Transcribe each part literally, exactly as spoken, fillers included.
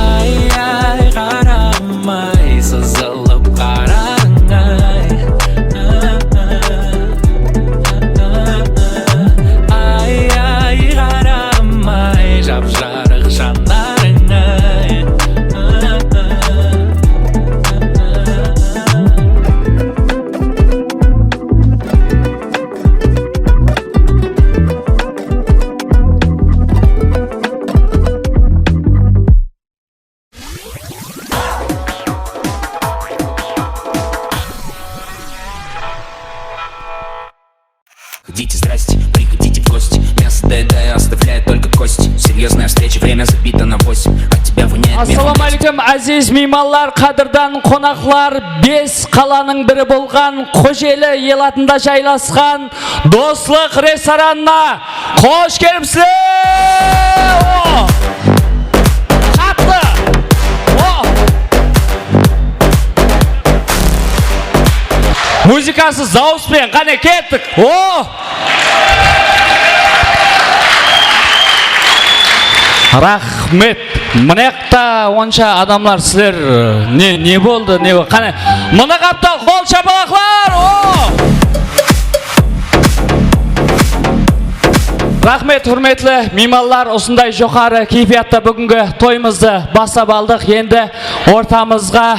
Ay, ay, qaramay, sızılıp qarań, ay. Ay, ay, qaramay, jap-jarıq janarıń, ay. Ходите, здрасте, приходите в гости. Мясо доедаю, оставляю только кости. Серьёзная встреча, время забито на восемь. От тебя воняет мелом. Assalawma áleykum, áziz miymanlar, qádirdan qonaqlar, bes qalanıń biri bolǵan Xojeli elatında jaylasqan Doslıq restoranına xosh kelipsizler! O! Qattı! O! Muzıkası, dawıs penen, qáne, kettik! O! Raxmet! Mınayaqta onsha adamlar, sizler, ne, ne boldı, ne boldı? Qáne, mına qaptal qol shapalaqlar! O! Raxmet, húrmetli miymanlar, usınday joqarı keypiyatta búgingi toyımızdı baslap aldıq. Endi ortamızǵa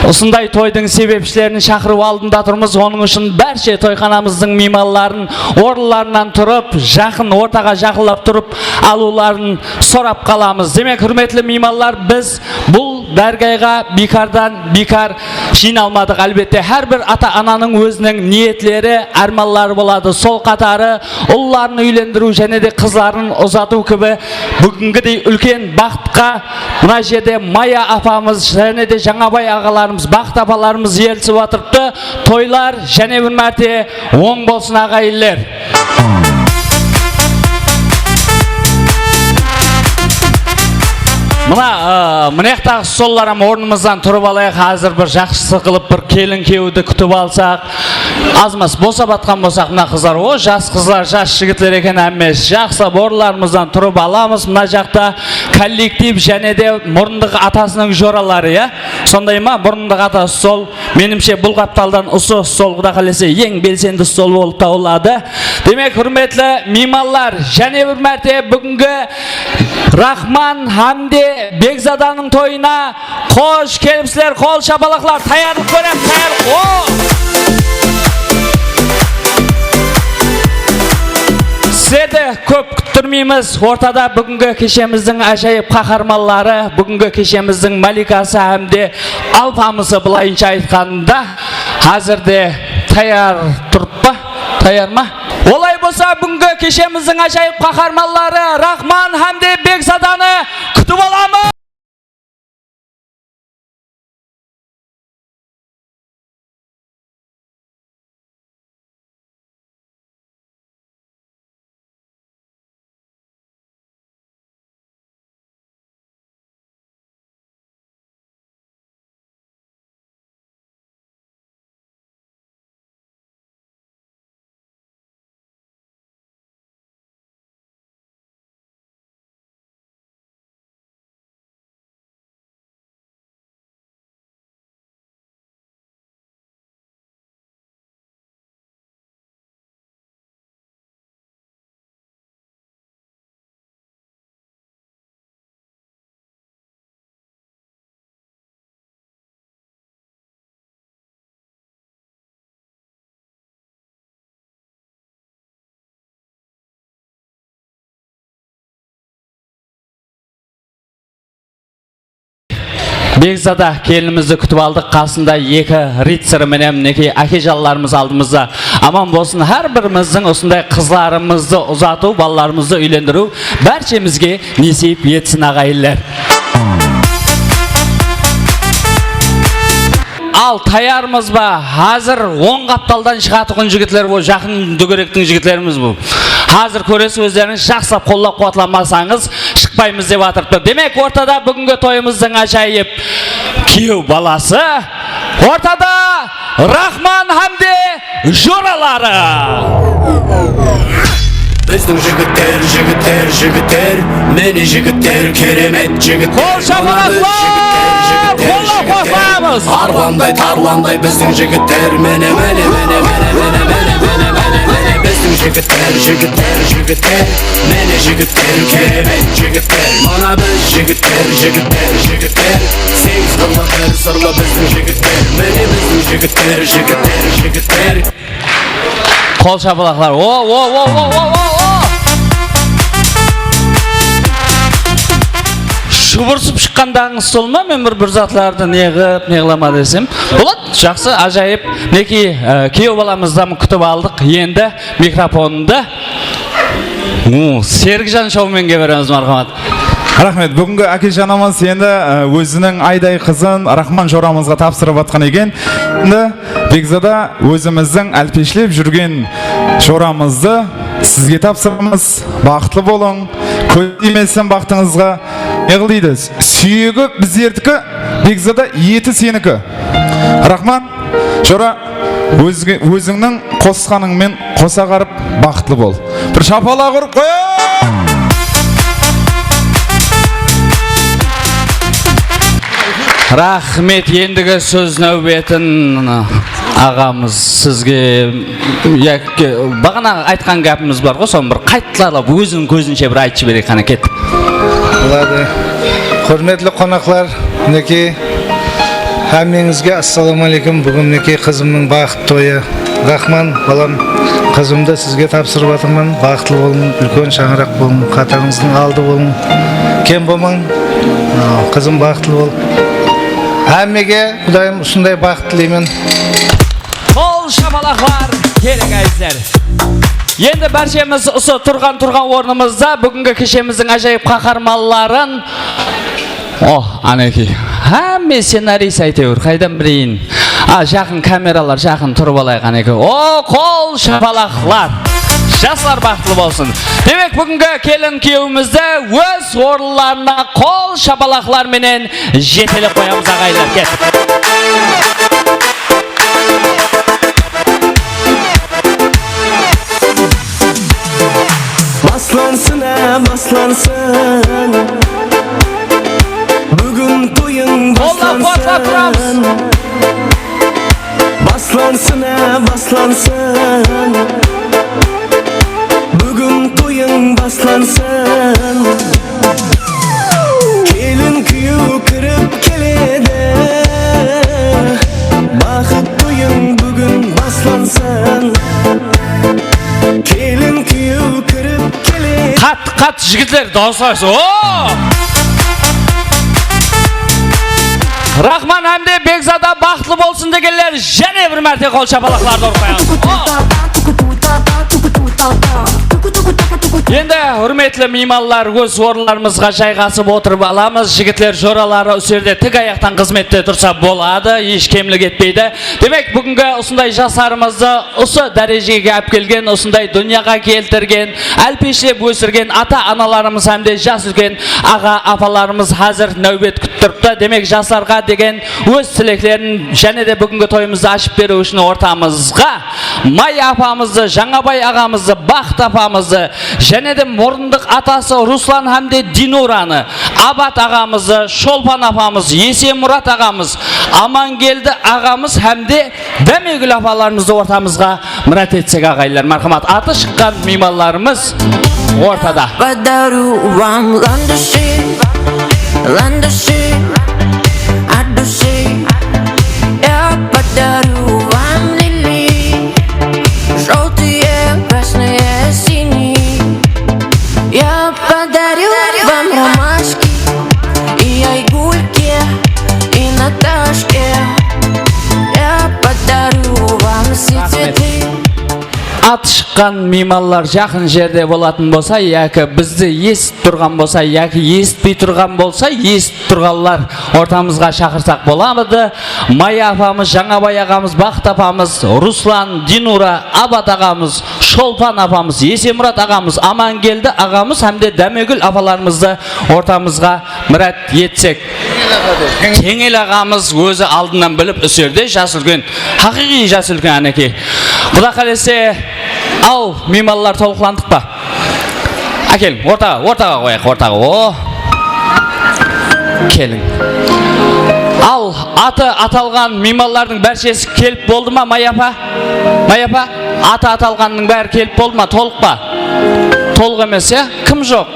usınday toydıń sebepshilerin shaqırıw aldında turmız. Onıń ushın bárshe toyxanamızdıń miymanların orınlarınan turıp, jaqın, ortaǵa jaqınlap turıp alıwların sorap qalamız. Demek, húrmetli miymanlar, biz bul dárgayǵa biykardan biykar jıynalmadıq. Álbette, hár bir ata-ananıń óziniń niyetleri, ármanları boladı. Sol qatarı, ulların úylendiriw jáne de qızların uzatıw kibi búgingidey úlken baxıtqa mına jerde Maya apamız jáne de Jańabay aǵalarımız, Baxıt apalarımız erisip atırıptı. Toylar jáne bir márte oń bolsın, aǵayinler! Mına, ı, mına jaqtaǵı stollar hám ornımızdan turıp alayıq. Házir bir jaqsı qılıp bir kelin kiyewdi kútip alsaq. Azmaz bosap atqan bolsaq, mına qızlar, o, jas qızlar, jas jigitler eken, hámmesi jaqsılap orınlarımızdan turıp alamız. Mına jaqta kollektiv jáne de murındıq atasınıń joraları, ya? Sonday ma? Murındıq ata stol. Menimshe, bul qaptaldan usı stol, Quda qálese, eń belsendi stol bolıp tabıladı. Demek, húrmetli miymanlar, jáne bir márte búgingi Raxman hám de Begzadanıń toyına xosh kelipsizler, qol shapalaqlar, tayarlıq kóremiz, tayarlıq. O! Sizlerdi kóp kúttirmeymiz. Ortada búgingi keshemizdiń ájayıp qaharmanları, búgingi keshemizdiń malikası hám de alpamısı, bılayınsha aytqanda, házirde tayar turıp pa? Tayar ma? Olay bolsa, búgingi keshemizdiń ájayıp qaharmanları Raxman hám de Begzadanı kútip alamız! Begzada kelinimizdi kútip aldıq, qasında eki ritseri menen, minekey, ákejanlarımız aldımızda. Aman bolsın, hár birimizdiń usınday qızlarımızdı uzatıw, balalarımızdı úylendiriw bárshemizge nesiyip etsin, aǵayinler. Al, tayarmız ba? Házir oń qaptaldan shıǵatuǵın jigitler, bul jaqın dógerektiń jigitlerimiz bul. Házir kóresiz, ózlerińiz jaqsılap qollap-quwatlamasańız, shıqpaymız dep atırıptı. Demek, ortada búgingi toyımızdıń ájayıp kúyew balası. Ortada Raxman hám de joraları. Bizdiń jigitler, jigitler, jigitler, mine jigitler, keremet jigitler. Qol shabalaqlar, qollap-quwatlaymiz. Arlanday, tarlanday bizdiń jigitler, mine, mine, mine. Bizdiń jigitler, jigitler, jigitler, mine jigitler, keremet jigitler. Mına biz jigitler, jigitler, jigitler, segiz qırlı, bir sırlı bizdiń jigitler, mine bizdiń jigitler, jigitler, jigitler. Qol shabalaqlar. O, o, o, o, o, o, o. Shıbırsıp shıqqandaǵıńız sol ma? Men bir, bir zatlardı ne qıp, ne qılama desem. Boladı, jaqsı, ájayıp. Minekey, e, kúyew balamızdı kútip aldıq. Endi mikrofondı, u, Serikjan shou-menge beremiz, marhamat. Raxmet. Búgingi ákejanımız endi, e, óziniń ayday qızın Raxman joramızǵa tapsırıp atqan eken. Endi Bekzada ózimizdiń álpeshlep júrgen joramızdı sizge tapsıramız. Baxıtlı bolıń. Kóz tiymesin baxtıńızǵa. Ne qıl deydi? Súyegi bizlerdiki, Bekzada eti seniki. Raxman, jora, ózge-, ózińniń qosqanıńmen qosa qarıp, baxıtlı bol. Bir shapalaq urıp qoyayıq! Raxmet, endigi sóz náwbetin aǵamız sizge, ya, baǵana aytqan gápimiz bar ǵoy, sonı bir qaytalap óziniń kózinshe bir aytıp jibereyik, qáne, kettik. Boladı. Húrmetli qonaqlar, minekey, hámmeńizge assalawma áleykum. Búgin minekey qızımnıń baxıt toyı. Raxman, balam, qızımdı sizge tapsırıp atırman. Baxıtlı bolıń, úlken shańaraq bolıń, qatańızdıń aldı bolıń. Kem bolmań. Aa, qızım, baxıtlı bol. Hámmege Qudayım usınday baxıt tileymen. Qol shapalaqlar, kelin áziz. Endi bárshemiz usı turǵan-turǵan ornımızda búgingi keshemizdiń ájayıp qaharmanların Oh, aneki. Hámme scenariysi áytewir, qaydan bileyin. A, jaqın kameralar, jaqın turıp alayıq, aneki. O, qol shapalaqlar. Jaslar baxıtlı bolsın. Demek, búgingi kelin kúyewimizdi óz orınlarına qol shapalaqlar menen jetelep qoyamız, aǵayinler. Kettik. Baslansın, á, baslansın. Búgin toyıń baslansın. Qollap-quwatlap turamız. Baslansın, á, baslansın. Búgin toyıń baslansın. Kelin kúyew kirip keledi. Baxıt toyıń búgin baslansın. Kelin kúyew kirip keledi. Qat, qat, jigitler, dawıslayınsız. O! Raxman hámde Bekzada baxıtlı bolsın degenler, jáne bir márte qol shapalaqlardı urıp qoyamız. O! Endi, húrmetli miymanlar, óz orınlarımızǵa jayǵasıp otırıp alamız. Jigitler, joraları usı jerde tik ayaqtan xızmette tursa boladı, hesh kemlik etpeydi. Demek, búgingi usınday jaslarımızdı usı dárejege alıp kelgen, usınday dúnyaǵa keltirgen, álpeshlep ósirgen ata-analarımız hámde jas úlken aǵa-apalarımız házir náwbet kútip turıptı. Demek, jaslarǵa degen óz tileklerin jáne de búgingi toyımızdı ashıp beriw ushın ortamızǵa Maya apamızdı, Jańabay aǵamızdı, Baxıt apamızdı, jáne de murındıq atası Ruslan hámde Dinuranı, Abat aǵamızdı, Sholpan apamız, Esemurat aǵamız, Amangeldi aǵamız hámde Dámegúl apalarımızdı ortamızǵa mirát etsek, aǵayinler, marhamat. Atı shıqqan miymanlarımız ortada. Подарю вам ландыши, ландыши от души. Я подарю вам лилии, жёлтые, красные, синие. Я подарю вам ромашки и Айгульке, и Наташке. Я подарю вам все цветы. At shıqqan miymanlar jaqın jerde bolatın bolsa, yaki bizdi esitip turǵan bolsa, yaki esitpey turǵan bolsa, esitip turǵanlar ortamızǵa shaqırsaq boladı. Maya apamız, Jańabay aǵamız, Baxıt apamız, Ruslan, Dinura, Abat aǵamız, Sholpan apamız, Esemurat aǵamız, Amangeldi aǵamız hámde Dámegúl apalarımızdı ortamızǵa mirát etsek. Keńel aǵamız ózi aldınnan bilip, usı jerde jas úlken, haqıyqıy jas úlken, anekey. Quda qálese, al, miymanlar, tolıqlandıq pa? Ákeliń, ortaǵa, ortaǵa qoyayıq, ortaǵa. O. Keliń. Al, atı atalǵan miymanlardıń bárshesi kelip boldı ma, Maya apa? Maya apa, atı atalǵannıń bári kelip boldı ma, tolıq pa? Tolıq emes, ya? Kim joq?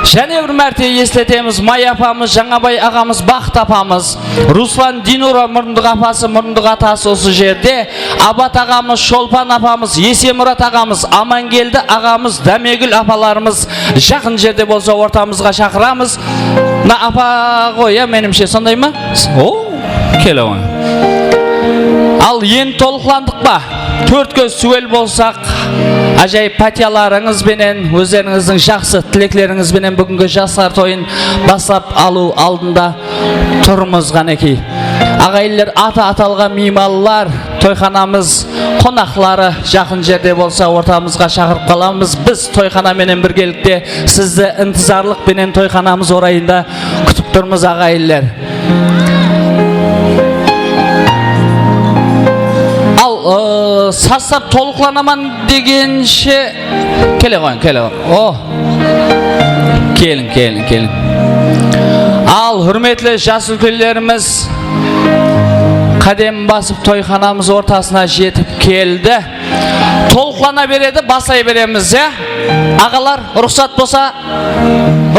Jáne bir márte esletemiz, Maya apamız, Jańabay aǵamız, Baxıt apamız, Ruslan, Dinura murındıq apası, murındıq atası usı jerde, Abat aǵamız, Sholpan apamız, Esemurat aǵamız, Amangeldi aǵamız, Dámegúl apalarımız jaqın jerde bolsa ortamızǵa shaqıramız. Mına apa ǵoy, ya, menimshe, sonday ma? O, kele ǵoy. Al, endi tolıqlandıq pa? Tórt kóz súwel bolsaq, ájayıp pátiyalarıńız benen, ózlerińizdiń jaqsı tileklerińiz benen búgingi jaslar toyın baslap alıw aldında turmız, qánekey. Aǵayinler, atı atalǵan miymanlar, toyxanamız qonaqları jaqın jerde bolsa ortamızǵa shaqırıp qalamız. Biz toyxana menen birgelikte sizdi intizarlıq penen toyxanamız orayında kútip turmız, aǵayinler. Al, ıı, sastav tolıqlanaman degenshe, kele qoyıń, kele qoyıń. O. Keliń, keliń, keliń. Al, húrmetli jas úlkenlerimiz, qádem basıp toyxanamız ortasına jetip keldi. Tolıqlana beredi, baslay beremiz, ya? Aǵalar, ruxsat bolsa,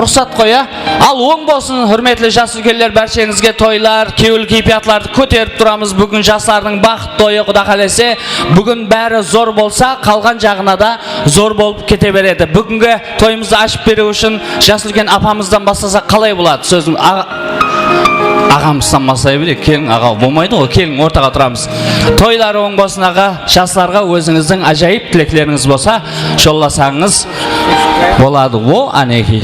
ruxsat qoy, ya? Al, oń bolsın, húrmetli jas úlkenler, bársheńizge toylar, kewil keypiyatlardı kóterip turamız. Búgin jaslardıń baxıt toyı, Quda qálese, búgin bári zor bolsa, qalǵan jaǵına da zor bolıp kete beredi. Búgingi toyımızdı ashıp beriw ushın jas úlken apamızdan baslasaq qalay boladı? Sózim, aǵa-, aǵamızdan baslay bereyik. Keliń, aǵa, bolmaydı ǵoy. Keliń, ortaǵa turamız. Toyları oń bolsın, aǵa. Jaslarǵa ózińizdiń ájayıp tileklerińiz bolsa, jollasańız boladı. O, ánekey.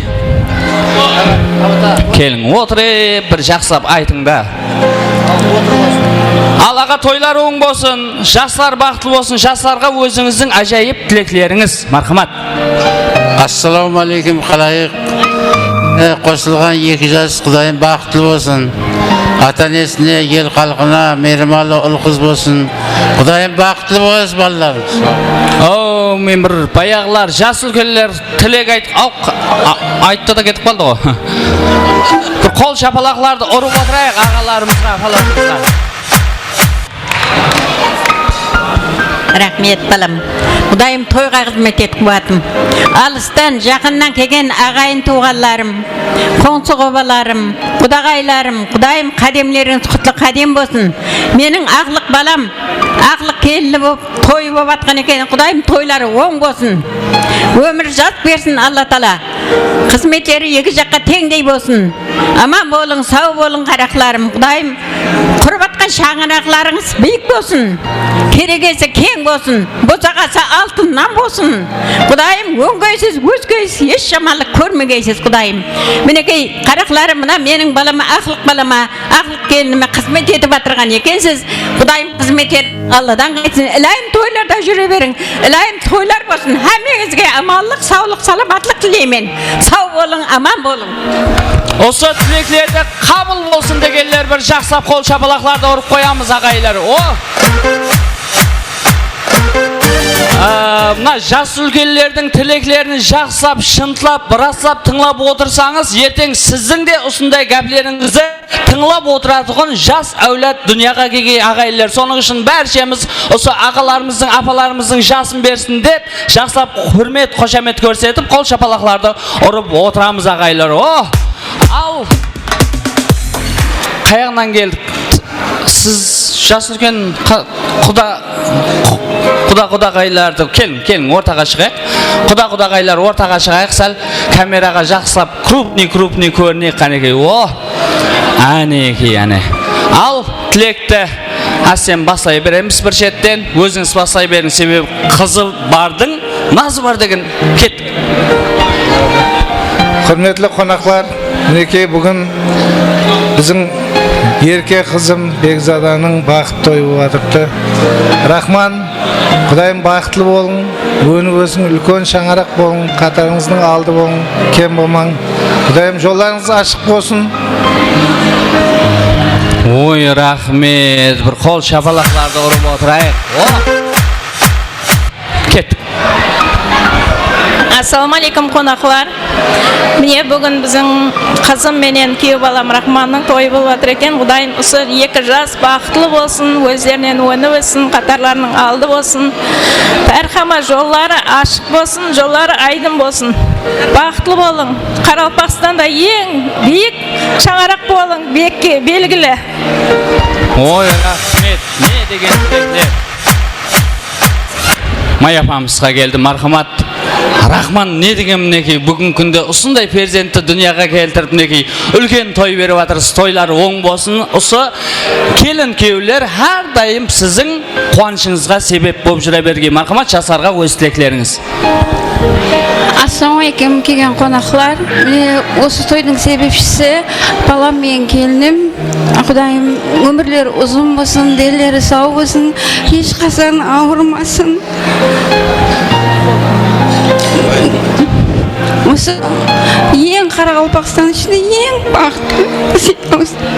Keliń, otırıp, bir jaqsılap aytıń da. Al, aǵa, toylar oń bolsın, jaslar baxıtlı bolsın, jaslarǵa ózińizdiń ájayıp tileklerińiz. Marhamat. Assalawma áleykum, xalayıq. E, qosılǵan eki jas Qudayım baxıtlı bolsın. Ata-enesine, el-xalqına miyrimanlı ul-qız bolsın. Qudayım baxıtlı bolsın, balalarımız. Aw, men bir bayaǵılar jas úlkenler tilek ayt-, aw, qa-, a-, ayttı da ketip qaldı ǵoy. Bir qol shapalaqlardı urıp otırayıq aǵalarımızǵa, apalarımızǵa. Raxmet, balam. Qudayım toyǵa xızmet et, quwatım. Alıstan, jaqınnan kelgen aǵayin-tuwǵanlarım, qońsı-qobalarım, qudaǵaylarım, Qudayım qádemlerińiz qutlı qádem bolsın. Meniń aqlıq balam, aqlıq kelinli bolıp, toyı bolıp atqan eken, Qudayım toyları oń bolsın. Ómir jazıp bersin Alla taala. Xızmetleri eki jaqqa teńdey bolsın. Aman bolıń, saw bolıń, qaraqlarım. Qudayım, qurıp atqan shańaraqlarıńız biyik bolsın. Keregesi keń bolsın. Bosaqası altınnan bolsın. Qudayım, óngeysiz, ózgeysiz, hesh jamanlıq kórmegeysiz, Qudayım. Minekey, qaraqlarım, mına meniń balama, aqlıq balama, aqlıq kelinime xızmet etip atırǵan ekensiz. Qudayım, xızmet et, Alladan qaytsın. Ilayım, toylarda júre beriń. Ilayım, toylar bolsın. Hámmeńizge amanlıq, sawlıq, salamatlıq tileymen. Saw bolıń, aman bolıń. Usı tileklerdi qabıl bolsın degenler bir jaqsılap qol shapalaqlardı urıp qoyamız, aǵayinler. O! Á, mına jas úlkenlerdiń tileklerin jaqsılap, shıntlap, raslap tıńlap otırsańız, erteń siziń de usınday gáplerińizdi tıńlap otıratuǵın jas áwlad dúnyaǵa kelgen, aǵayinler. Sonıń ushın bárshemiz usı aǵalarımızdıń, apalarımızdıń jasın bersin dep, jaqsılap húrmet, xoshamet kórsetip, qol shapalaqlardı urıp otıramız, aǵayinler. Oh! Al! Qayaǵınan keldik? Siz jas úlken qa-, quda, quda, qudaǵaylardı, keliń, keliń, ortaǵa shıǵayıq. Quda, qudaǵaylar, ortaǵa shıǵayıq, sál kameraǵa jaqsılap krupnıy, krupnıy kórineyik, qánekey. Oh! Ánekey, áne. Al, tilekti ásten baslay beremiz bir shetten. Ózińiz baslay beriń, sebebi qızı bardıń nazı bar degen. Kettik. Húrmetli qonaqlar, minekey, búgin biziń erke qızım Begzadanıń baxıt toyı bolıp atırıptı. Raxman, Qudayım, baxıtlı bolıń, ónip ósiń, úlken shańaraq bolıń, qatarıńızdıń aldı bolıń, kem bolmań. Qudayım, jollarıńız ashıq bolsın. Oy, raxmet. Bir qol shapalaqlardı urıp otırayıq. O! Kettik. Assalawma aleykum, qonaqlar. Mine, búgin biziń qızım menen kúyew balam Rahmannıń toyı bolıp atır eken. Qudayım usı eki jas baxıtlı bolsın, ózlerinen ónip óssin, qatarlarınıń aldı bolsın. Dárhama jolları ashıq bolsın, jolları aydın bolsın. Baxıtlı bolıń. Qaraqalpaqstanda eń biyik shańaraq bolıń, bekke, belgili. Oy, raxmet. Ne degen tilekler. Maya apamızǵa keldi, marhamat. Rahman ne degen, minekey, búgingi kúnde usınday perzentti dúnyaǵa keltirip, minekey, úlken toy berip atırız. Toylar oń bolsın. Usı kelin kúyewler hár dayım siziń quwanıshıńızǵa sebep bolıp júre bergey. Marhamat, jaslarǵa óz tileklerińiz. Assalawma aleykum, kelgen qonaqlar. Mine, usı toydıń sebepshisi balam menen kelinim. Qudayım ómirleri uzın bolsın, denleri saw bolsın, hesh qashan awırmasın. Usı eń Qaraqalpaqstan ishinde eń baxıtlı.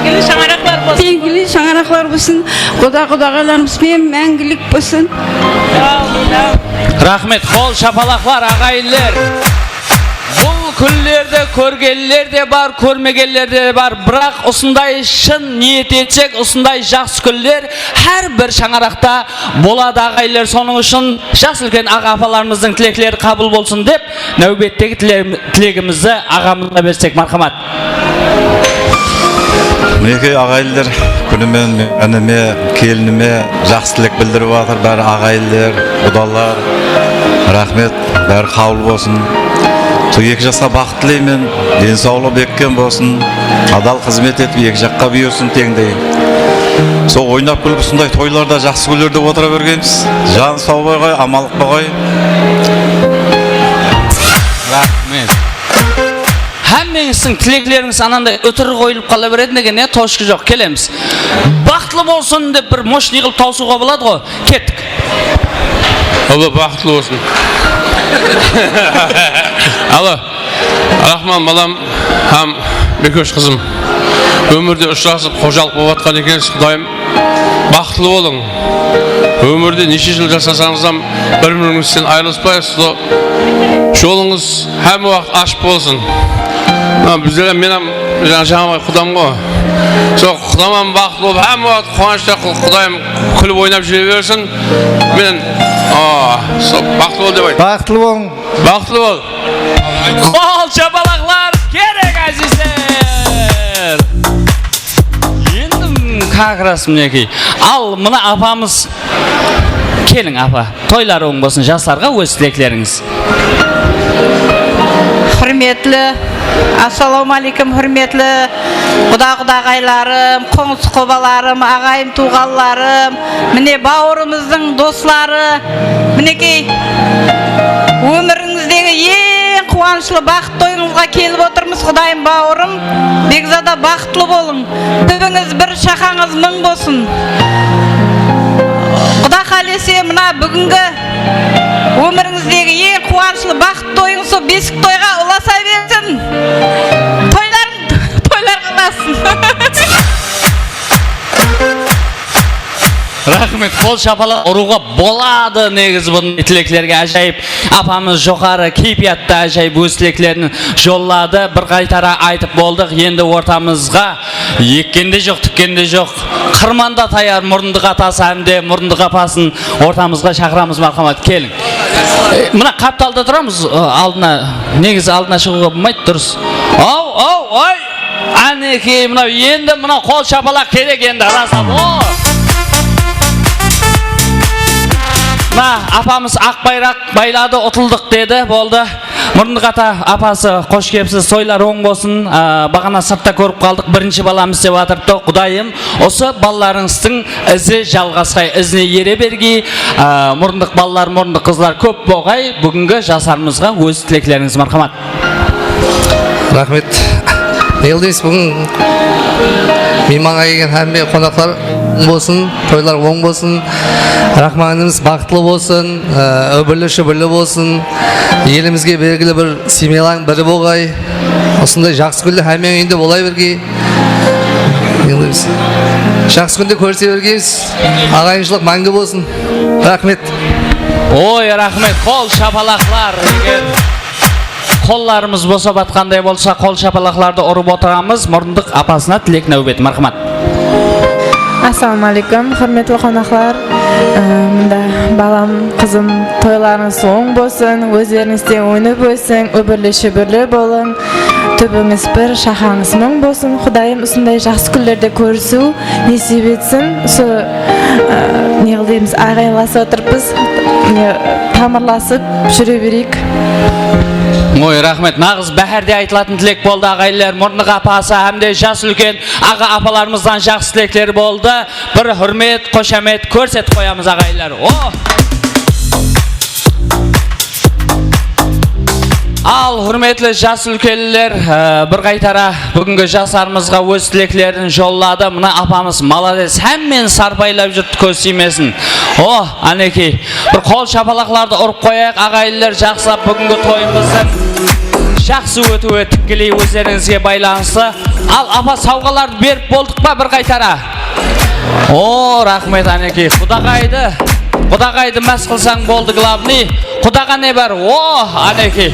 Belgili shańaraqlar bolsın. Belgili shańaraqlar bolsın. Quda-qudaǵaylarımız benen máńgilik bolsın. Raxmet, qol shapalaqlar, aǵayinler. Bul kúnlerdi kórgenler de bar, kórmegenler de bar. Biraq usınday shın niyet etsek, usınday jaqsı kúnler hár bir shańaraqta boladı, aǵayinler. Sonıń ushın jas úlken aǵa-apalarımızdıń tilekleri qabıl bolsın dep, náwbettegi tile-, tilegimizdi aǵamızǵa bersek, marhamat. Minekey, aǵayinler, kúni menen men inime, kelinime jaqsı tilek bildirip atır bári aǵayinler, qudalar. Raxmet, bári qabıl bolsın. Sol eki jasqa baxıt tileymen, densawlıǵı bekkem bolsın, adal xızmet etip, eki jaqqa buyırsın teńdey. Sol oynap kúlip usınday toylarda, jaqsı kúnlerde otıra bergenbiz. Jan saw bolǵay, amanlıqta bolǵay. Raxmet. Hámmeńizdiń tileklerińiz ananday útir qoyılıp qala beretin eken, ya, toshka joq, kelemiz. Baxıtlı bolsın dep bir moshniy qılıp tawısıwǵa boladı ǵo. Kettik. Alo, baxıtlı bolsın. Alo, Raxman balam hám Bekosh qızım. Ómirde ushırasıp, xojalıq bolıp atqan ekensiz, Qudayım. Baxıtlı bolıń. Ómirde neshe jıl jasasańız hám bir-birińizden ayırılıspayıńız. Jolıńız hámme waqıt ashıq bolsın. Mına, bizler hám, men hám jańa, jańabay qudam ǵo. Sol qudam hám baxıtlı bolıp, hámme waqıt quwanıshta, qu-, Qudayım kúlip oynap júre bersin. Men, a, sol baxıtlı bol dep ayt. Baxıtlı bolıń. Baxıtlı bol. Qol shapalaqlar kerek, ázizler. Endi, m, как раз, minekey. Al, mına apamız. Keliń, apa. Toylar oń bolsın, jaslarǵa óz tileklerińiz. Húrmetli, assalawma aleykum, húrmetli quda-qudaǵaylarım, qońsı-qobalarım, aǵayin-tuwǵanlarım, mine, bawırımızdıń dosları. Minekey, ómirińizdegi eń quwanıshlı baxıt toyıńızǵa kelip otırmız, Qudayım bawırım. Bekzada, baxıtlı bolıń. Túbińiz bir, shaqańız mıń bolsın. Quda qálese, mına búgingi ómirińizdegi eń quwanıshlı baxıt toyıń sol besik toyǵa ulasa bersin. Toylarıń toylarǵa ulasın. Raxmet, qol shapalaq urıwǵa boladı, negizi bunday tileklerge ájayıp. Apamız joqarı keypiyatta ájayıp óz tileklerin jolladı. Bir qaytara aytıp boldıq, endi ortamızǵa ekkende joq, tikkende joq. Qırmanda tayar murındıq atası hám de murındıq apasın ortamızǵa shaqıramız, marhamat, keliń. E, mına qaptalda turamız, e, aldına, negizi aldına shıǵıwǵa bolmaydı, durıs. Aw, aw, oy! Ánekey, mına endi mına qol shapalaq kerek endi, ras-aq. O! Mına apamız aq bayraq bayladı, utıldıq dedi, boldı. Murındıq ata, apası, xosh kelipsiz, toylar oń bolsın. Á, baǵana sırtta kórip qaldıq, birinshi balamız dep atırıptı. Qudayım, usı balalarıńızdıń izi jalǵasqay, izine ere bergey. Á, murındıq balalar, murındıq qızlar kóp bolǵay, búgingi jaslarımızǵa óz tileklerińiz, marhamat. Raxmet. Ne qıldınız búgin? Miymanǵa kelgen hámme qonaqlar oń bolsın, toylar oń bolsın. Raxmanımız baxıtlı bolsın, e, óbirli-shúbirli bolsın. Elimizge belgili bir semyalardıń biri bolǵay. Usınday jaqsı kúnler hámme úyinde bola bergey. Ne qıldınız? Jaqsı kúnde kórise bergeymiz. Aǵayınshılıq máńgi bolsın. Raxmet. Oy, raxmet. Qol shapalaqlar. Eger Qollarımız bosap atqanday bolsa, qol shapalaqlardı urıp otıramız. Murındıq apasına tilek náwbeti. Marhamat. Assalawma aleykum, húrmetli qonaqlar. Ee, mında balam, qızım, toylarıńız oń bolsın, ózlerińizde ónip ósiń, úbirli-shúbirli bolıń. Túbińiz bir, shaxańız mıń bolsın. Qudayım usınday jaqsı kúnlerde kórisiw nesip etsin. Usı, e, ne qıl deymiz, aǵayinlasıp otırıp biz, ne, tamırlasıp júre bereyik. Oy, raxmet. Naǵız báhárde aytılatın tilek boldı, aǵayinler. Murnıq apası hám de jas úlken aǵa-apalarımızdan jaqsı tilekler boldı. Bir húrmet, xoshamet kórsetip qoyamız, aǵayinler. Oh! Al, húrmetli jas úlkenler, e, bir qaytara búgingi jaslarımızǵa óz tileklerin jolladı. Mına apamız malades, hámmeni sarpaylap júrdi, kóz tiymesin. Oh, ánekey, bir qol shapalaqlardı urıp qoyayıq, aǵayinler, jaqsılap búgingi toyımızdıń jaqsı ótiwi tikkeley ózlerińizge baylanıslı. Al, apa, sawǵalardı berip boldıq pa bir qaytara? O, raxmet, ánekey. Qudaǵaydı, qudaǵaydı más qılsań boldı, glavnıy. Qudaǵa ne bar? O, ánekey.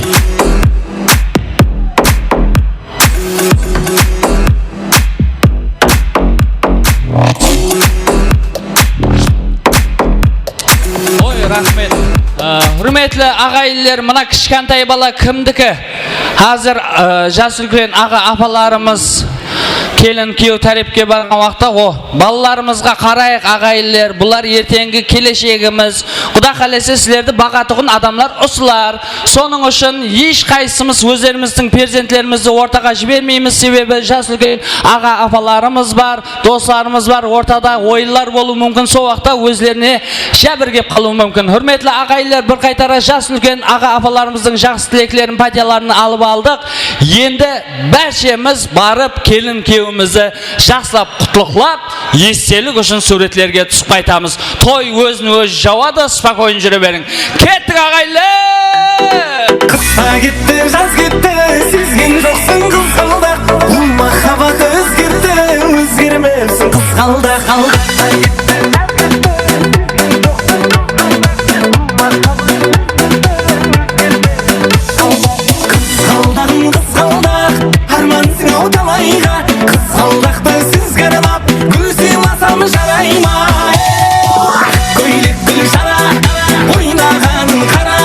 Oy, raxmet. Á, húrmetli aǵayinler, mına kishkentay bala kimdiki? Házir, e, jas úlken aǵa-apalarımız kelin-kúyew tárepke barǵan waqıtta, o, balalarımızǵa qarayıq, aǵayinler, bular erteńgi keleshegimiz. Quda qálese, sizlerdi baǵatuǵın adamlar usılar. Sonıń ushın hesh qaysımız ózlerimizdiń perzentlerimizdi ortaǵa jibermeymiz, sebebi jas úlken aǵa-apalarımız bar. Doslarımız bar, ortada oyınlar bolıwı múmkin, sol waqıtta ózlerine jábir kep qalıwı múmkin. Húrmetli aǵayinler, bir qaytara jas úlken aǵa-apalarımızdıń jaqsı tileklerin, pátiyaların alıp aldıq. Endi bárshemiz barıp kelin-kúyewimizdi jaqsılap qutlıqlap, estelik ushın súwretlerge túsip qaytamız. Toy ózin-ózi jawadı, spokoyn júre beriń. Kettik, aǵayinler! Qıs ta ketti, jaz ketti, sezgen joqsıń qızǵaldaq. Bul muhabbat ózgerdi, ózgermepsiń qızǵaldaq. Qızǵaldaǵım qızǵaldaq, hármansıń-aw talayǵa. Qızǵaldaqtı sizge arnap, gúl sıylasam jaray ma? Kóylek gúl jara, oynaǵanıń qara,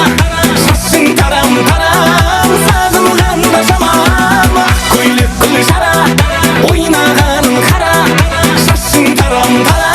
shashıń taram-taram, saǵınǵanda jaman. Kóylek gúl jara, oynaǵanıń qara, shashıń taram-taram.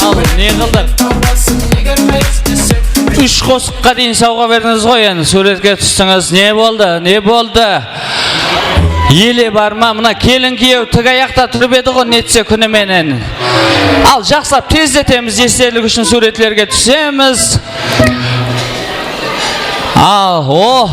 Al, ne qıldıq? Úsh qosıqqa deyin sawǵa berdińiz ǵoy, endi súwretke tústińiz. Ne boldı? Ne boldı? Ele bar ma? Mına kelin kiyew tig ayaqta turıp edi ǵo, netse kúni menen. Al, jaqsılap tezletemiz, estelik ushın súwretlerge túsemiz. Al, o.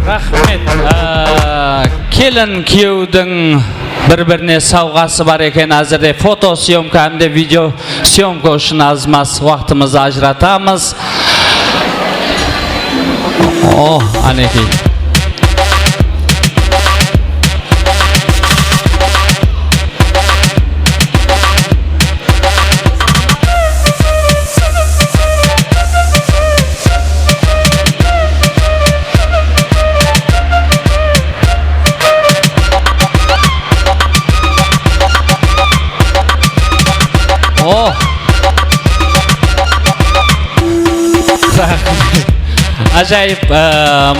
Raxmet. Á, kelin kiyewdiń bir-birine sawǵası bar eken. Házirde foto syomka hám de video syomka ushın az-maz waqtımızdı ajıratamız. Oh, ánekey. Oh. Ájayıp, e,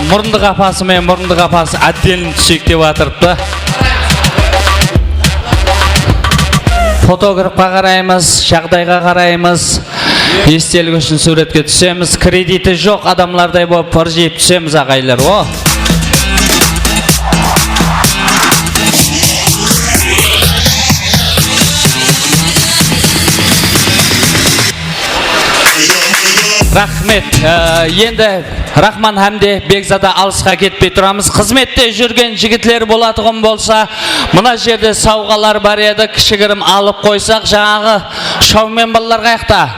murındıq apası menen murındıq apası отдельно túseyik dep atırıptı. Fotografqa qaraymız, jaǵdayǵa qaraymız. Estelik ushın súwretke túsemiz. Krediti joq adamlarday bolıp ırjıyıp túsemiz, aǵaylar. O. Raxmet. Ee, endi Raxman hám de Begzada alısqa ketpey turamız. Xızmette júrgen jigitler bolatuǵın bolsa, mına jerde sawǵalar bar edi, kishigirim alıp qoysaq, jańaǵı shoumen balalar qayaqta?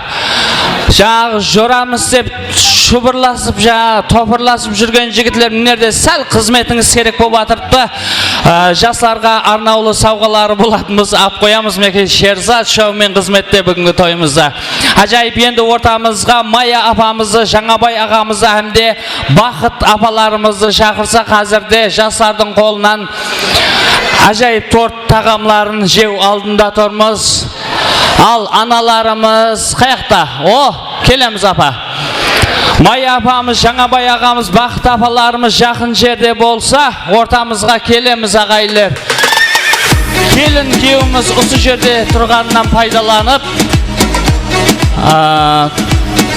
Jańaǵı joramız dep shubırlasıp, jańa topırlasıp júrgen jigitler mına jerde sál xızmetińiz kerek bolıp atırıptı. Á, jaslarǵa arnawlı sawǵaları bolatınbız, alıp qoyamız. Minekey, Sherzat shoumen xızmette búgingi toyımızda. Ájayıp, endi ortamızǵa Maya apamızdı, Jańabay aǵamızdı hám de Baxıt apalarımızdı shaqırsaq, házirde jaslardıń qolınan ájayıp tort taǵamların jew aldında turmız. Al, analarımız qayaqta? O, kelemiz, apa. Maya apamız, Jańabay aǵamız, Baxıt apalarımız jaqın jerde bolsa, ortamızǵa kelemiz, aǵayinler. Kelin kiyewimiz usı jerde turǵanınan paydalanıp, a,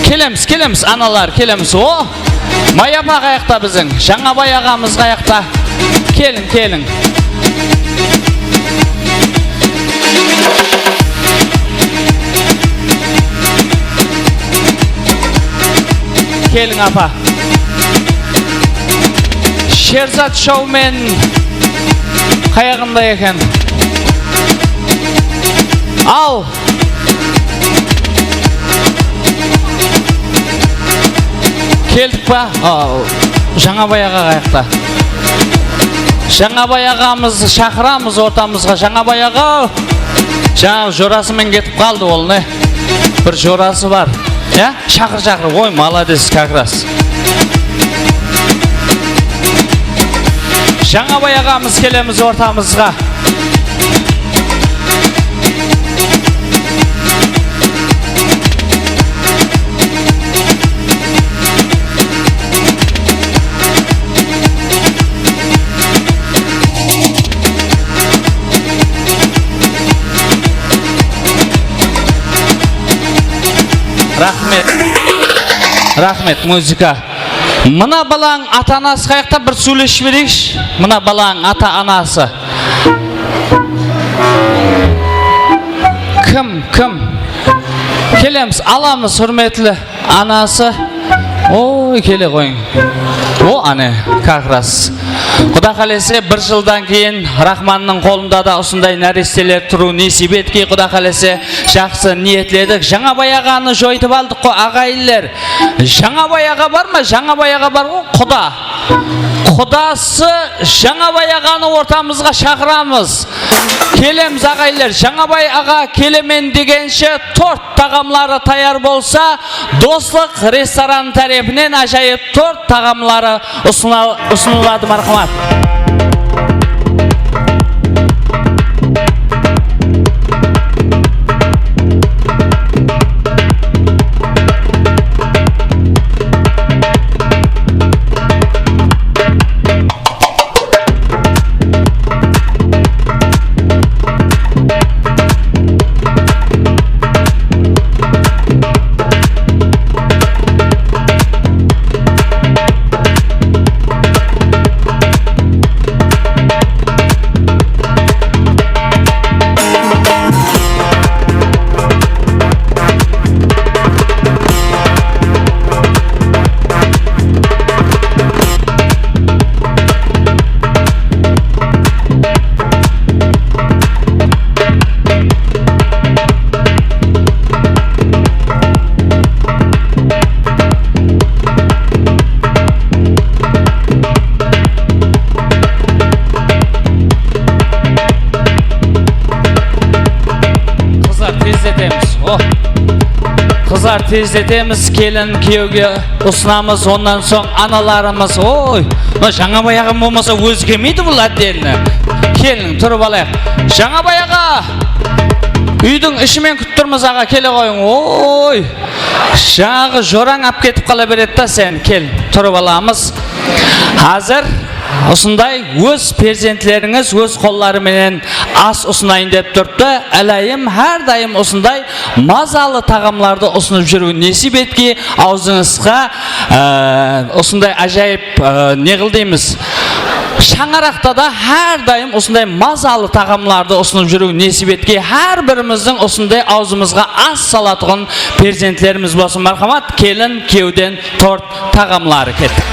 kelemiz, kelemiz, analar, kelemiz. O, Maya apa qayaqta biziń? Jańabay aǵamız qayaqta? Keliń, keliń. Keliń, apa. Sherzat shoumen qayaǵında eken? Al. Keldik pa? Al. Jańabay aǵa qayaqta? Jańabay aǵamızdı shaqıramız ortamızǵa. Jańabay aǵa. Jańa jorası menen ketip qaldı ol, ne? Bir jorası bar. Ya? Shaqır, shaqır. Oy, молодец, как раз. Jańabay aǵamız, kelemiz ortamızǵa. Raxmet. Raxmet, muzıka. Mına balań ata-anası qayaqta, bir sóylesip bereyikshi. Mına balań ata-anası. Kim, kim? Kelemiz, alamız, húrmetli anası. Oy, kele qoyıń. O, áne, как раз. Quda qálese, bir jıldan keyin Raxmannıń qolında da usınday náresteler turıw nesiyp etkey, Quda qálese, jaqsı niyetledik. Jańabay aǵanı joytıp aldıq ǵo, aǵayinler. Jańabay aǵa bar ma? Jańabay aǵa bar ǵo, quda. Qudası Jańabay aǵanı ortamızǵa shaqıramız. Kelemiz, aǵayinler. Jańabay aǵa kelemen degenshe tort taǵamları tayar bolsa, Doslıq restoranı tárepinen ájayıp tort taǵamları usına-, usınıladı. Marhamat. Qızlar, tezletemiz. Oh. Qızlar, tezletemiz. Kelin kúyewge usınamız. Onnan soń analarımız. Oy, mına Jańabay aǵam bolmasa ózi kelmeydi bul отдельно. Keliń, turıp alayıq. Jańabay aǵa, úydiń ishi men kútip turmız, aǵa, kele ǵoyıń. Oy. Jańaǵı jorań ap ketip qala beredi da sen. Kel, turıp alamız. Házir usınday óz perzentlerińiz óz qolları menen as usınayın dep turıptı. Álayım, hár dayım usınday mazalı taǵamlardı usınıp júriw nesiyp etke, awzıńızǵa, e, usınday ájayıp, e, ne qıl deymiz, shańaraqta da hár dayım usınday mazalı taǵamlardı usınıp júriw nesiyp etke, hár birimizdiń usınday awzımızǵa as salatuǵın perzentlerimiz bolsın. Marhamat, kelin kúyewden tort taǵamları kettik.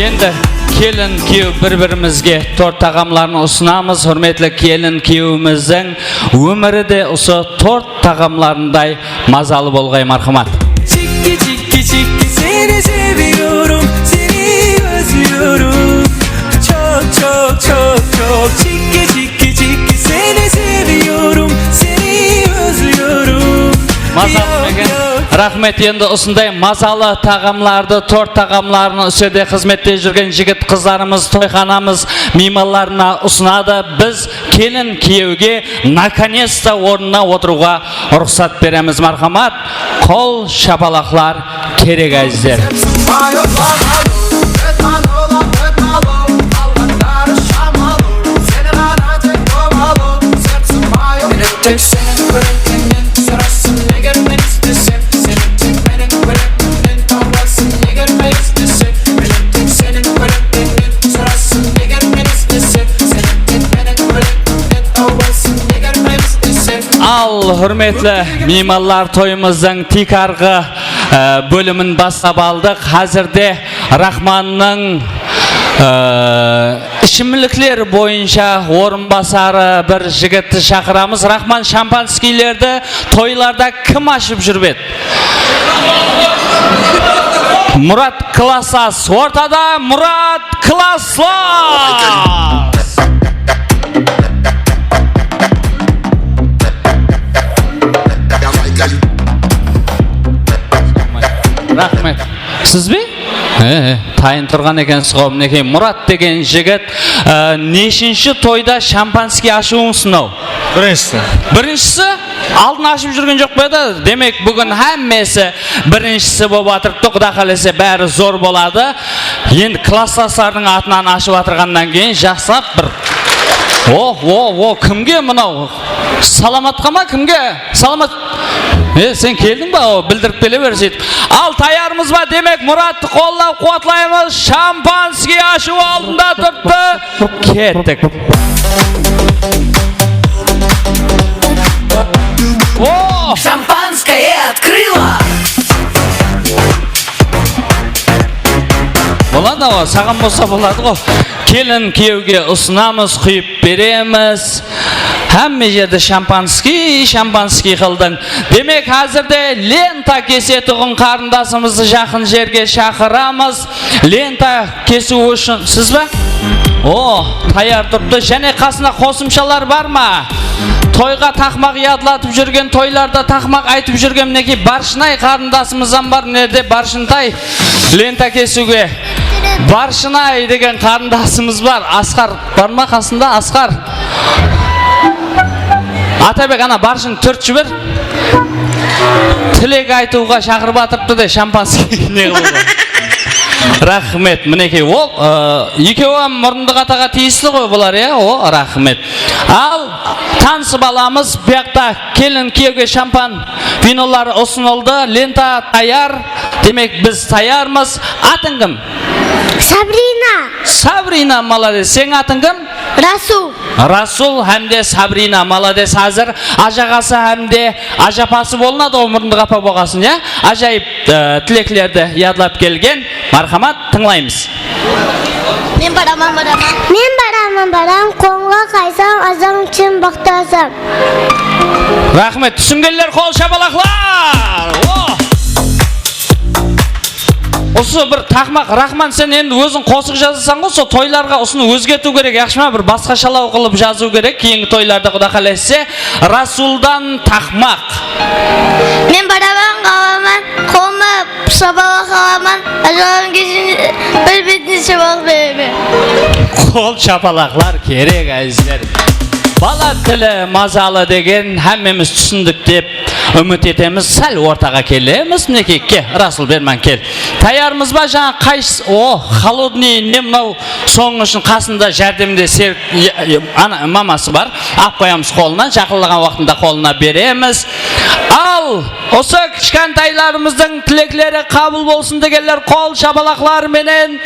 Endi kelin, kúyew bir-birimizge tort taǵamların usınamız. Húrmetli kelin, kúyewimizdiń ómiri de usı tort taǵamlarınday mazalı bolǵay, marhamat. Chikki, chikki, chikki, seni seviyorum, seni özlüyorum. Çok, çok, çok, çok. Chikki, chikki, chikki, seni seviyorum, seni özlüyorum. Mazalı eken. Raxmet, endi usınday mazalı taǵamlardı, tort taǵamların usı jerde xızmette júrgen jigit qızlarımız, toyxanamız miymanlarına usınadı. Biz kelin kúyewge наконец-то ornına otırıwǵa ruxsat beremiz, marhamat. Qol shapalaqlar kerek, ázizler. Al, húrmetli miymanlar, toyımızdıń tiykarǵı, e, bólimin baslap aldıq. Házirde Raxmannıń, e, ishimlikler boyınsha orınbasarı bir jigitti shaqıramız. Raxman, shampanskiylerdi toylarda kim ashıp júrip edi? Murat Klassas ortada, Murat Klassas! Raxmet. Siz be? He, he, tayın turǵan ekensiz ǵo, minekey, Murat degen jigit, e, neshinshi toyda shampanskiy ashıwıńız mınaw? Birinshisi. Birinshisi? Aldın ashıp júrgen joq pa edi? Demek, búgin hámmesi birinshisi bolıp atırıptı. Quda qálese, bári zor boladı. Endi klasslaslardıń atınan ashıp atırǵannan keyin jaqsılap bir, oh, oh, oh, kimge mınaw? Salamatqa ma, kimge? Salamat. E, sen keldiń ba? O, bildirip kele ber, seytip. Al, tayarmız ba? Demek, Murattı qollap-quwatlaymız. Shampanskiy ashıw aldında turıptı. Kettik. O! Шампанское открыла! Boladı ǵo, saǵan bolsa boladı ǵo. Kelin kúyewge usınamız, quyıp beremiz. Hámme jerde shampanskiy, shampanskiy qıldıń. Demek, házirde lenta kesetuǵın qarındasımızdı jaqın jerge shaqıramız. Lenta kesiw ushın, siz ba? O, tayar turıptı. Jáne qasında qosımshalar bar ma? Toyǵa taqmaq yadlatıp júrgen, toylarda taqmaq aytıp júrgen, minekey, Barshınay qarındasımız hám bar, mına jerde Barshıntay. Lenta kesiwge Barshınay degen qarındasımız bar. Asqar bar ma qasında? Asqar. Atabek, ana, Barshın túrt jiber. Tilek aytıwǵa shaqırıp atırıptı da, shampanskiy ne qılıwǵa. Raxmet, minekey, ol, ı, ekewi hám murındı qataǵa tiyisli ǵoy bular, ya, o, raxmet. Al, tanısıp alamız, buyaqta kelin kúyewge shampan vinoları usınıldı, lenta tayar, demek, biz tayarmız. Atıń kim? Sabrina. Sabrina, malades. Seniń atıń kim? Rasul. Rasul hám de Sabrina, malades. Házir ajaǵası hám de ajapası bolınadı ǵoy, murındı qapa bolǵasın, ya? Ájayıp, e, tileklerdi yadlap kelgen. Marhamat, tıńlaymız. Men baraman, baraman. Men baraman, baraman, qomǵa qaysam, azam ushın baqtasam. Raxmet, túsingenler qol shapalaqlar! O! Usı bir taqmaq, Raxman, sen endi óziń qosıq jazasań ǵoy, sol toylarǵa usını ózgertiw kerek, yaqshı ma? Bir basqashalaw qılıp jazıw kerek, keyingi toylarda, Quda qálese. Rasuldan taqmaq. Men baraman, qawaman, qolımda shapalaq alaman, ajalarim keshin bir betine shapalaq beremen. Qol shapalaqlar kerek, ázizler. Bala tili mazalı degen hámmemiz túsindik dep úmit etemiz. Sál ortaǵa kelemiz. Minekey, ke, Rasul Berman, kel. Tayarmız ba? Jańa qays-, o, холодный ne mınaw? Sonıń ushın qasında járdemde ser-, ya, ya, ana, maması bar. Alıp qoyamız qolına, jaqınlaǵan waqtında qolına beremiz. Al, usı kishkentaylarımızdıń tilekleri qabıl bolsın degenler qol shapalaqlar menen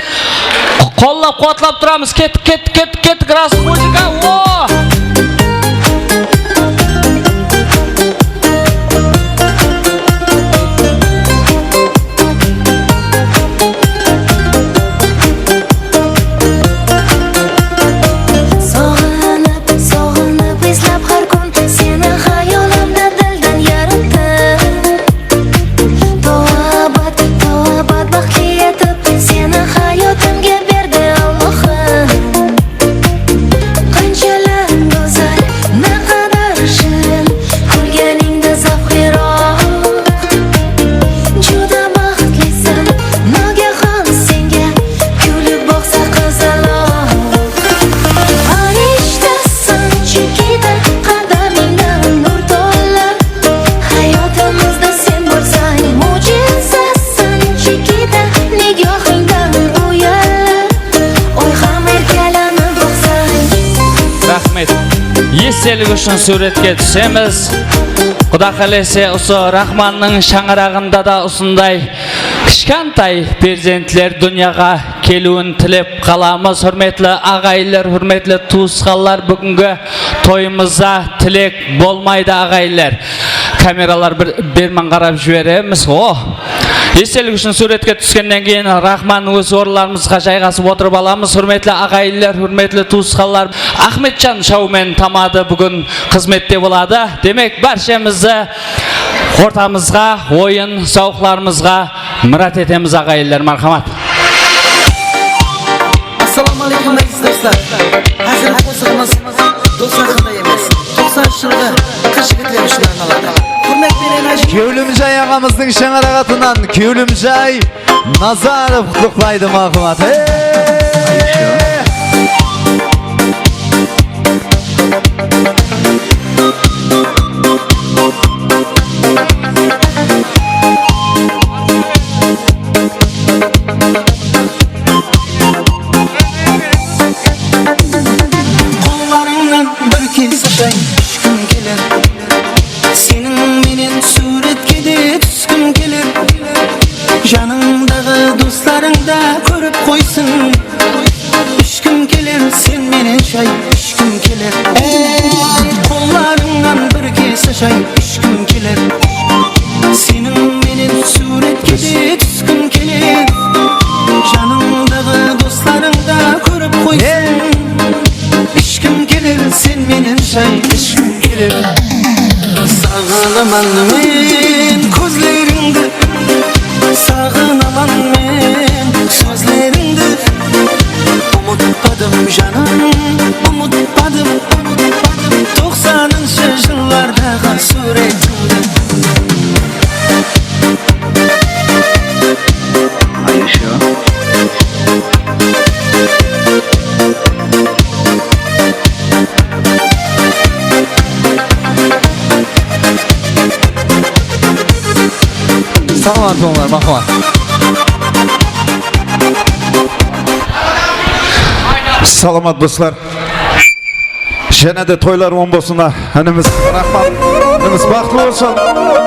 qollap-quwatlap turamız. Kettik, kettik, kettik, kettik, Rasul, muzıka, o! Soǵınıp, soǵınıp islap hár kún seni xayolimda dildan yaratdim. Toabat, toabat baxtli etip seni hayotimga berdi Allohim. Qanshalar gózzal, naqadar shirin, kúlganingda zavqliroq. Juda baxtlisan, nogahon senga kúlib boqsa qizaloq. Farishtasan chekida, qadamingdan nur tolar. Hayotimizda sen bo'lsang, mo'jizasan chekida, nigohingdan uyalar. Oy, hamma erkalanib boqsang. Raxmet. Estelik ushın súwretke túsemiz. Quda qálese, usı Raxmannıń shańaraǵında da usınday kishkentay perzentler dúnyaǵa keliwin tilep qalamız. Húrmetli aǵayinler, húrmetli tuwısqanlar, búgingi toyımızda tilek bolmaydı, aǵayinler. Kameralar bir, berman qarap jiberemiz. O! Estelik ushın súwretke túskennen keyin Raxman óz orınlarımızǵa jayǵasıp otırıp alamız. Húrmetli aǵayinler, húrmetli tuwısqanlar, Axmetjan shoumen tamadı búgin xızmette boladı. Demek, bárshemizdi ortamızǵa, oyın-zawıqlarımızǵa mirát etemiz, aǵayinler, marhamat. Assalawma aleykum, aziz doslar. Házir qosıǵımız dos haqqında emes, toqsanınshı jılǵı qız-jigitler ushın arnaladı. Húrmet penen, Kewlimjay aǵamızdıń shańaraǵı atınan Kewlimjay Nazarov qutlıqlaydı, marhamat. Hey! Qollarıńnan bir kez ashayın, túskim keler. Seniń menen súwretke de túskim keler. Shay ishkim keler. Ey, qollarıńnan bir kese shay ishkim keler. Seniń menen súwretke de túskim keler. Janıńdaǵı doslarıń da kórip qoysın. Ishkim keler, sen menen shay ishkim keler. Saǵınaman men kózlerińdi, saǵınaman men sózlerińdi. Umıtpadım, janım, umıtpadım, umıtpadım toqsanınshı jıllardaǵı súwretińdi. Salamat bolıńlar, marhamat. Salamat, doslar. Jáne de toylar oń bolsın, inimiz Rahman. Inimiz baxıtlı bolsın.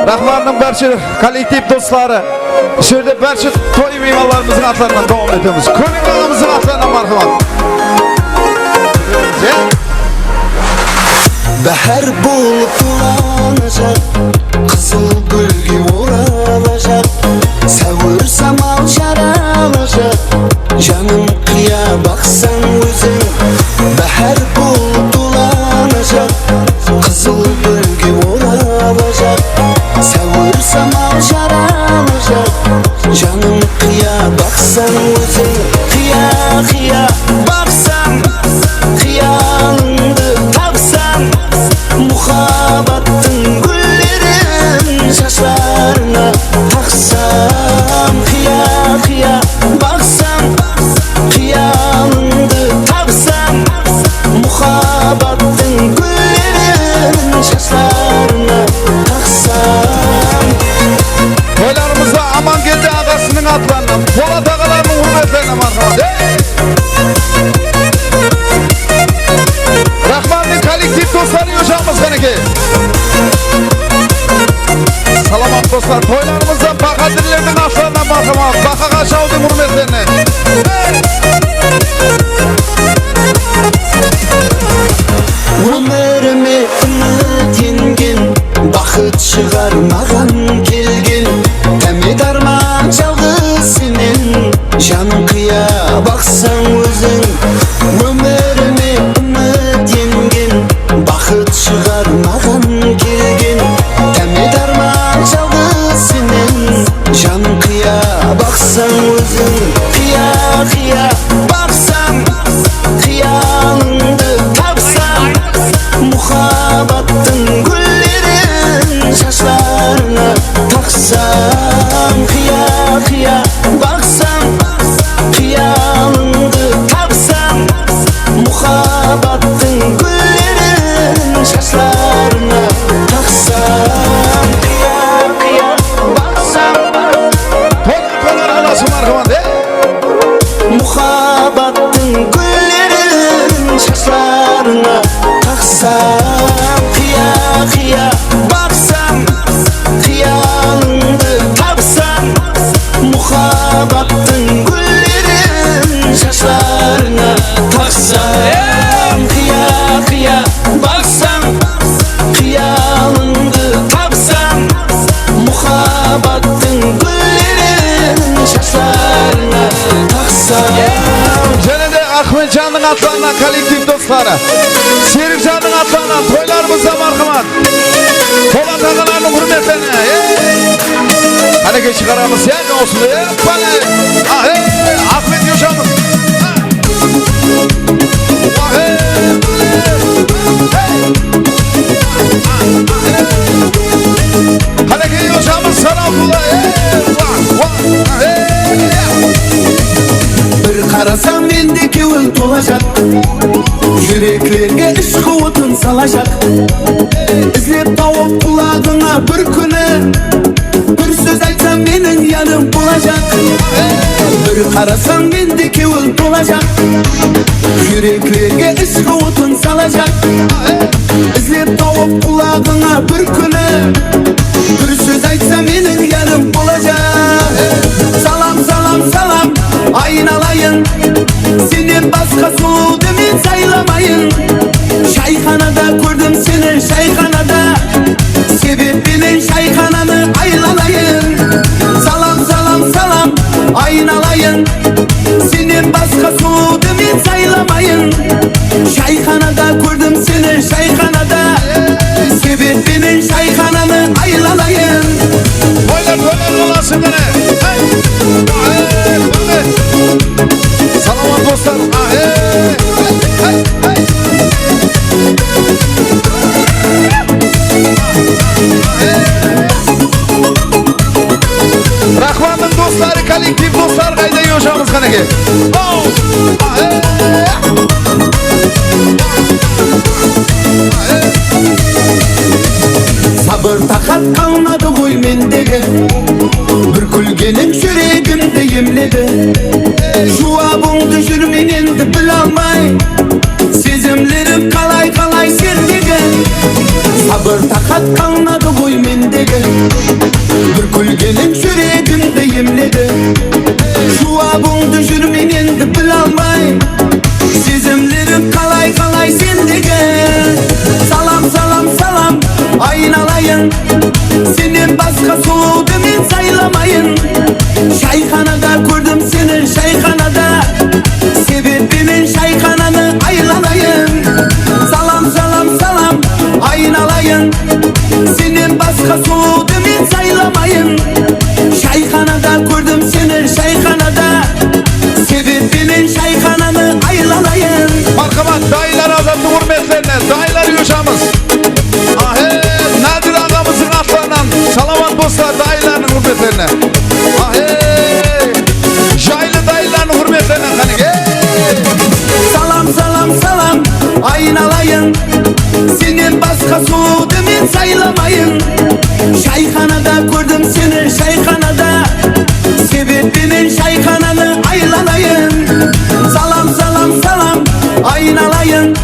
Rahmannıń bárshe kollektiv dosları. Usı jerde bárshe toy miymanlarımızdıń atlarınan dawam etemiz. Kóbek aǵamızdıń atlarınan marhamat. Báhár bolıp bulanajaq, qızıl gúlge oralajaq, sáwir samal jaralajaq, janım qıya baqsań óziń. Báhár bolıp bulanajaq, qızıl gúlge oralajaq, sáwir samal jaralajaq, janım qıya baqsań óziń. Qıya, qıya baqsań, qıyalıńdı tapsań, muhabbattıń gúllerin shashlarıńa taqsań. Qıya, qıya baqsań, qıyalıńdı tapsań, muhabbattıń gúllerin shashlarıńa taqsań. Toylarımızda Amangeldi aǵasınıń atlarınan, Polat aǵalarınıń húrmetlerine, marhamat. Ey! Rahmannıń kollektiv dosları, ojamız, qánekey. Salamat, doslar, toylarımızda bahádírlerdiń atlarınan, marhamat, Bahaǵa shawdıń húrmetlerine. Ey! Ómirime úmit engen, baxıt shıǵar maǵan kelgen. Dámedarman jalǵız senen, janım qıya baqsań óziń. Ómirime úmit engen, baxıt shıǵar maǵan kelgen. Dámedarman jalǵız senen, janım qıya baqsań óziń. Qıya, qıya baqsań, qıyalıńdı tapsań, muhabbattıń gúllerin shashlarıńa taqsań. Qıya, qıya baqsań, qıyalıńdı tapsań, muhabbattıń gúllerin shashlarıńa taqsań. Qıya, qıya baqsań. Toylar, toylar, alasım, marhamat, e? Muhabbattıń gúllerin shashlarıńa taqsań. Qıya, qıya baqsań, qıyalıńdı tapsań, muhabbattıń gúllerin shashlarıńa taqsań. Qıya, qıya baqsań, qıyalıńdı tapsań, muhabbattıń gúllerin shashlarıńa taqsań. Jáne de Ahmetjannıń atlarınan kollektiv dosları, Serikjannıń atlarınan toylarımızda, marhamat, Polat aǵalarınıń húrmetlerine. Ey! Qánekey, shıǵaramız, ya, dawısımdı, e, bale. A, ey, Ahmet ojamız. A. Wa, ey, bale. Ey! Qánekey, ojamız, Sarapullı, ey, wa, wa, ey, ya. Bir qarasań, mende kewil tolajaq, júreklerge ishqı otın salajaq. Izlep tawıp qulaǵıńa bir kúni, bir sóz aytsam, meniń yanım bolajaq. Bir qarasań, mende kewil tolajaq, júreklerge ishqı otın salajaq. Izlep tawıp qulaǵıńa bir kúni, bir sóz aytsam, meniń yanım bolajaq. Salam, salam, salam, aynalayın. Sennen basqa sulıwdı men saylamayın. Shayxanada kórdim seni, shayxanada. Sebep penen shayxananı aylanayın. Toylar, toylar bolasın qáne. Hey! Hey! Hey! Salamat doslar. Hey! Hey! Hey! Hey! Rahmannıń dosları, kollektiv doslar qayda, yoshamız qáneke. Sabır taqat qalmadı ǵoy mendegi. Bir kúlgeniń júregimdi emledi. Juwabıńdı júrmen endi bile almay. Sezimlerim qalay, qalay sendegi. Sabır taqat qalmadı ǵoy mendegi. Bir kúlgeniń júregimdi emledi. Juwabıńdı júrmen endi bile almay. Sezimlerim qalay, qalay sendegi. Salam, salam, salam, aynalayın. Sennen basqa sulıwdı men saylamayın. Shayxanada kórdim seni, shayxanada. Sebep penen shayxananı aylanayın. Salam, salam, salam, aynalayın. Sennen basqa sulıwdı men saylamayın. Shayxanada kórdim seni, shayxanada. Sebep penen shayxananı aylanayın. Marhamat, dayılar Azattıń húrmetlerine, dayılar yoshamız. Ahe, Nádir aǵamızdıń atlarınan salamat bolsa dayılardıń húrmetlerine. Ahe, jaylı dayılardıń húrmetlerine qáneke. Salam, salam, salam, aynalayın. Sennen basqa sulıwdı men saylamayın. Shayxanada kórdim seni, shayxanada. Sebep penen shayxananı aylanayın. Salam, salam, salam, aynalayın.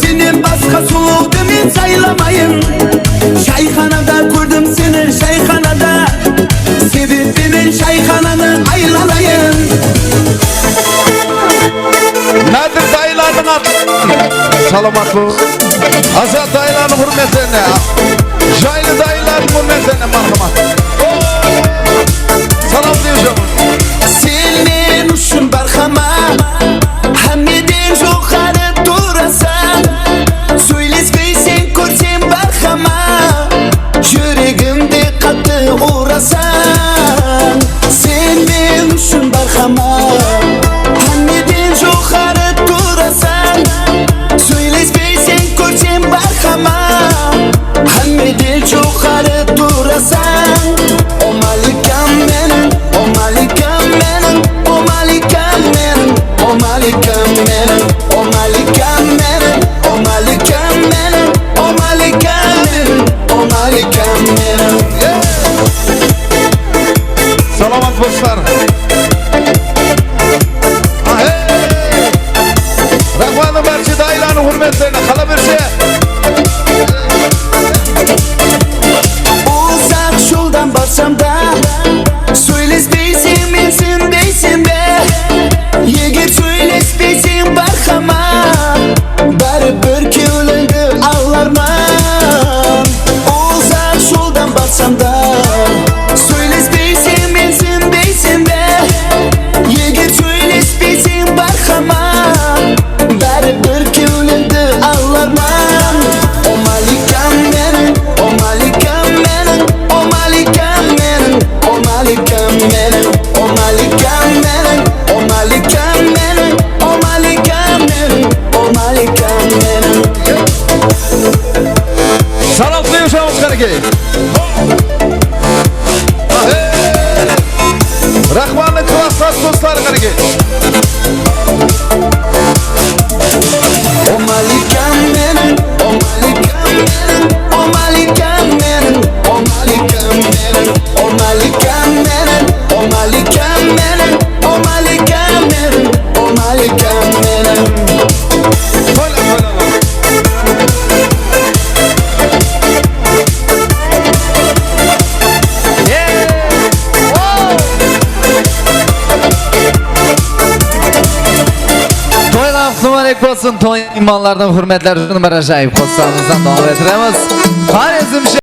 Sennen basqa sulıwdı men saylamayın. Shayxanada kórdim seni, shayxanada. Sebep penen shayxananı aylanayın. Nádir dayılardıń atı. Salamat bol. Azat dayılardıń húrmetlerine, jaylı dayılardıń húrmetlerine marhamat. Salam diyeceğim. Sen men ushın barxama, hámmeden joqarı turasań. Sóylespeyseń, kórsem barxama, júregimdi qattı urasań. Sen men ushın barxama, hámmeden joqarı turasań. Sóylespeyseń, kórsem barxama, hámmeden joqarı turasań. O malikam meniń, o malikam meniń, o malikam meniń, o malikam meniń, o malikam meniń, o malikam meniń, o malikam meniń, o malikam meniń. Salamat bolsınlar. Ahe! Rahmannıń bárshi dayılarınıń húrmetlerine qala berse. Uzaq joldan barsam da, sóylespeyseń, men senbeysen be? Eger sóylespeyseń, barxama, báribir kewlińdi alarman. Uzaq joldan barsam da, sóylespeyseń, men senbeysen be? Eger sóylespeyseń, barxama, báribir kewlińdi alarman. O malikam meniń, o malikam meniń, o malikam meniń, o malikam meniń, o malikam meniń, o malikam meniń, o malikam meniń, o malikam meniń. Salam, qáneke. Rahmannıń klasslas dosları, qáneke. O malikam meniń, o malikam meniń, o malikam meniń, o malikam meniń, o malikam meniń, o malikam meniń, o malikam meniń, o malikam meniń. Toylar qutlı múbarek bolsın, toy miymanlarınıń húrmetleri ushın bir ájayıp qosıqlarımızdan dawam ettiremiz. Xorezmshe.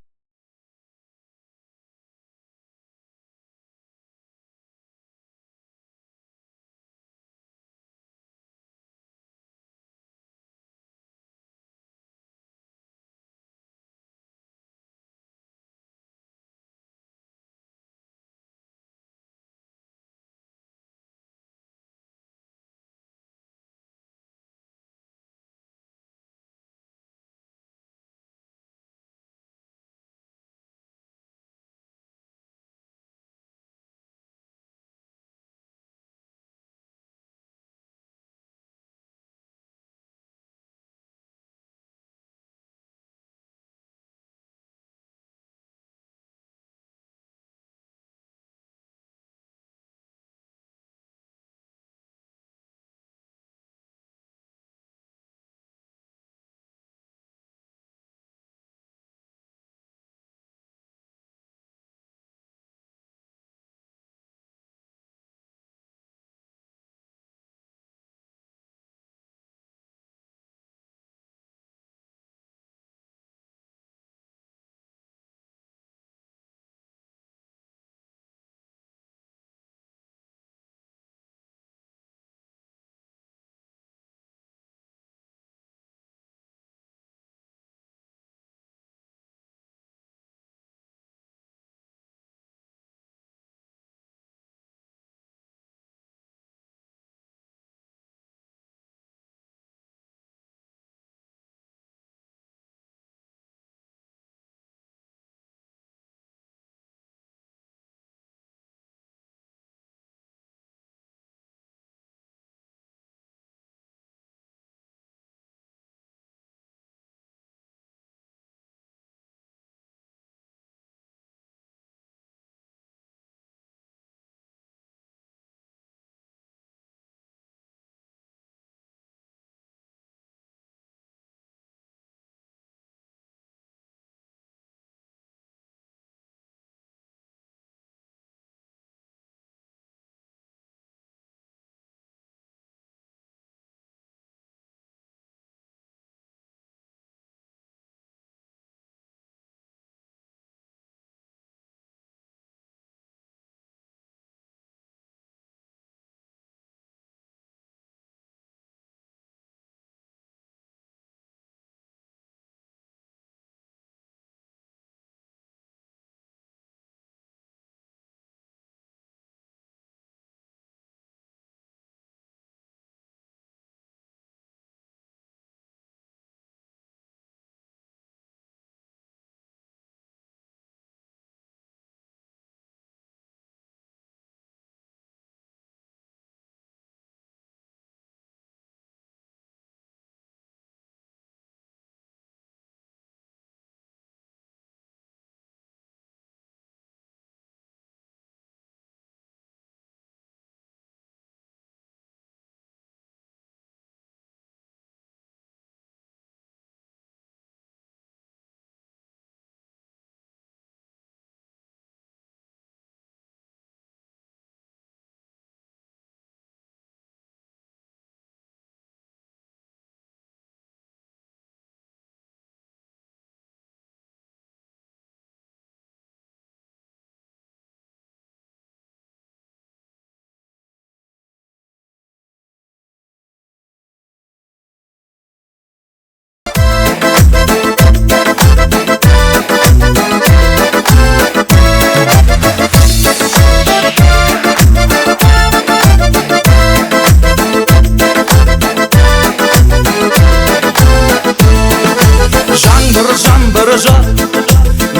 Jat,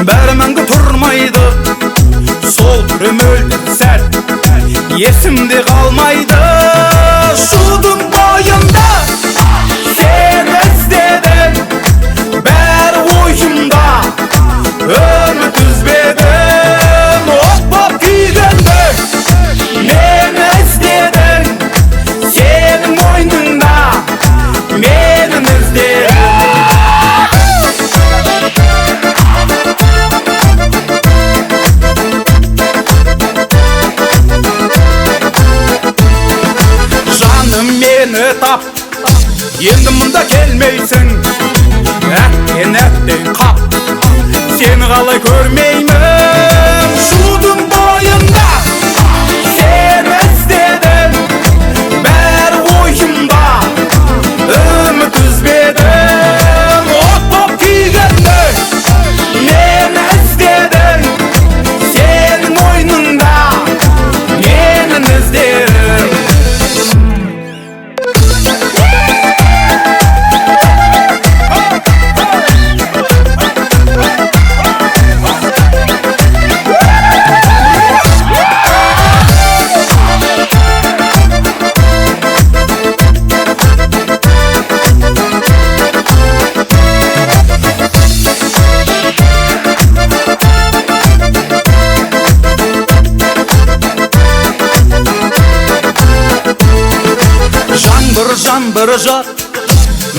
bári máńgi turmaydı. Sol túri móldir sál, esimde qalmaydı. Juwdım boyımda, seni izledim. Bári oyımda, úmit úzbedim. Ot bolıp kúygendey, meni izlediń. Seniń oyınıńda meniń izlerim. Janım meni tap, endi mında kelmeyseń. Átten, átten qap, seni qalay kórmeymen? Juwdım boyımda, seni izledim. Bári oyımda, úmit úzbedim. Ot bolıp kúygendey, meni izlediń. Seniń oyınıńda meniń izlerim. Jańbır, jańbır jat,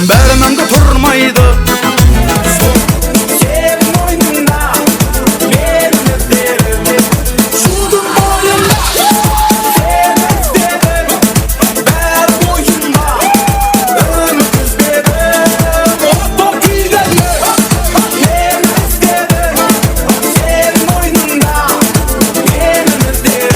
bári máńgi turmaydı. Seniń oyınıńda meniń izlerim. Juwdım boyımda, seni izledim. Bári oyımda, úmit úzbedim. Ot bolıp kúygendey, meni izledim. Seniń oyınıńda meniń izlerim.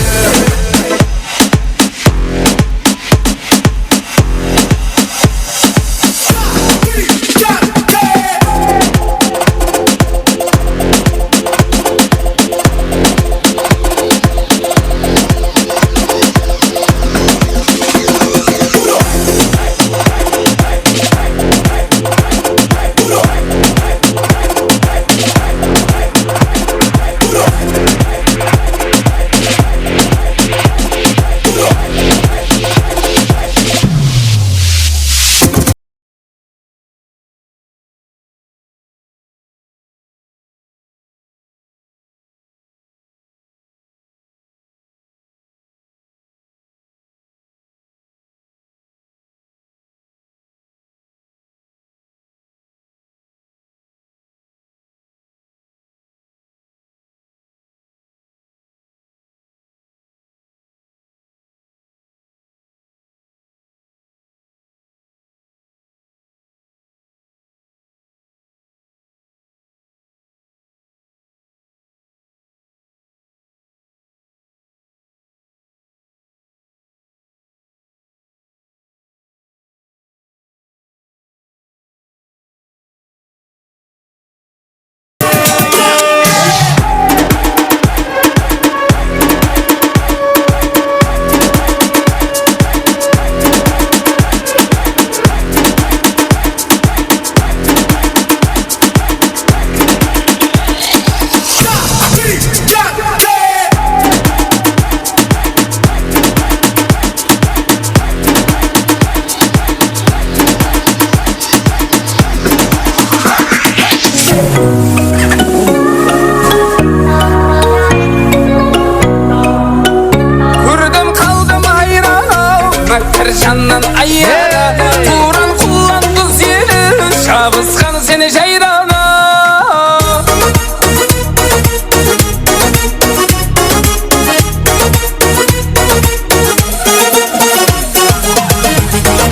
Kórdim, qaldım hayran-aw, mákkar jannan ayyara. Tuwran qullan qız eli, jabısqan seni jayrana.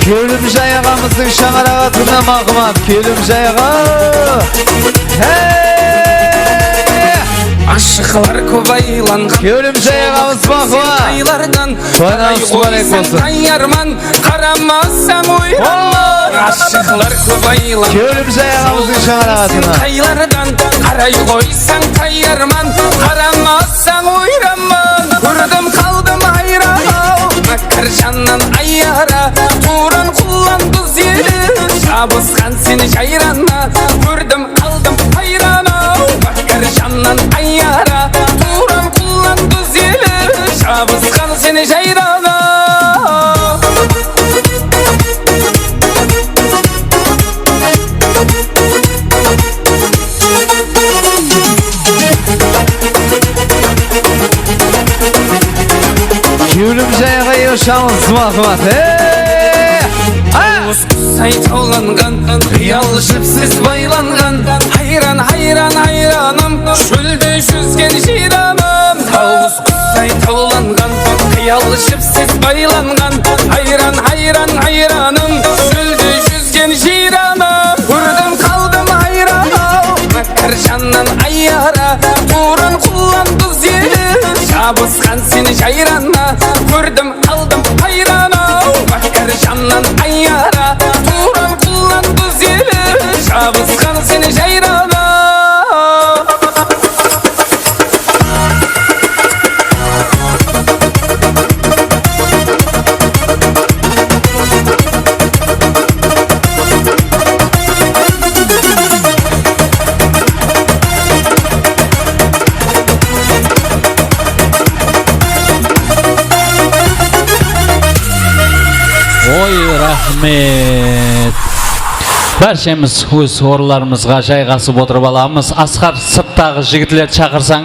Kelimjay aǵamızdıń shańaraǵı tınımaǵıman, Kelimjay aǵa. Hey! Ashıqlar kóp aylanǵan. Kelimjay aǵamız maqıma. Qaylardan toyınıńız múbarek bolsın. Tayarman, qaramasań oyranman. Ashıqlar kóp aylanǵan. Kelimjay aǵamızdıń shańaraǵı tınımaǵıman. Qaylardan qaray qoysań tayarman, qaramasań oyranman. Kórdim, qaldım hayran-aw, mákkar jannan ayyara. Tuwran qullan qız eli, jabısqan seni jayrana. Kórdim, qaldım hayran. Shalız, maqıbat. Ey! A! Qussay tawlanǵan, qıyal jipsiz baylanǵan. Hayran, hayran, hayranım, shólde júzgen jıyranım. Tawıs qussay tawlanǵan, qıyal jipsiz baylanǵan. Hayran, hayran, hayranım, shólde júzgen jıyranım. Kórdim, qaldım hayran-aw, mákkar jannan ayara. Tuwran qullan duz eli, jabısqan sen jayranına. Kórdim, qaldım hayran-aw, mákkar jannan ayara. Tuwran qullan duz eli, jabısqan sen jayrana. Oy, raxmet. Bárshemiz óz orınlarımızǵa jayǵasıp otırıp alamız. Asqar, sırttaǵı jigitlerdi shaqırsań,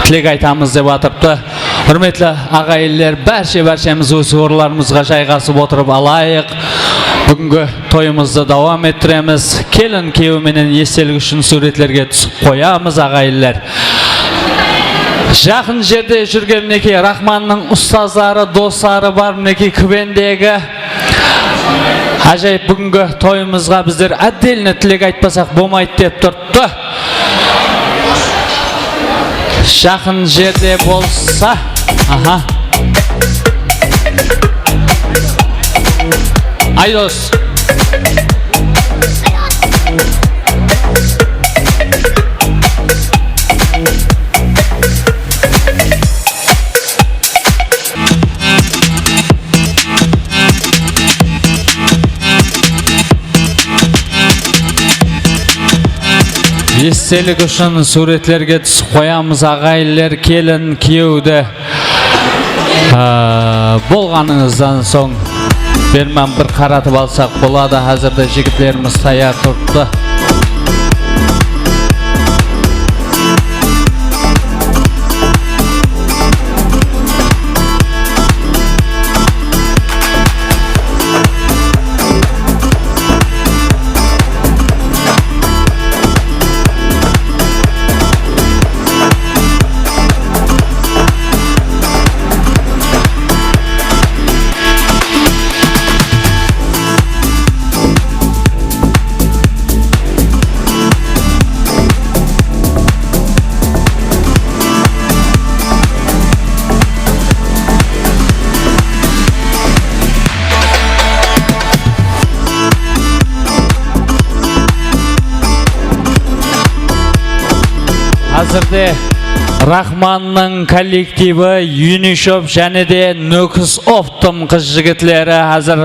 tilek aytamız dep atırıptı. Húrmetli aǵayinler, bárshe-bárshemiz óz orınlarımızǵa jayǵasıp otırıp alayıq. Búgingi toyımızdı dawam ettiremiz. Kelin, kúyew menen estelik ushın súwretlerge túsip qoyamız, aǵayinler. Jaqın jerde júrgen, minekey, Raxmannıń ustazları, dosları bar, minekey, Kúbendegi. Ájayıp, búgingi toyımızǵa bizler отдельно tilek aytpasaq bolmaydı dep turıptı. Jaqın jerde bolsa, aha. Aydos. Estelik ushın súwretlerge túsip qoyamız, aǵayinler, kelin, kúyewdi. Aa, bolǵanıńızdan soń berman bir qaratıp alsaq boladı. Házirde jigitlerimiz tayar turıptı. Házirde Raxmannıń kollektivi, Unishop jáne de Nókis Optum qız-jigitleri házir,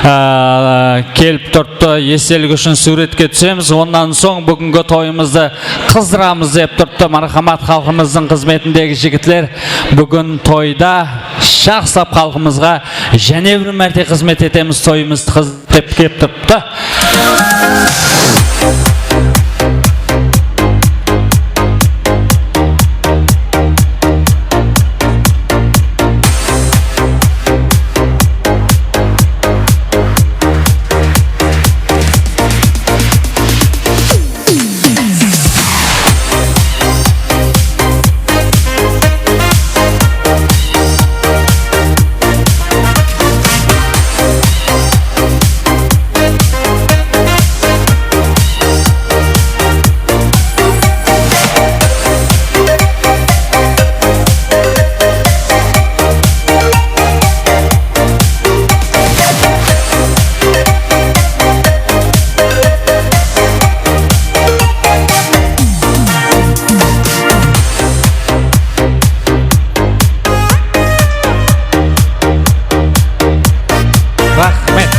aa, kelip turıptı. Estelik ushın súwretke túsemiz. Onnan soń búgingi toyımızdı qızdıramız dep turıptı. Marhamat, xalqımızdıń xızmetindegi jigitler búgin toyda jaqsılap xalqımızǵa jáne bir márte xızmet etemiz, toyımızdı qız dep kelip turıptı. Raxmet.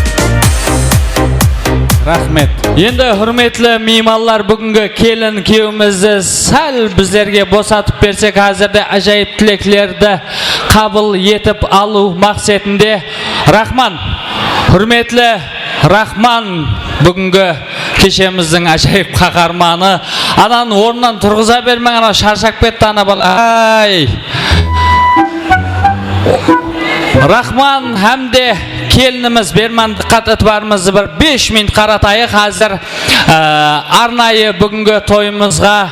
Raxmet. Endi, húrmetli miymanlar, búgingi kelin kúyewimizdi sál bizlerge bosatıp bersek, házirde ájayıp tileklerdi qabıl etip alıw maqsetinde. Raxman, húrmetli Raxman, búgingi keshemizdiń ájayıp qaharmanı. Anan ornınan turǵıza bermeń, ana sharshap ketti ana bala. Ay! Raxman hám de kelinimiz Berman, dıqqat itibarımızdı bir bes minut qaratayıq. Házir, e, arnayı búgingi toyımızǵa,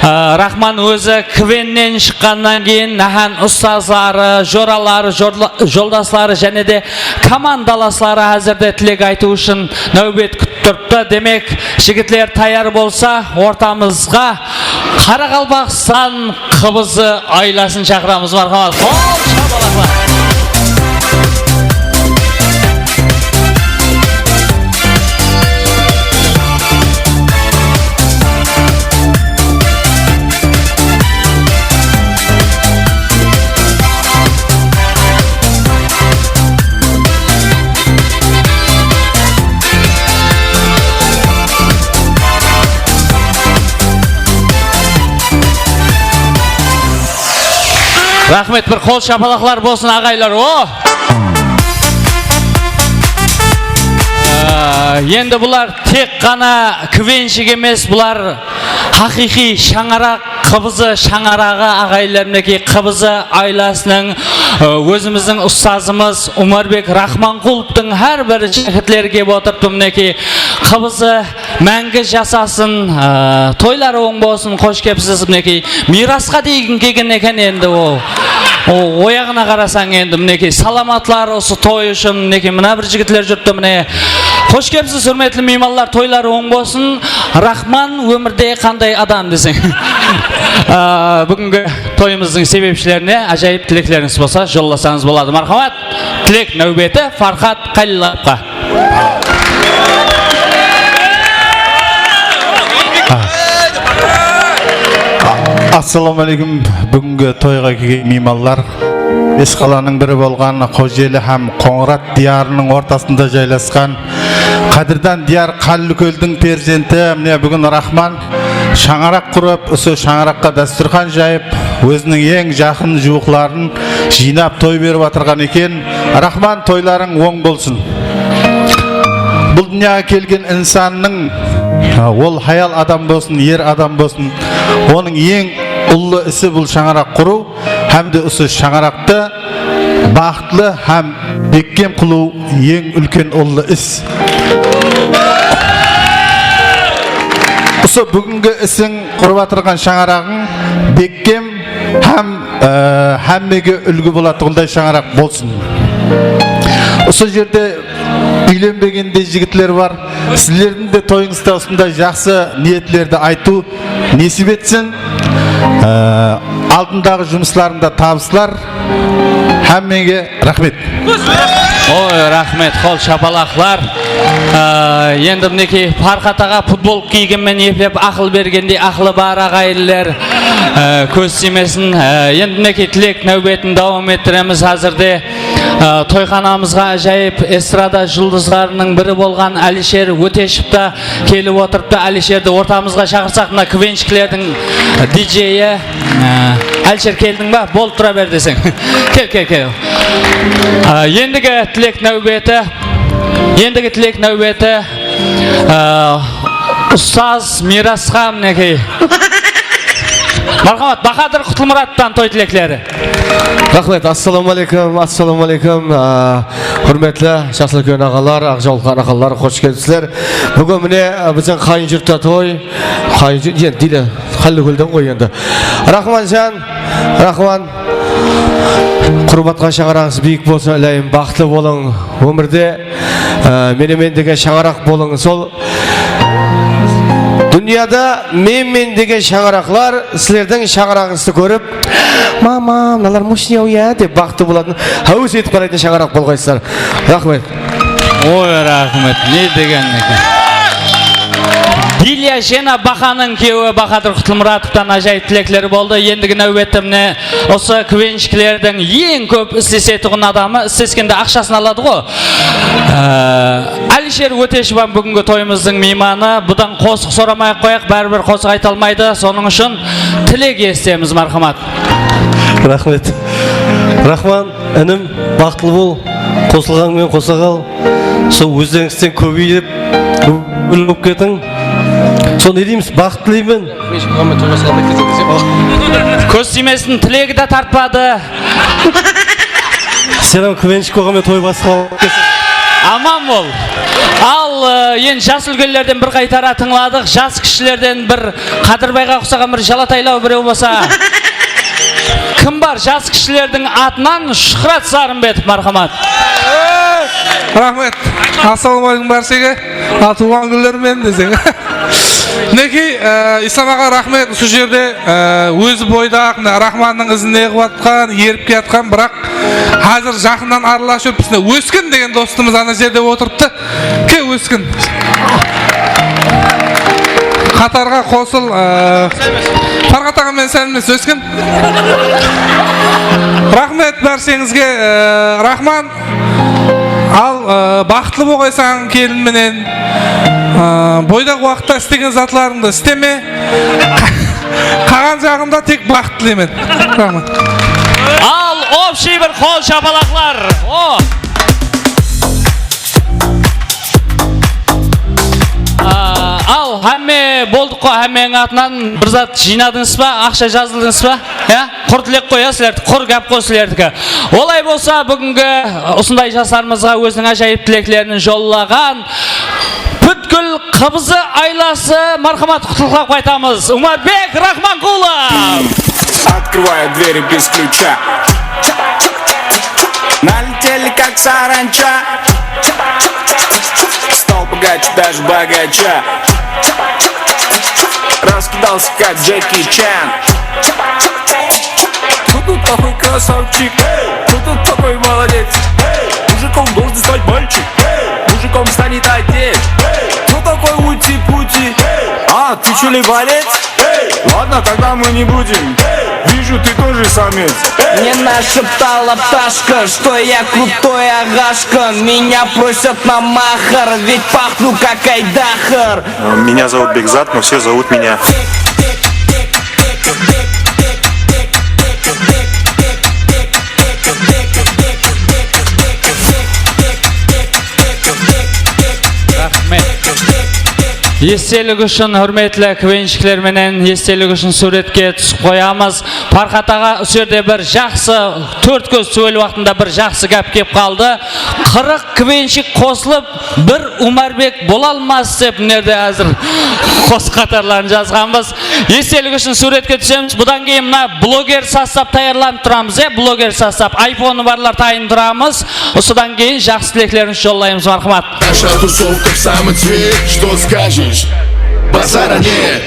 e, Raxman ózi Kvennen shıqqannan keyin náhán ustazları, joraları, jorla-, joldasları jáne de komandalasları házirde tilek aytıw ushın náwbet kútip turıptı. Demek, jigitler tayar bolsa, ortamızǵa Qaraqalpaqstan qıbızı Aylasın shaqıramız, marhamat. Qol shapalaqlar. Raxmet, bir qol shapalaqlar bolsın, aǵaylar. O! Á, endi bular tek ǵana kvenshik emes, bular haqıyqıy shańaraq qıbızı shańaraǵı, aǵayinler, minekey, qıbızı Aylasınıń, e, ózimizdiń ustazımız Umarbek Raxmanqulovtıń hár bir jigitleri kep otırıptı, minekey, qıbızı máńgi jasasın, e, toyları oń bolsın, xosh kepsiz, minekey, miyrasqa deyin kelgen eken endi o. O, oyaǵına qarasań endi, minekey, salamatlar usı toy ushın, minekey, mına bir jigitler júripti, mine. Xosh kepsiz, húrmetli miymanlar, toyları oń bolsın. Raxman ómirde qanday adam deseń. Á, búgingi toyımızdıń sebepshilerine ájayıp tileklerińiz bolsa, jollasańız boladı. Marhamat, tilek náwbeti Farxat Qálilovqa. Assalawma áleykum, búgingi toyǵa kelgen miymanlar. Bes qalanıń biri bolǵan Xojeli hám Qońırat diyarınıń ortasında jaylasqan qádirdan diyar Qállikóldiń perzenti, mine, búgin Raxman shańaraq qurıp, usı shańaraqqa dástúrxan jayıp, óziniń eń jaqın juwıqların jıynap toy berip atırǵan eken. Raxman, toylarıń oń bolsın. Bul dúnyaǵa kelgen insannıń, ol hayal adam bolsın, er adam bolsın, onıń eń ullı isi bul shańaraq qurıw. Hám de usı shańaraqtı baxıtlı hám bekkem qılıw eń úlken ullı is. Usı búgingi isiń, qurıp atırǵan shańaraǵıń bekkem hám, e, hámmege úlgi bolatuǵınday shańaraq bolsın. Usı jerde úylenbegen de jigitler bar. Sizlerdiń de toyıńızda usınday jaqsı niyetlerdi aytıw nesip etsin. Ee, aldındaǵı jumıslarıńda tabıslar. Hámmege raxmet. Oy, raxmet, qol shapalaqlar. Ee, endi minekey, Farxat aǵa futbol kiygen menen eplep aqıl bergendey aqılı bar aǵayinler. Ee, kóz tiymesin. Ee, endi minekey, tilek náwbetin dawam ettiremiz házirde. Á, toyxanamızǵa ájayıp estrada juldızlarınıń biri bolǵan Áliysher Óteshev ta kelip otırıptı. Áliysherdi ortamızǵa shaqırsaq, mına kvenshiklerdiń dijeyi. Á, Áliysher, keldiń ba? Bolıp tura ber deseń. Kel, kel, kel. Á, endigi tilek náwbeti. Endigi tilek náwbeti. Á, ustaz Miyrasqa, minekey. Marhamat, Bahadır Qutlımurattan toy tilekleri. Raxmet, assalawma áleykum, assalawma áleykum. Á, húrmetli jası úlken aǵalar, aq jawılǵan aqalar, xosh kelipsizler. Búgin mine, á, biziń qáyin jurtta toy. Qáyin jurt, endi, deyli, Qállikólden ǵoy endi. Raxmanjan, Raxman, qurıp atqan shańaraǵıńız biyik bolsın, ilayım, baxıtlı bolıń ómirde. Á, mene men degen shańaraq bolıń. Sol dúnyada men-men degen shańaraqlar sizlerdiń shańaraǵıńızdı kórip, "Mama, mınalar moshnıy-aw, ya", dep baxıtlı bolatın, háwes etip qaraytın shańaraq bolǵaysızlar. Raxmet. Oy, raxmet. Ne degen eken. Dilya Jena Bahanıń kiyewi Bahadır Qutlımuratovtan ájayıp tilekleri boldı. Endigi náwbetimne usı kvenshiklerdiń eń kóp islesetuǵın adamı, isleskende aqshasın aladı ǵo. Á, Áliysher Óteshev hám búgingi toyımızdıń miymanı. Budan qosıq soramay-aq qoyaq, báribir qosıq ayta almaydı. Sonıń ushın tilek esitemiz, marhamat. Raxmet. Raxman, inim, baxıtlı bol. Qosılǵań menen qosa qal. Sol ózlerińizden kóbeyip, kóp bolıp ketiń. Sol ne deymiz? Baxıt tileymen. Kóz tiymesin, tilegi de tartpadı. Sen hám kúvenshik bolǵan menen toy basqa. Aman bol. Al, e, endi jas úlkenlerden bir qaytara tıńladıq, jas kishilerden bir Qádirbayǵa uqsaǵan bir jalataylaw birew bolsa. Kim bar jas kishilerdiń atınan? Shuhrat Sarımbetov, marhamat. Raxmet. Assalawma áleykum bárshege. Al, tuwǵan kúnler menen deseń. Minekey, e, Islam aǵa, raxmet. Usı jerde, e, ózi boydaq, mına Raxmannıń izinde qılıp atqan, erip kiyatqan, biraq házir jaqınnan aralasıp júrip, bizde Óskin degen dostımız ana jerde otırıptı. Ke, Óskin. Qatarǵa qosıl, e, Farxat aǵa menen sálemles, Óskin. Raxmet bársheńizge, e, Raxman. Al, e, baxıtlı bolǵaysań kelin menen. E, boydaq waqıtta islegen zatlarıńdı isleme. Qalǵan jaǵında tek baxıt tileymen. Raxmet. Al, общий bir qol shapalaqlar. O. A, al, hámme boldıq ǵo, hámmeniń atınan bir zat jıynadıńız ba, aqsha jazıldıńız ba? Ya? Qur tilek ǵoy, ya, sizlerdiki, qur gáp ǵoy sizlerdiki. Olay bolsa, búgingi usınday jaslarımızǵa óziniń ájayıp tileklerin jollaǵan Pútkil Qıbızı aylası, marhamat, qutlıqlap qaytamız. Umarbek Raxmanqulov. Открываю двери без ключа. Налетели, как саранча. Стал богаче даже богача. Раскидался, как Джеки Чан. Кто тут такой красавчик? Кто тут такой молодец? Мужиком должен стать мальчик. Мужиком станет отец. Кто такой ути-пути? А, ты чё ли борец? Ладно, тогда мы не будем. Вижу, ты тоже самец. Мне нашептала пташка, что я крутой ағашка. Меня просят на махар, ведь пахну как айдахар. Меня зовут Бекзат, но все зовут меня. Raxmet. Estelik ushın, húrmetli kúvenshikler menen estelik ushın súwretke túsip qoyamız. Parxat aǵa, usı jerde bir jaqsı, tórt kóz túwel waqtında bir jaqsı gáp kep qaldı. Qırıq kúvenshik qosılıp, bir Umarbek bola almas dep, mına jerde házir qosıq qatarların jazǵanbız. Estelik ushın súwretke túsemiz. Budan keyin mına bloger sostap tayarlanıp turamız, e, bloger sostap. Ayfonı barlar tayın turamız. Usıdan keyin jaqsı tileklerimizdi jollaymız, marhamat. Наша тусовка в самый цвет, что скажешь? Базара нет.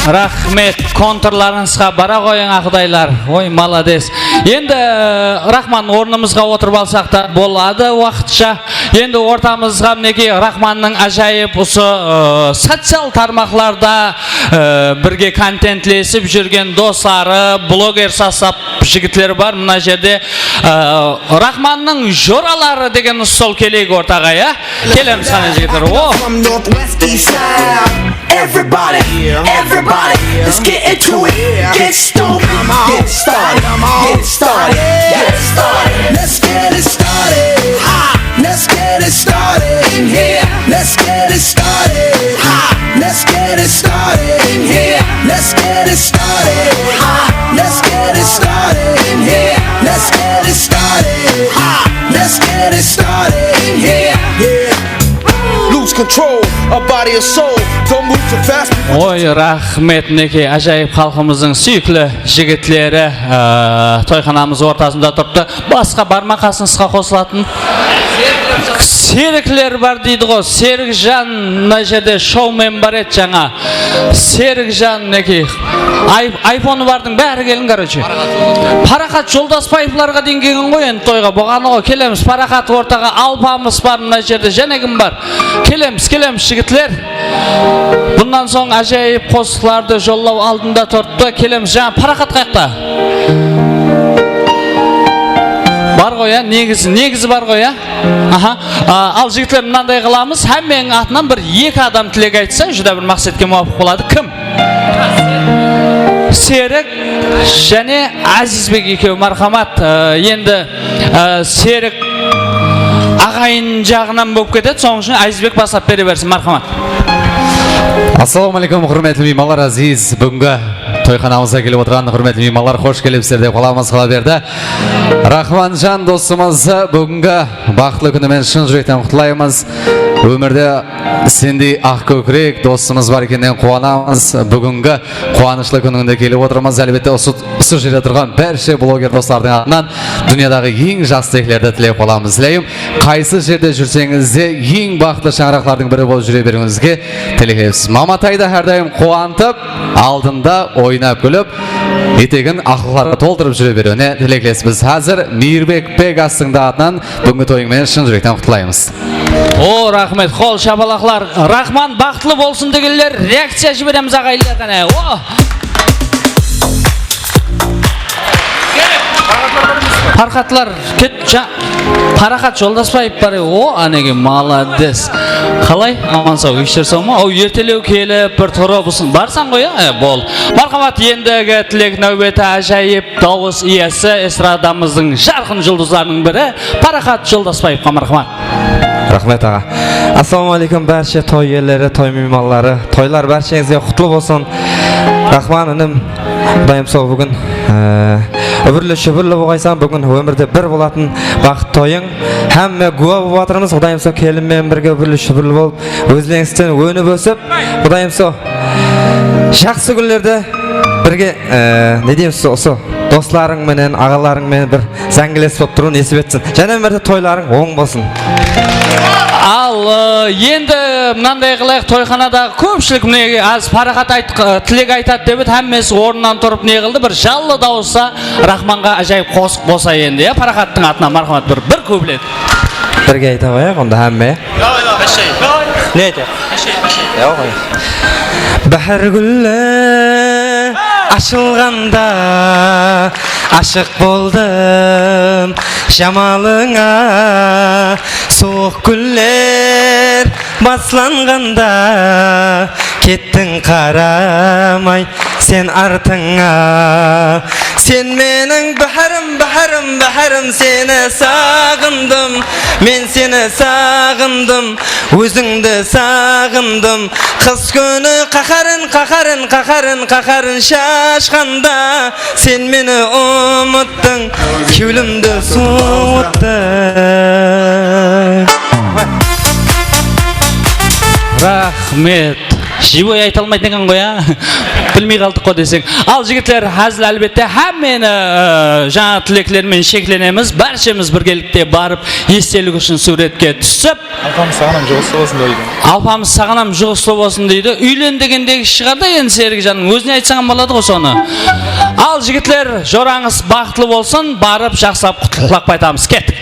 Raxmet, kontrlarıńızǵa bara ǵoyıń, aqdaylar. Oy, malades. Endi, e, Raxman, ornımızǵa otırıp alsaq ta boladı waqıtsha. Endi ortamızǵa, minekey, Raxmannıń ájayıp usı, e, social tarmaqlarda, e, birge kontentlesip júrgen dosları, bloger sostap jigitleri bar. Mına jerde, e, Raxmannıń joraları degen stol keleyik ortaǵa, ya? Kelemiz, qáne, jigitler. O! Everybody, everybody, let's get into it. Get stoned, get started, get started, get started. Let's get it started. Ha! Let's get it started in here. Let's get it started. Ha! Let's get it started in here. Let's get it started. Ha! Let's get it started in here. Let's get it started. Ha! Let's get it started in here. Yeah. Lose control of body and soul. Don't move too fast. Oy, raxmet, minekey, ájayıp xalqımızdıń súyikli jigitleri, e, toyxanamız ortasında turıptı. Basqa bar ma qasıńızǵa qosılatın? Serikler bar deydi ǵo, Serikjan mına jerde shoumen bar edi jańa. Serikjan, minekey, ay-, ayfonı bardıń bári kelin, короче. Paraxat Joldasbaevlarǵa deyin kelgen ǵoy endi toyǵa. Bolǵanı ǵo, kelemiz. Paraxat ortaǵa, Alpamıs bar mına jerde, jáne kim bar? Kelemiz, kelemiz, jigitler. Bunnan soń ájayıp qosıqlardı jollaw aldında turıptı. Kelemiz, jańa Paraxat qayaqta? Bar ǵoy, ya, negizi, negizi bar ǵoy, ya. Aha. A, al, jigitler, mınanday qılamız. Hámmeniń atınan bir eki adam tilek aytsa, júdá bir maqsetke muwapıq boladı. Kim? Serik jáne Ázizbek ekewi, marhamat. A, endi, a, Serik aǵayin jaǵınan bolıp ketedi, sonıń ushın Ázizbek baslap bere bersin, marhamat. Assalawma áleykum, húrmetli miymanlar, áziz búgingi toyxanamızǵa kelip otırǵan húrmetli miymanlar, xosh kelipsizler dep qalamız, qala berdi. Raxmanjan dosımızdı búgingi baxıtlı kúni menen shın júrekten qutlaymız. Ómirde sendey aq kókirek dosımız bar ekenine quwanamız. Búgingi quwanıshlı kúninde kelip otırmız. Álbette, usı, usı jerde turǵan bárshe bloger doslardıń atınan dúnyadaǵı eń jaqsı tileklerdi tilep qalamız. Tileyim, qaysı jerde júrseńiz de, eń baxıtlı shańaraqlardıń biri bolıp júre beriwińizge tileklespez. Mamataydı hárdayım quwantıp, aldında oynap-kúlip, etegin aqlıqlarǵa toltırıp júre beriwine tileklespez. Házir Miyrbek Pegastıń da atınan búgingi toyıń menen shın júrekten qutlaymız. O, raxmet, qol shapalaqlar. Raxman baxıtlı bolsın degenler, reakciya jiberemiz, aǵayinler, qáne. O! Paraxatlar, ket, ja-, Paraxat Joldasbaev bar, o, ánege, malades. Qalay, aman-saw, ishler saw ma? Aw, ertelew kelip, bir turıp, usın, barsań ǵoy, ya? E, bol. Marhamat, endigi tilek náwbeti ájayıp dawıs iyesi, estradamızdıń jarqın juldızlarınıń biri, Paraxat Joldasbaevqa marhamat. Raxmet, aǵa. Assalawma áleykum, bárshe toy iyeleri, toy miymanları. Toylar bársheńizge qutlı bolsın. Raxman, inim, Qudayım sol búgin, e, úbirli-shúbirli bolǵaysań, búgin ómirde bir bolatın baxıt toyıń. Hámme gúwa bolıp atırmız, Qudayım sol kelin menen birge úbirli-shúbirli bolıp, ózleńizden ónip-ósip, Qudayım sol jaqsı kúnlerde birge, e, ne deymiz, usı doslarıń menen, aǵalarıń menen bir záńgiles bolıp turıw nesip etsin. Jáne bir márte toylarıń oń bolsın. Al, e, endi mınanday qılayıq, toyxanadaǵı kópshilik, mine, az Paraxat ayt-, e, tilek aytadı dep edi, hámmesi ornınan turıp ne qıldı, bir jallı dawısta Raxmanǵa ájayıp qosıq bolsa endi, ya, Paraxattıń atınan, marhamat, bir, bir kuplet. Birge ayta qoyayıq onda hámme. Ne aytayıq? Yoq, qoy. Báhár gúlli ashılǵanda ashıq boldım jamalıńa, suwıq gúller baslanǵanda kettiń qaramay sen artıńa. Sen meniń báhárim, báhárim, báhárim, seni saǵındım, men seni saǵındım, ózińdi saǵındım. Qıs kúni qaharın, qaharın, qaharın, qaharın shashqanda, sen meni umıttıń, kewlimdi suwıttıń. Raxmet. Живой ayta almaydı eken ǵoy, á? Bilmey qaldıq ǵo deseń. Al, jigitler, házil, álbette, hámmeni, e, jańa tilekler menen sheklenemiz. Bárshemiz birgelikte barıp, estelik ushın súwretke túsip. Alpamıs, saǵan hám juǵıslı bolsın deydi. Alpamıs, saǵan hám juǵıslı bolsın deydi. Úylen degendegi shıǵar da endi, Serikjanıń ózine aytsań hám boladı ǵo sonı. Al, jigitler, jorańız baxıtlı bolsın, barıp jaqsılap qutlıqlap qaytamız. Kettik.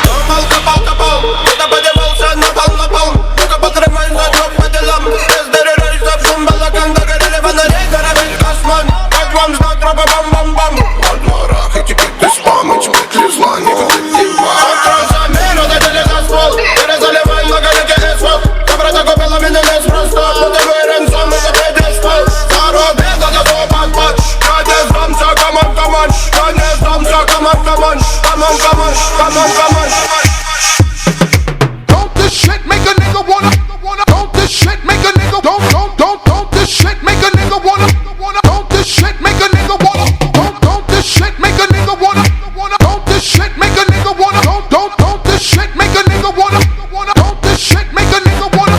Normal, kapal, kapal, bu da bade bolsa, napal, napal. Bu kapal kırmayın, da çok bedelam. Ezbere rayzap, şumbala, kanda, garele, fanarik, garabel, kasman. Bajvamızda tropa, bam, bam, bam. Adlara, hiti, kiti, spam, içim, bitli, zlani, kolektiv, bam. Transfer, o da dele, gaspol. Dere, zaливай, laga, leke, esfalt. Kabrada, kopela, menden, esprosto. Bu da veren, son, bu da pedestal. Zaro, bel, da, da, so, pat, pat. Kade, zamsa, kaman, kaman. Kade, zamsa, kaman, kaman. Kaman, kaman, kaman, kaman. Don't this shit make a nigga wanna, wanna, don't this shit make a nigga, don't, don't, don't, don't this shit make a nigga wanna, wanna, don't this shit make a nigga wanna, don't, don't this shit make a nigga wanna, wanna, don't this shit make a nigga wanna, don't, don't, don't this shit make a nigga wanna, wanna, don't this shit make a nigga wanna.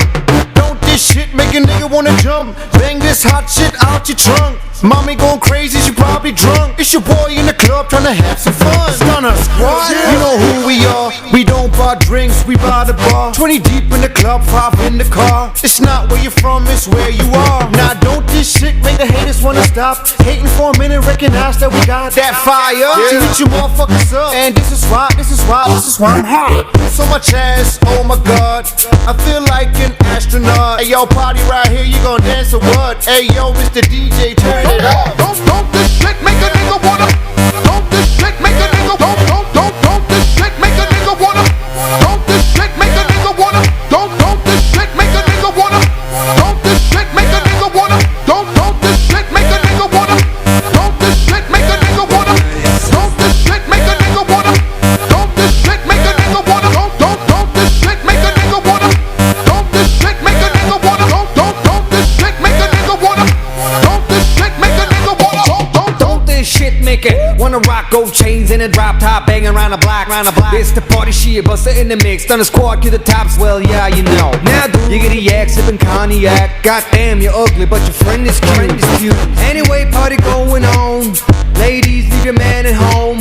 Don't this shit make a nigga wanna jump? Bang this hot shit out your trunk. Mommy going crazy, she probably drunk. It's your boy in the club, Tryna have some fun. Stunna Squad. You know who we are. We don't buy drinks, we buy the bar. Twenty deep in the club, five in the car. It's not where you're from, it's where you are. Now don't this shit make the haters wanna stop hating for a minute? Recognize that we got that fire to heat you motherfuckers up. And this is why, this is why, this is why I'm hot. So much ass, oh my God. I feel like an astronaut. Hey, yo, party right here, you gon' dance or what? Hey, yo, Mister D J, turn it up. Don't, don't this shit make a nigga wanna, don't this shit make a nigga, don't, don't, don't, don't this shit make a nigga wanna, don't this shit make a nigga wanna, don't, don't this shit make a nigga wanna, don't this shit make a nigga wanna, don't, don't this shit make a nigga wanna, don't this shit make a nigga wanna, don't this shit make a nigga wanna, don't this shit make a nigga wanna, don't, don't, don't this shit make a nigga wanna, don't this shit make a nigga wanna, don't, don't, don't this shit make a nigga wanna, don't this shit make a nigga wanna, don't, don't, don't this shit make it wanna rock, gold chains and a drop top, banging around the block, around the block. It's the party shit, Busta in the mix, Stunna Squad to the tops. Well, yeah, you know. Now, dude, you get a yak, sipping cognac. Goddamn, you're ugly, but your friend is cute. Anyway, party going on. Ladies, leave your man at home.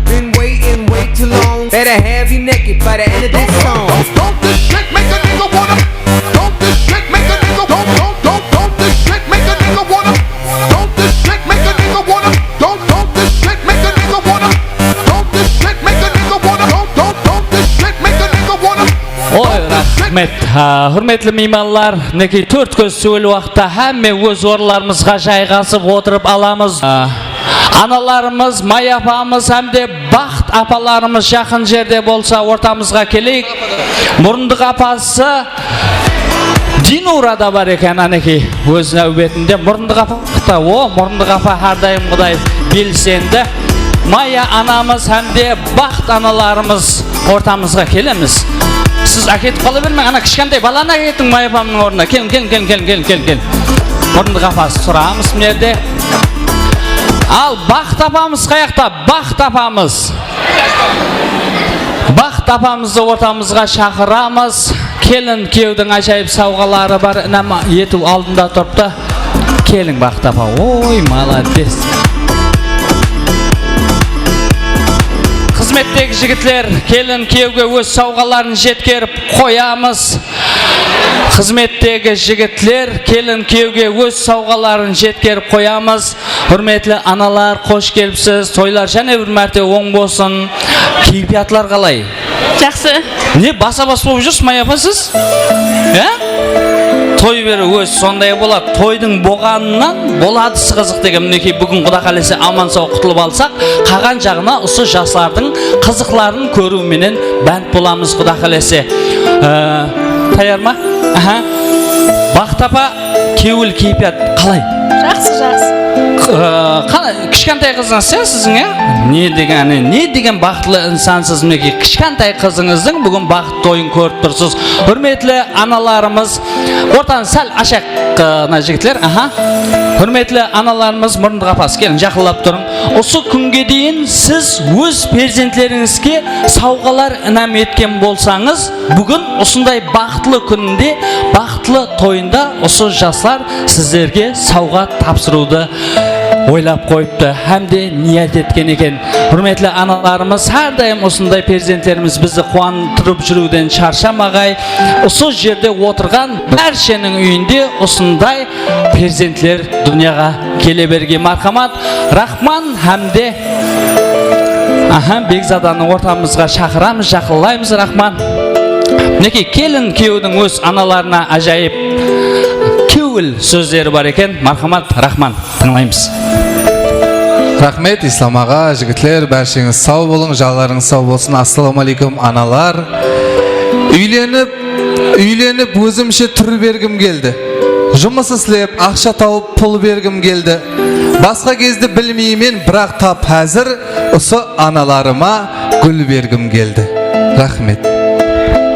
Been waiting way too long. Better have you naked by the end of this song. Don't, don't, don't this shit make a nigga wanna, don't this shit make a nigga, don't, don't, don't, don't this shit make a nigga wanna, don't this shit make a nigga wanna, don't, don't this shit make a nigga wanna, don't this shit make a nigga wanna, don't, don't, don't this shit make a nigga wanna. Oy, raxmet. Á, húrmetli miymanlar, minekey, tórt kóz tógel waqıtta hámme óz orınlarımızǵa jayǵasıp otırıp alamız. Á, analarımız, Maya apamız hám de Baxıt apalarımız jaqın jerde bolsa, ortamızǵa keleyik. Murındıq apası Dinura da bar eken, anekey, óz náwbetinde Murındıq apa. O, Murındıq apa hár dayım quday belsendi. Maya anamız hám de Baxıt analarımız ortamızǵa kelemiz. Siz áketip qala bermeń, ana, kishkentay balanı áketiń Maya apamnıń ornına. Keliń, keliń, keliń. Murındıq apası turamız mına jerde. Al, Baxıt apamız qayaqta? Baxıt apamız. Baxıt apamızdı ortamızǵa shaqıramız. Kelin kúyewdiń ájayıp sawǵaları bar, inam etiw aldında turıptı. Keliń, Baxıt apa. Oy, malades. Xızmettegi jigitler kelin kúyewge óz sawǵaların jetkerip qoyamız. Xızmettegi jigitler kelin kúyewge óz sawǵaların jetkerip qoyamız. Húrmetli analar, xosh kelipsiz. Toylar jáne bir márte oń bolsın. Keypiyatlar qalay? Jaqsı. Ne, basa-bas bolıp júrsiz, Maya apa, siz? Há? Toy beri ózi sonday boladı. Toydıń bolǵanınan boladısı qızıq degen. Minekey, búgin Quda qálese aman-saw qutılıp alsaq, qalǵan jaǵına usı jaslardıń qızıqların kóriw menen bánt bolamız, Quda qálese. Á, tayar ma? Aha. Baxıt apa, kewil, keypiyat qalay? Jaqsı, jaqsı. Q-, qa-, kishkentay qızıńız ya siziń, ya? Ne degen, ne degen baxıtlı insansız, minekey, kishkentay qızıńızdıń búgin baxıt toyın kórip tursız. Húrmetli analarımız, ortanı sál ashayıq, ı, mına jigitler, aha. Húrmetli analarımız, Murındıq apası, keliń, jaqınlap turıń. Usı kúnge deyin siz óz perzentlerińizge sawǵalar inam etken bolsańız, búgin usınday baxıtlı kúninde, baxıtlı toyında usı jaslar sizlerge sawǵa tapsırıwdı oylap qoyıptı hám de niyat etken eken. Húrmetli analarımız, hár dayım usınday perzentlerimiz bizi quwandırıp júriwden sharshamaǵay. Usı jerde otırǵan bársheniń úyinde usınday perzentler dúnyaǵa kele bergey. Marhamat, raxman hám de, aha, Begzadanı ortamızǵa shaqıramız, jaqınlaymız, raxman. Minekey, kelin kúyewdiń óz analarına ájayıp kewil sózleri bar eken. Marhamat, raxman. Tıńlaymız. Raxmet, Islam aǵa, jigitler, bársheńiz saw bolıń, janlarıńız saw bolsın. Assalawma áleykum, analar. Úylenip, úylenip, ózimshe túr bergim keldi. Jumıs islep, aqsha tawıp, pul bergim keldi. Basqa gezdi bilmeymen, biraq tap házir usı analarıma gúl bergim keldi. Raxmet.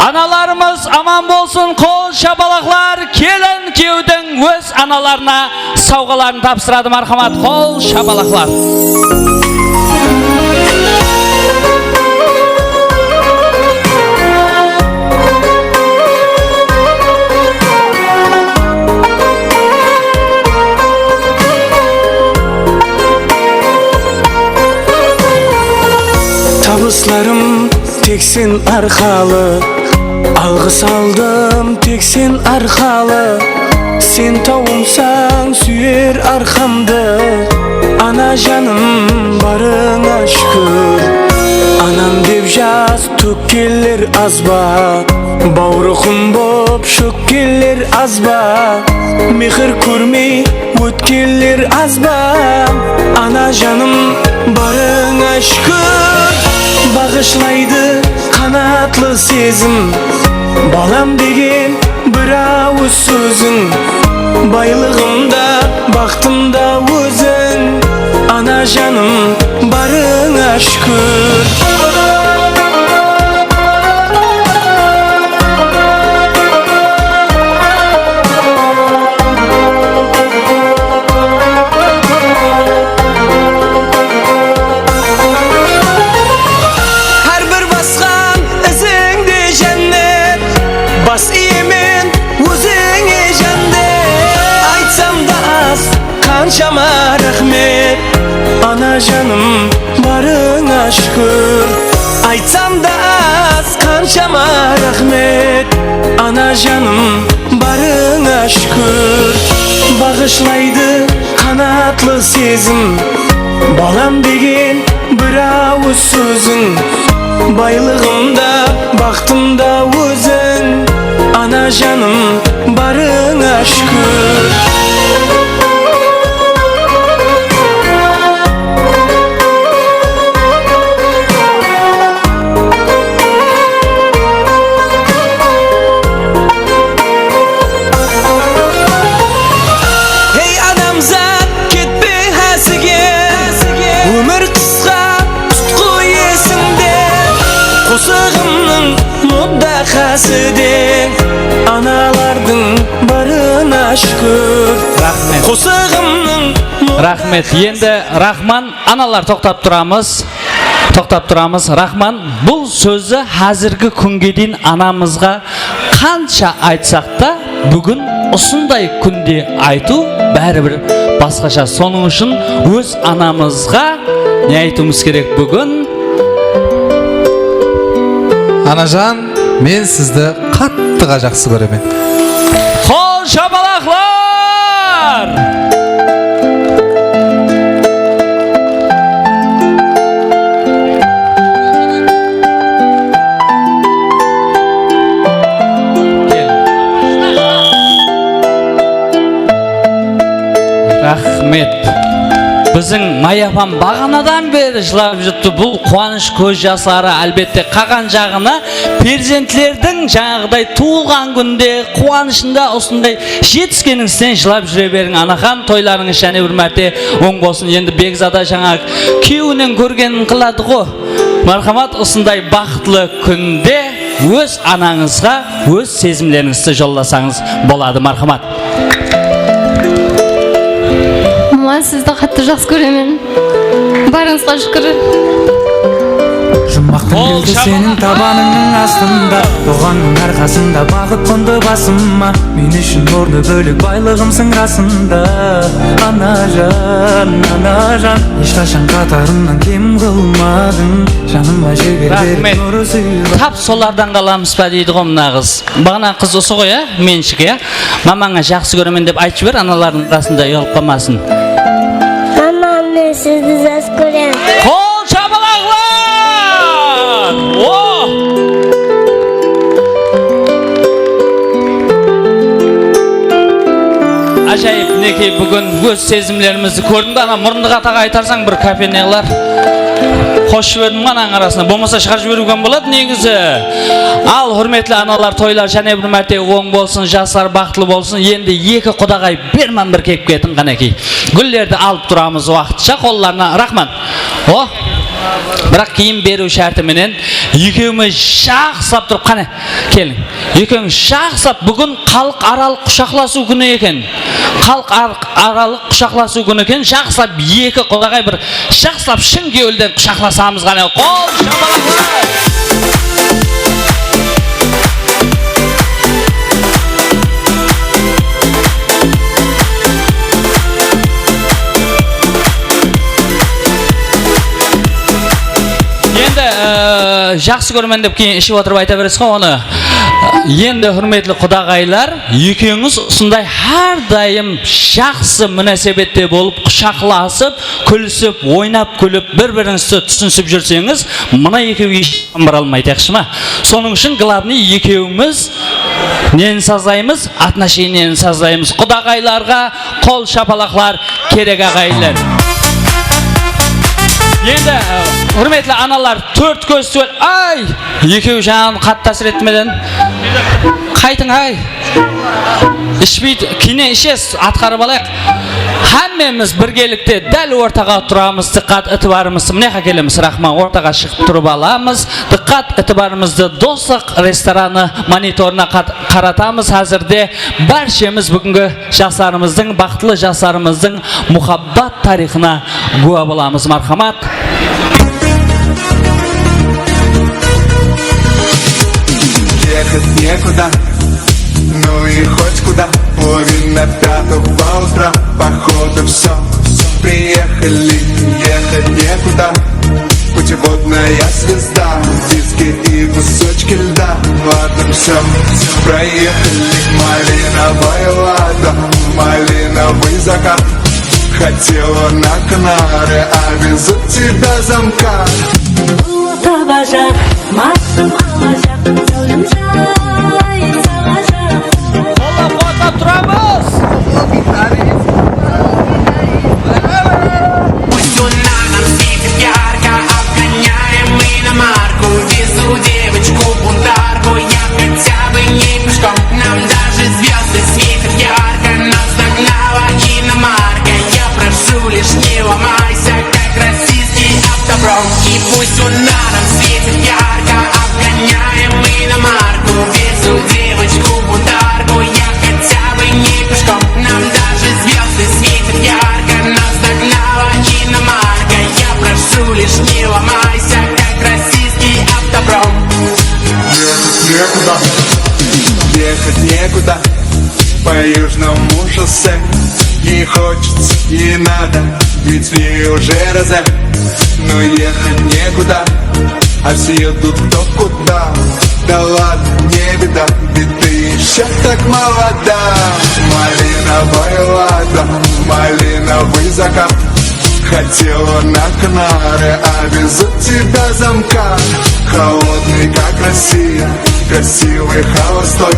Analarımız aman bolsın, qol shapalaqlar, kelin kúyewdiń óz analarına sawǵaların tapsıradı, marhamat, qol shapalaqlar. Tabıslarım tek sen arqalı, alǵıs aldım tek sen arqalı. Sen tawımsań súyer arqamdı, ana janım, barıńa shúkir. Anam dep jas tókkenler az ba? Bawrı qum bop shókkenler az ba? Mehir kórmey ótkenler az ba? Ana janım, barıńa shúkir. Baǵıshlaydı qanatlı sezim, balam degen bir awız sóziń. Baylıǵım da, baxtım da óziń, ana janım, barıńa shúkir. Hár bir basqan izińde jánnet, bas iyemen ózińe, jánnet. Aytsam da az, qanshama raxmet, ana janım, barıńa shúkir. Aytsam da az, qanshama raxmet, ana janım, barıńa shúkir. Baǵıshlaydı qanatlı sezim, balam degen bir awız sóziń. Baylıǵım da, baxtım da óziń, ana janım, barıńa shúkir. Hey adamzat, ketpe hásige, ómir qısqa, tutqı esińde. Qosıǵımnıń muddaqası de, analardıń barına shúkir. Raxmet. Qosıǵımnıń mud- Raxmet. Endi Raxman, analar, toqtap turamız. Toqtap turamız. Raxman, bul sózdi házirgi kúnge deyin anamızǵa qansha aytsaq ta, búgin usınday kúnde aytıw báribir basqasha. Sonıń ushın óz anamızǵa ne aytıwımız kerek búgin? Anajan, men sizdi qattıǵa jaqsı kóremen. Qol shapalaqlar! Kel. Raxmet. Biziń Maya apam baǵanadan beri jılap júripti. Bul quwanısh kóz jasları, álbette, qalǵan jaǵına perzentlerdiń jańaǵıday tuwılǵan kúnde, quwanıshında usınday jetiskenińizden jılap júre beriń, anaxan. Toylarıńız jáne bir márte oń bolsın. Endi Begzada jańa kúyewinen kórgenin qıladı ǵo. Marhamat, usınday baxıtlı kúnde óz anańızǵa óz sezimlerińizdi jollasańız boladı. Marhamat. Mama, sizdi qattı jaqsı kóremen. Barıńızǵa shúkir. Jummaqtıń gildi seniń tabanıńnıń astında, tuǵannıń arqasında, baxıt qondı basıma. Men ushın ornı bólek baylıǵımsıń rasında. Anajan, anajan, hesh qashan qatarımnan kem qılmadıń. Janıma jeger berip, nur sıyladıń. Raxmet. Tap solardan qalamız ba deydi ǵo mına qız. Baǵana qız usı ǵoy, á? Menshik, á? Mamańa jaqsı kóremen dep aytıp jiber, analardıń arasında uyalıp qalmasın. Mama, men sizdi jaqsı kóremen. Qol shapalaqlar! O! Ájayıp, minekey, búgin óz sezimlerimizdi kórdiń be? Ana, murındıǵa taǵı aytarsań, bir kafe ne qılar? Qosıp jiberdim ǵo anań arasına. Bolmasa, shıǵarıp jiberiwge boladı negizi. Al, húrmetli analar, toylar jáne bir márte oń bolsın, jaslar baxıtlı bolsın. Endi eki qudaǵay berman bir kelip ketiń, qánekey. Gúllerdi alıp turamız waqıtsha qollarına. Raxmat. O, biraq keyin beriw shárti menen ekewimiz jaqsılap turıp, qáne, keliń. Ekewińiz jaqsılap, búgin xalıq aralıq qushaqlasıw kúni eken. Xalıq ar-, aralıq qushaqlasıw kúni eken. Jaqsılap eki qudaǵay bir jaqsılap shın kewilden qushaqlasamız, qáne, qol shapalaqlar. Endi Ee, jaqsı kóremen dep keyin iship otırıp ayta beresiz ǵoy onı. Endi, húrmetli qudaǵaylar, ekewińiz usınday hár dayım jaqsı múnásebette bolıp, qushaqlasıp, kúlisip, oynap, kúlip, bir-birińizdi túsinsip júrseńiz, mına ekewi hesh kim bara almaydı, yaqshı ma? Sonıń ushın, glavnıy, ekewimiz neni sazlaymız? Отношениени sazlaymız. Qudaǵaylarǵa qol shapalaqlar kerek, aǵayinler. Endi, e, húrmetli analar, tórt kóz tórt, ay, ekewi jańaǵın qattı ásir etmeden. Qaytıń, ay. Ishpeydi, keyin ishesiz, atqarıp alayıq. Hámmemiz birgelikte dál ortaǵa turamız, dıqqat itibarımızdı, mine, kelemiz, Raxman, ortaǵa shıǵıp turıp alamız. Dıqqat itibarımızdı Doslıq restoranı monitorına qat-, qaratamız. Házirde bárshemiz búgingi jaslarımızdıń, baxıtlı jaslarımızdıń muhabbat tariyxına gúwa bolamız. Marhamat. Ехать некуда, ну и хоть куда. Половина пятого утра, походу всё. Приехали, ехать некуда. Путеводная звезда, диски и кусочки льда. Ладно, всё, проехали. Малиновая лада, малиновый закат. Хотела на Канары, а везут тебя замкат. Bulutlar tabacaq, mastım alacaq, sáwlem jayın sawajaq. Qollap-quwatlap turamız! Пусть луна нам светит ярко, обгоняем иномарку. Везу девочку бунтарку, я хотя бы не пешком. Нам даже звёзды светят ярко, нас догнала иномарка. Я прошу, лишь не ломайся, как российский автопром. И пусть луна нам светит ярко, обгоняем иномарку. Везу девочку бунтарку, я хотя бы не пешком. Нам даже звёзды светят ярко, нас догнала иномарка. Я прошу, лишь не ломайся, как российский автопром. Ехать некуда, ехать некуда. По южному шоссе не хочется, не надо, ведь мне уже розе. Но ехать некуда, а все едут кто куда. Да ладно, не беда, ведь ты ещё так молода. Малиновая лада, малиновый закат. Хотела на Канары, а везут тебя замкат. Холодный, как Россия, красивый, холостой.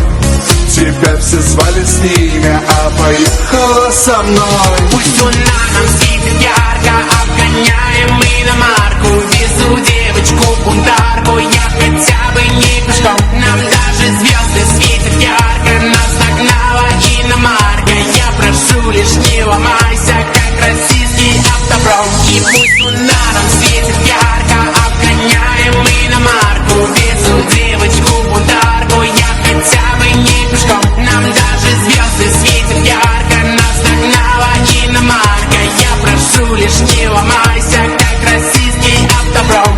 Тебя все звали с ними, а поехала со мной. Пусть луна нам светит ярко, обгоняем иномарку. Везу девочку бунтарку, я хотя бы не пешком. Нам даже звёзды светят ярко, нас догнала иномарка. Я прошу, лишь не ломайся, как российский автопром. И пусть луна нам светит ярко, обгоняем иномарку. Везу девочку бунтарку, я хотя бы не пешком. Нам даже звёзды светят ярко, нас догнала иномарка. Я прошу, лишь не ломайся, как российский автопром.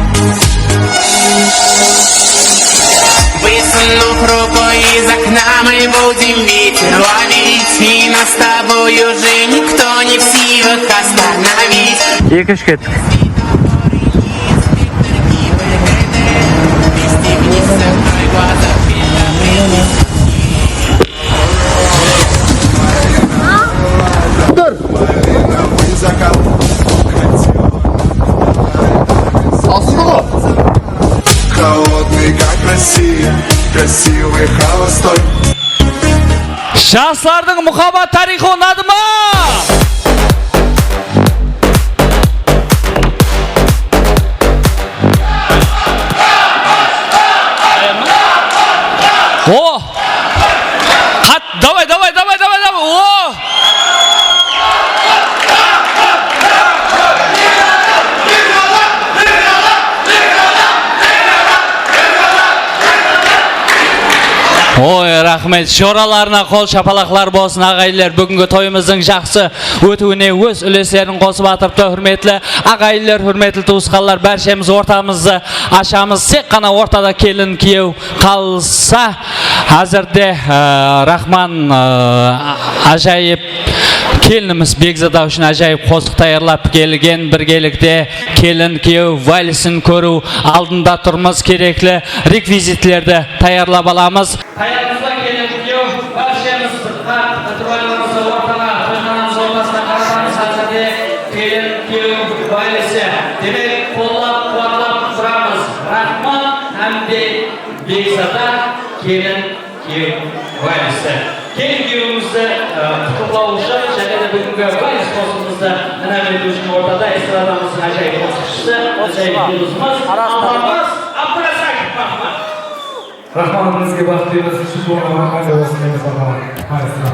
Высунув рукой из окна, мы будем ветер ловить. И нас с тобой уже никто не в силах остановить. Eki úsh kettik. Dur. Asıldı ǵo. Холодный, как Россия, красивый, холостой. Jaslardıń muhabbat tariyxı unadı ma? O! Qat, davay, davay, davay, davay, davay! O! Oy, raxmet. Joralarına qol shapalaqlar bolsın, aǵayinler. Búgingi toyımızdıń jaqsı ótiwine óz úleslerin qosıp atırıptı, húrmetli aǵayinler, húrmetli tuwısqanlar. Bárshemiz ortamızdı ashamız. Tek ǵana ortada kelin, kiyew qalsa, házirde, e, Raxman, e, ájayıp Kelinimiz Begzada ushın ájayıp qosıq tayarlap kelgen, birgelikte kelin-kúyew valsin kóriw aldında turmız, kerekli rekvizitlerdi tayarlap alamız. Tayarımızda kelin-kúyew, bárshemiz diqqat, itibarımızdı ortaǵa, toyxanamız ortasına qaratamız, házirde kelin-kúyew valsi. Demek, qollap-quwatlap turamız. Raxmat hám de Begzada kelin-kúyew valsi. Kelin-kúyewimizdi, e, qutlıqlaw ushın jáne de búgingi vals qosıǵımızdı inam etiw ushın ortada estradamızdıń ájayıp qosıqshısı, ájayıp juldızımız Alpamıs Abdurasakov. Raxmat. Raxmat, ómirizge baxıt tileymiz, shıpırınan qáne bolsın, maestro.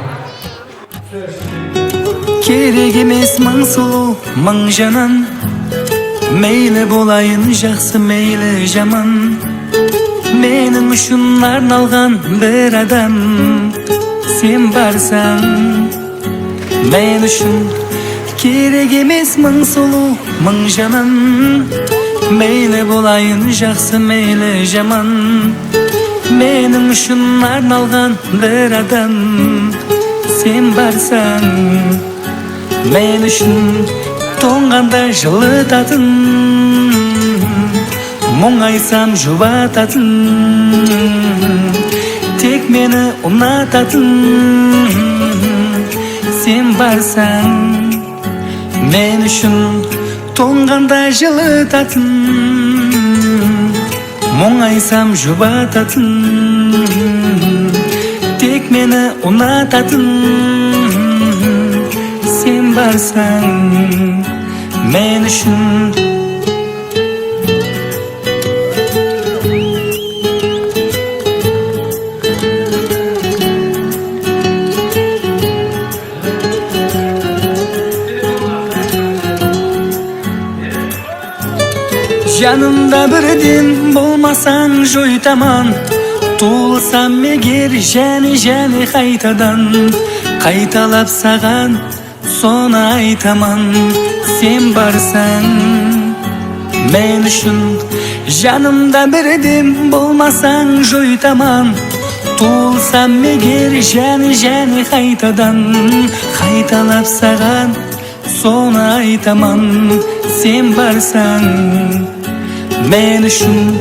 Kerek emes mıń sulıw, mıń janan. Meyli bolayın jaqsı, meyli jaman. Meniń ushın arnalǵan bir adam sen barsań. Men ushın kerek emes mıń sulıw, mıń janan. Meyli bolayın jaqsı, meyli jaman. Meniń ushın arnalǵan bir adam sen barsań. Men ushın tońǵanda jılıtatın, muńaysam jubatatın, tek meni unatatın sen barsań. Men ushın tońǵanda jılıtatın, muńaysam jubatatın, tek meni unatatın sen barsań. Men ushın Janımda bir dem bolmasań joytaman. Tuwılsam eger jáne-jáne qaytadan, qaytalap saǵan sonı aytaman, sen barsań. Men ushın janımda bir dem bolmasań joytaman. Tuwılsam eger jáne-jáne qaytadan, qaytalap saǵan sonı aytaman, sen barsań. Men ushın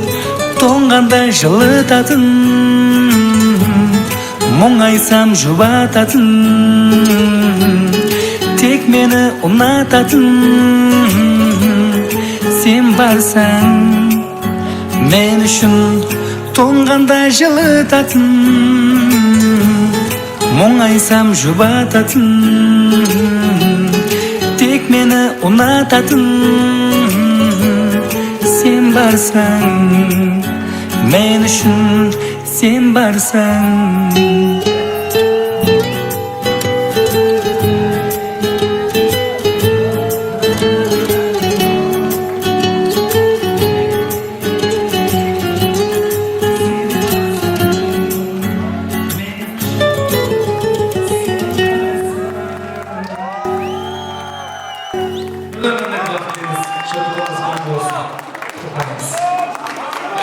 tońǵanda jılıtatın, muńaysam jubatatın, tek meni unatatın sen barsań. Men ushın tońǵanda jılıtatın, muńaysam jubatatın, tek meni unatatın sen barsań. Men ushın sen barsań.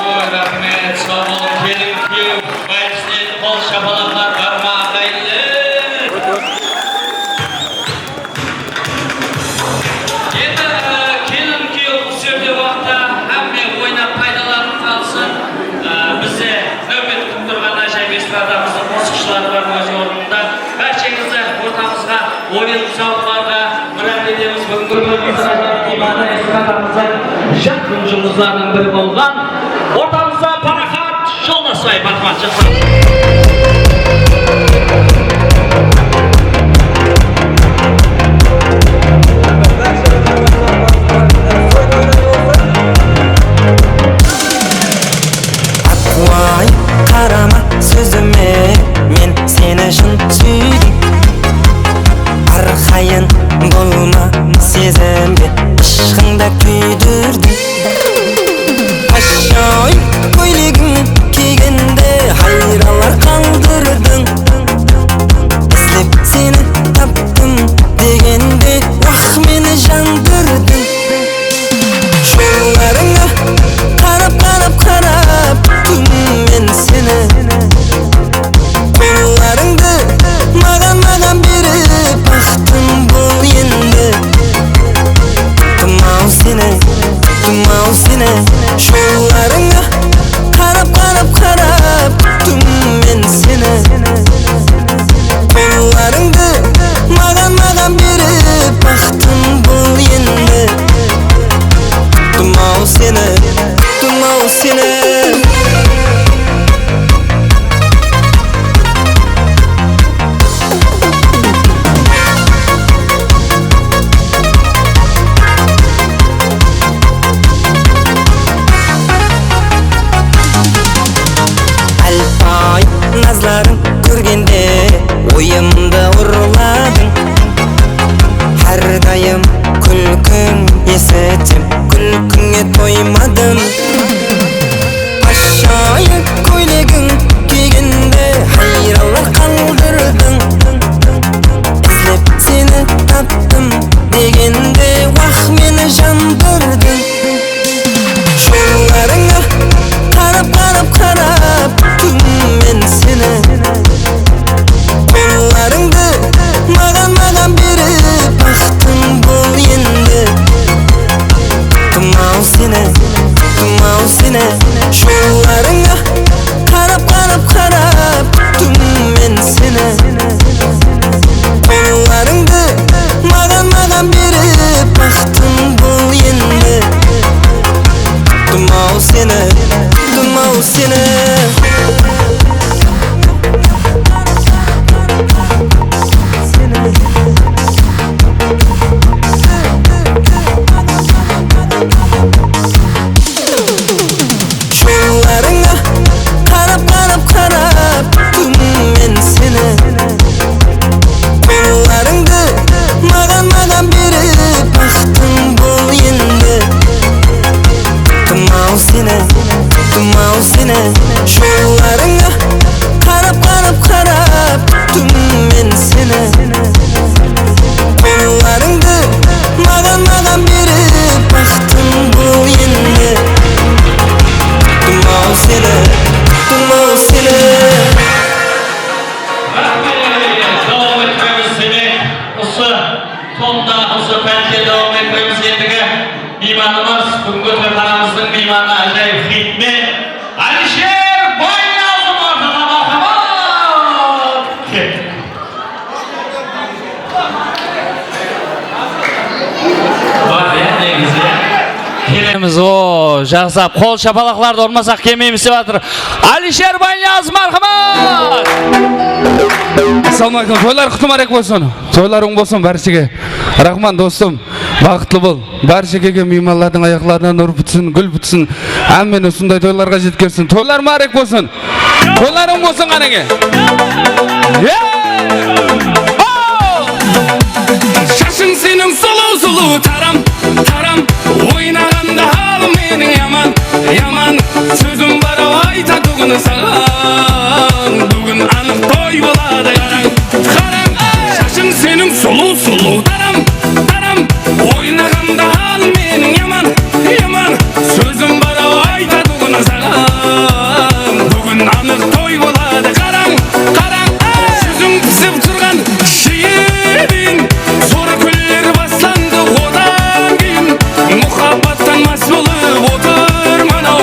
Oy, raxmet, saw bolıń, kelin kúyew. Baytısın qol shapalaqlar bar ma, aǵayinler? Endi, e, kelin kúyew usı jerde waqıtta hámme oynap paydalanıp qalsın. E, bizde náwbet kútip turǵan ájayıp estradamızdıń qosıqshıları bar óz ornında. Bársheńizdi ortamızǵa oyın-sawıqlarǵa mirát etemiz. Búgingi kúnimizdiń estradamızdıń jaqın juldızlarınıń biri bolǵan ortamızda Paraxat Joldasbay, marhamat, jaqsı. Aqway, qarama sózime, men seni shın súydim. Arqayın bolma sezimge, ıshqıńda kúydirdim. Ashshoy kóylegin kiygende, hayranlar Álpay, nazların kórgende oyımdı urladıń. Hár dayım kúlkiń esitem, kúlkińe toymadım. Pashshayı kóylegiń kiygende hayranlar qaldırdıń. Izlep seni taptım degende wah meni jandırdıń. Jollarıńa qarap, qarap, qarap túnmen seni. Qollarıńdı maǵan, maǵan berip, baxtım bol endi. Dım-aw seni, dım-aw seni. Jollarıńa qarap, qarap, qarap túnmen seni. Qollarıńdı maǵan, maǵan berip, baxtım bol endi. Dım-aw seni, dım-aw seni. Jollarıńa qarap, qarap, qarap túnmen seni. Qollarıńdı maǵan, maǵan berip, baxtım bol endi. Dım-aw seni, dım-aw seni. Jollarıńa qarap, qarap, qarap túnmen seni. Qollarıńdı maǵan, maǵan berip, baxtım bol endi. Dım-aw seni, dım-aw seni. Raxmet, dawam etpemiz, demek, usı tonda, usı pántte dawam etpemiz. Endigi miymanımız, búgingi toyxanamızdıń miymanı, ájayıp xitmen Alisher Baynazov, marhamat, marhamat. Kettik. Bar, ya, negizi. Kelemiz, o, jaqsılap, qol shapalaqlardı urmasaq kelmeymiz dep atır. Alisher Baynaz, marhamat! Assalawma aleykum. Toylar qutlı márek bolsın. Toylar oń bolsın bárshege. Raxman, dostım. Baxıtlı bol. Bárshege kelgen miymanlardıń ayaqlarına nur pitsin, gúl pitsin. Hámmeni usınday toylarǵa jetkersin. Toylar márek bolsın. Qollarıń bolsın qánige. Shashıń seniń sulıw-sulıw taram, taram. Oynaǵanda halıń meniń yaman, yaman. Sózim bar-aw aytatugın saǵan. Búgin anıq toy boladı, qarań, qarań. Shashıń seniń sulıw-sulıw taram, taram. Oynaǵanda halıń meniń yaman, yaman. Sózim bar-aw aytatugın saǵan. Búgin anıq toy boladı, qarań, qarań. Júziń pisip turǵan shiyediń, zor kúnler baslandı odan keyin. Muhabbattan más bolıp otırman-aw.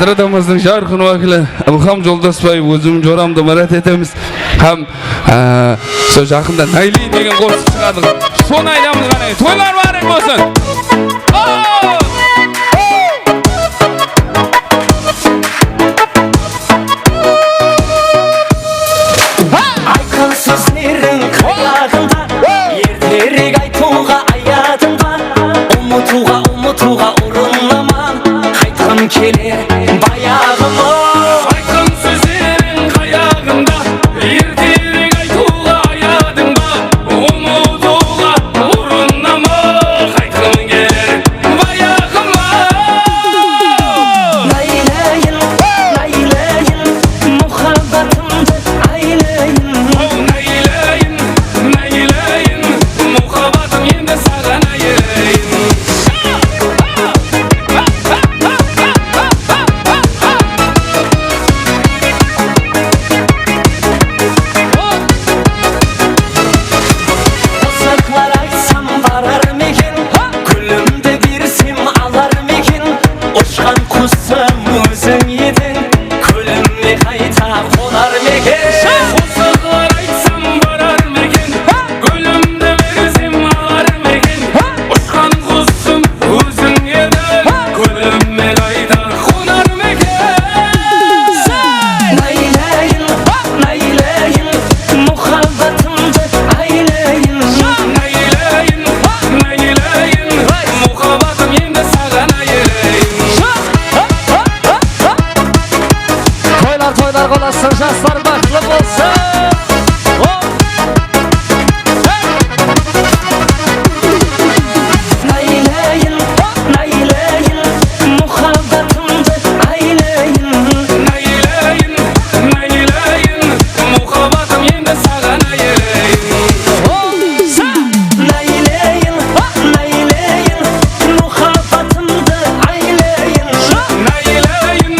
Estrada adamımızdıń jarqın wákili Ilham Joldasbaev, ózim joramdı mirát etemiz. Hám, e, sol jaqında Nayli degen qosıq shıǵardıq. Sonı aytamız qáne. Toylar mıbarek bolsın. Aytqan sózleriń qayaǵında, erterek aytıwǵa ayadıń ba? Umıtıwǵa, umıtıwǵa urınaman, qaytqım keler bayaǵıma. Aytqan sózleriń qayaǵında, erterek aytıwǵa ayadıń ba? Umıtıwǵa urınaman, qaytqım keler bayaǵıma. Naylayin, naylayin, muhabbatımdı aylayin. Naylayin, naylayin, muhabbatım endi saǵan aylayin. Qosıqlar aytsam barar ma eken, gúlimdi bersem alar ma eken, ushqan qusım óziń ediń, kówlime qayta qonar ma eken? Qosıqlar aytsam barar ma eken, gúlimdi bersem alar ma eken, ushqan qusım óziń ediń, kówlime qayta qonar ma eken? Naylayin, naylayin, muhabbatımdı aylayin. Naylayin, naylayin, muhabbatım endi saǵan aylayin. Toylar, toylar qolasın, jaslar baxıtlı bolsın. Naylayin, naylayin, muhabbatımdı aylayin. Naylayin, naylayin, muhabbatım endi saǵan aylayin. Naylayin, naylayin, muhabbatımdı aylayin. Naylayin,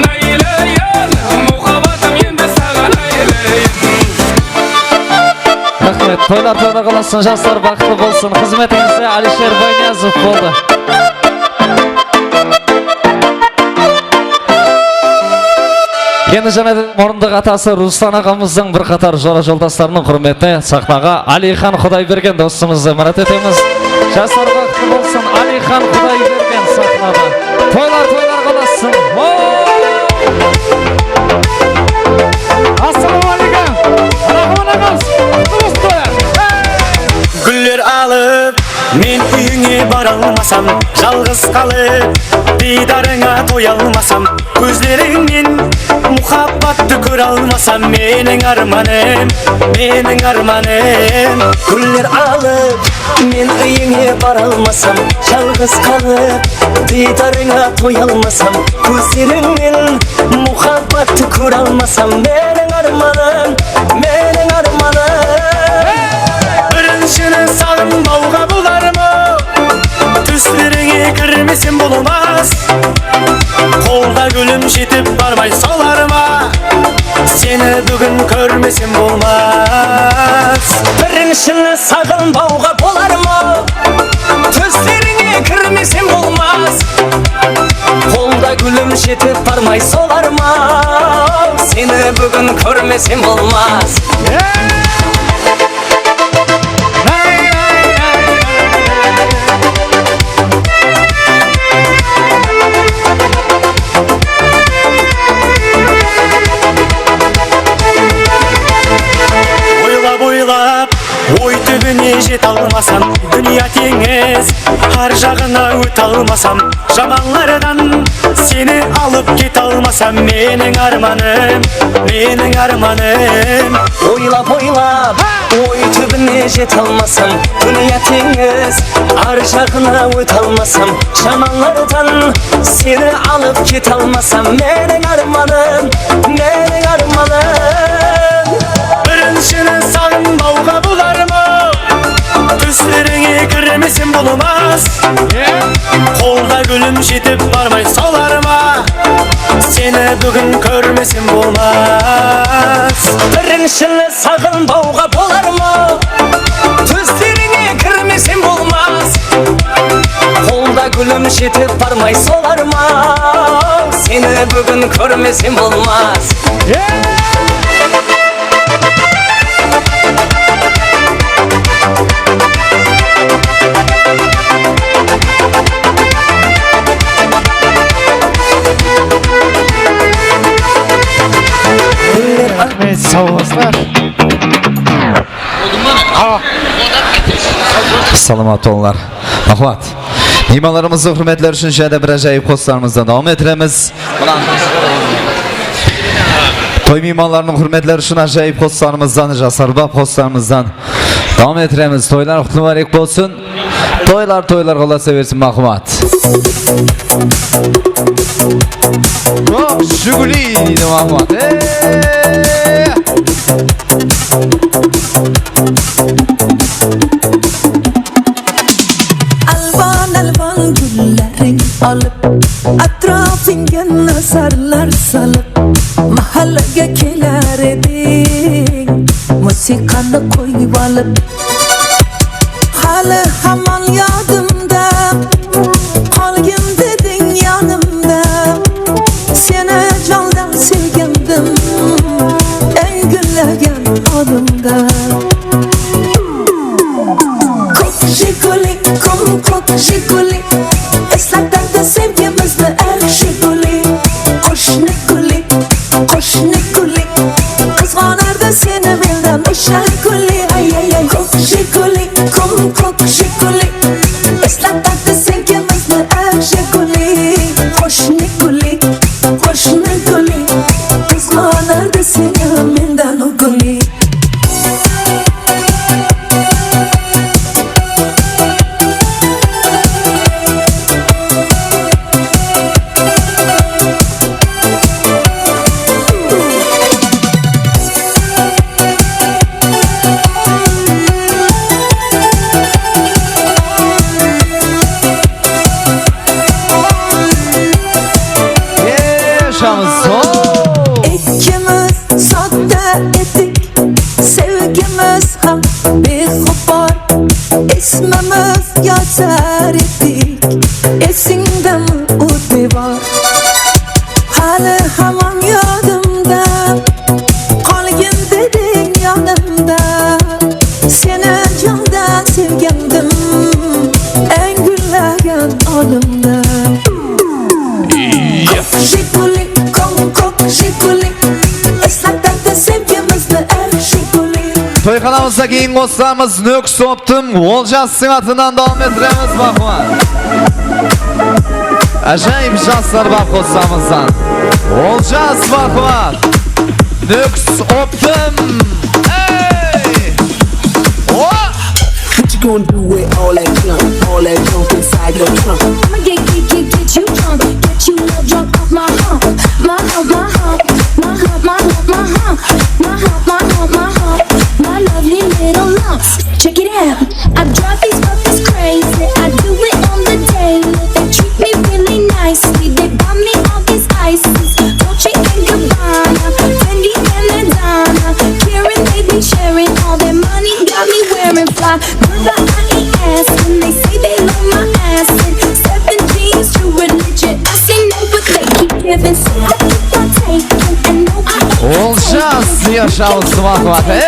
naylayin, muhabbatım endi saǵan aylayin. Raxmet. Toylar toylar qolasın, jaslar baxıtlı bolsın. Xızmetińizde Alisher Bayniyazov boldı. Endi jáne de murındıq atası Ruslan aǵamızdıń bir qatar jora joldaslarınıń húrmetine saxnaǵa Aliyxan Qudaybergen dostımızdı mirát etemiz. Jaslar baxıtlı bolsın, Aliyxan Qudaybergen saxnada. Toylar toylar qolasın. Assalawma áleykum. Raxman aǵamız, qutlı bolsın toylar. Gúller alıp, men úyińe bara almasam, jalǵız qalıp, diydarıńa toya almasam, kózlerińnen muhabbattı kóre almasam, meniń ármanım, meniń ármanım. Gúller alıp, men úyińe bara almasam, jalǵız qalıp, diydarıńa toya almasam, kózlerińnen muhabbattı kóre almasam, meniń ármanım, meniń ármanım. Birinshini saǵınbawǵa bolarma, túslerińe kirmesem bolmas. Qolda gúlim jetip barmay solarma, seni búgin kórmesem bolmas. Birinshini saǵınbawǵa bolarma, túslerińe kirmesem bolmas. Qolda gúlim jetip barmay solarma, seni búgin kórmesem bolmas. Oylap, oylap, oy túbine jete almasam, dúnya teńiz, ar jaǵına óte almasam, jamanlardan seni alıp kete almasam, meniń ármanım, meniń ármanım. Oylap, oylap, oy túbine jete almasam, dúnya teńiz, ar jaǵına óte almasam, jamanlardan seni alıp kete almasam, meniń ármanım, meniń ármanım. Birinshini saǵınbawǵa bolarma, túslerińe kirmesem bolmas. Qolda gúlim jetip barmay solarma, seni búgin kórmesem bolmas. Birinshini saǵınbawǵa bolarma, túslerińe kirmesem bolmas. Qolda gúlim jetip barmay solarma, Seni búgin kórmesem bolmas. Raxmet, saw bolasızlar. Salamat bolıńlar. Raxmat. Miymanlarımızdı húrmetleri ushın jáne bir ájayıp qosıqlarımızdan dawam ettiremiz. Toy miymanlarınıń húrmetleri ushın ájayıp qosıqlarımızdan, jasarbap qosıqlarımızdan dawam ettiremiz. Toylar qutlı múbárek bolsın. Toylar, toylar qolasa bersin, Maxmat. Yoq, Jiguli deydi, Maxmat. Ey! Alban-alban gúllaring olıp, átirapıńga nazarlar salıp, mahallaga kelar ediń, musiqanı qoyıp alıp. Hali hamon yodimda, qolgin dediń yonimda. Seni jondan sevgandim, eń gúllagan onimda. Ko'k Jiguli, qum ko'k Jiguli, eslatardi sevgimizni, eh, Jiguli. Qo'shni guli, qo'shni guli, qizg'anardi seni mendan o'sha guli, ay, ay, ay. Ko'k Jiguli, qum ko'k Jiguli, eslatardi sevgimizni, ah, Jiguli. Qo'shni guli, qo'shni guli, qizg'anardi seni mendan u guli. Yaşamız. Ikkimiz sodda edik, sevgimiz ham bexabar, ismimiz yozar edik, esingdami u devor? Hali hamon yodimda, qolgin dediń yonimda. Seni jondan sevgandim, eń gúllagan onimda. Ko'k Jiguli, ko'k, ko'k Jiguli, eslatardi sevgimizni, eh, Jiguli. Toyxanamızda keyin qosıqlarımız Nókis Optım, Oljas siziń atınan dawam ettiremiz, Maxmat. Ájayıp jaslar bar qosıqlarımızdan. Oljas, Maxmat. Nókis Optım. Ey! O! What you gonna do with all that junk, all that junk inside your trunk? I'ma get, get, get, get you drunk, get you love drunk off my hump, my hump, my hump, my hump, my hump, my hump, my hump, my hump, my hump, my lovely little lumps. Check it out. I drive these fuckers crazy. I do it on the daily. They treat me really nicely. They buy me all these ices, Dolce and Gabbana, Fendi and Madonna. Karen, they be sharing all their money. Got me wearing fly. Girl, I ain't asking. They say they love my ass. And seven jeans too religion. I say no, but they keep giving. So I keep on taking. And no, I ain't Oljas, taking. Yaşamız, Maxmat. Ey,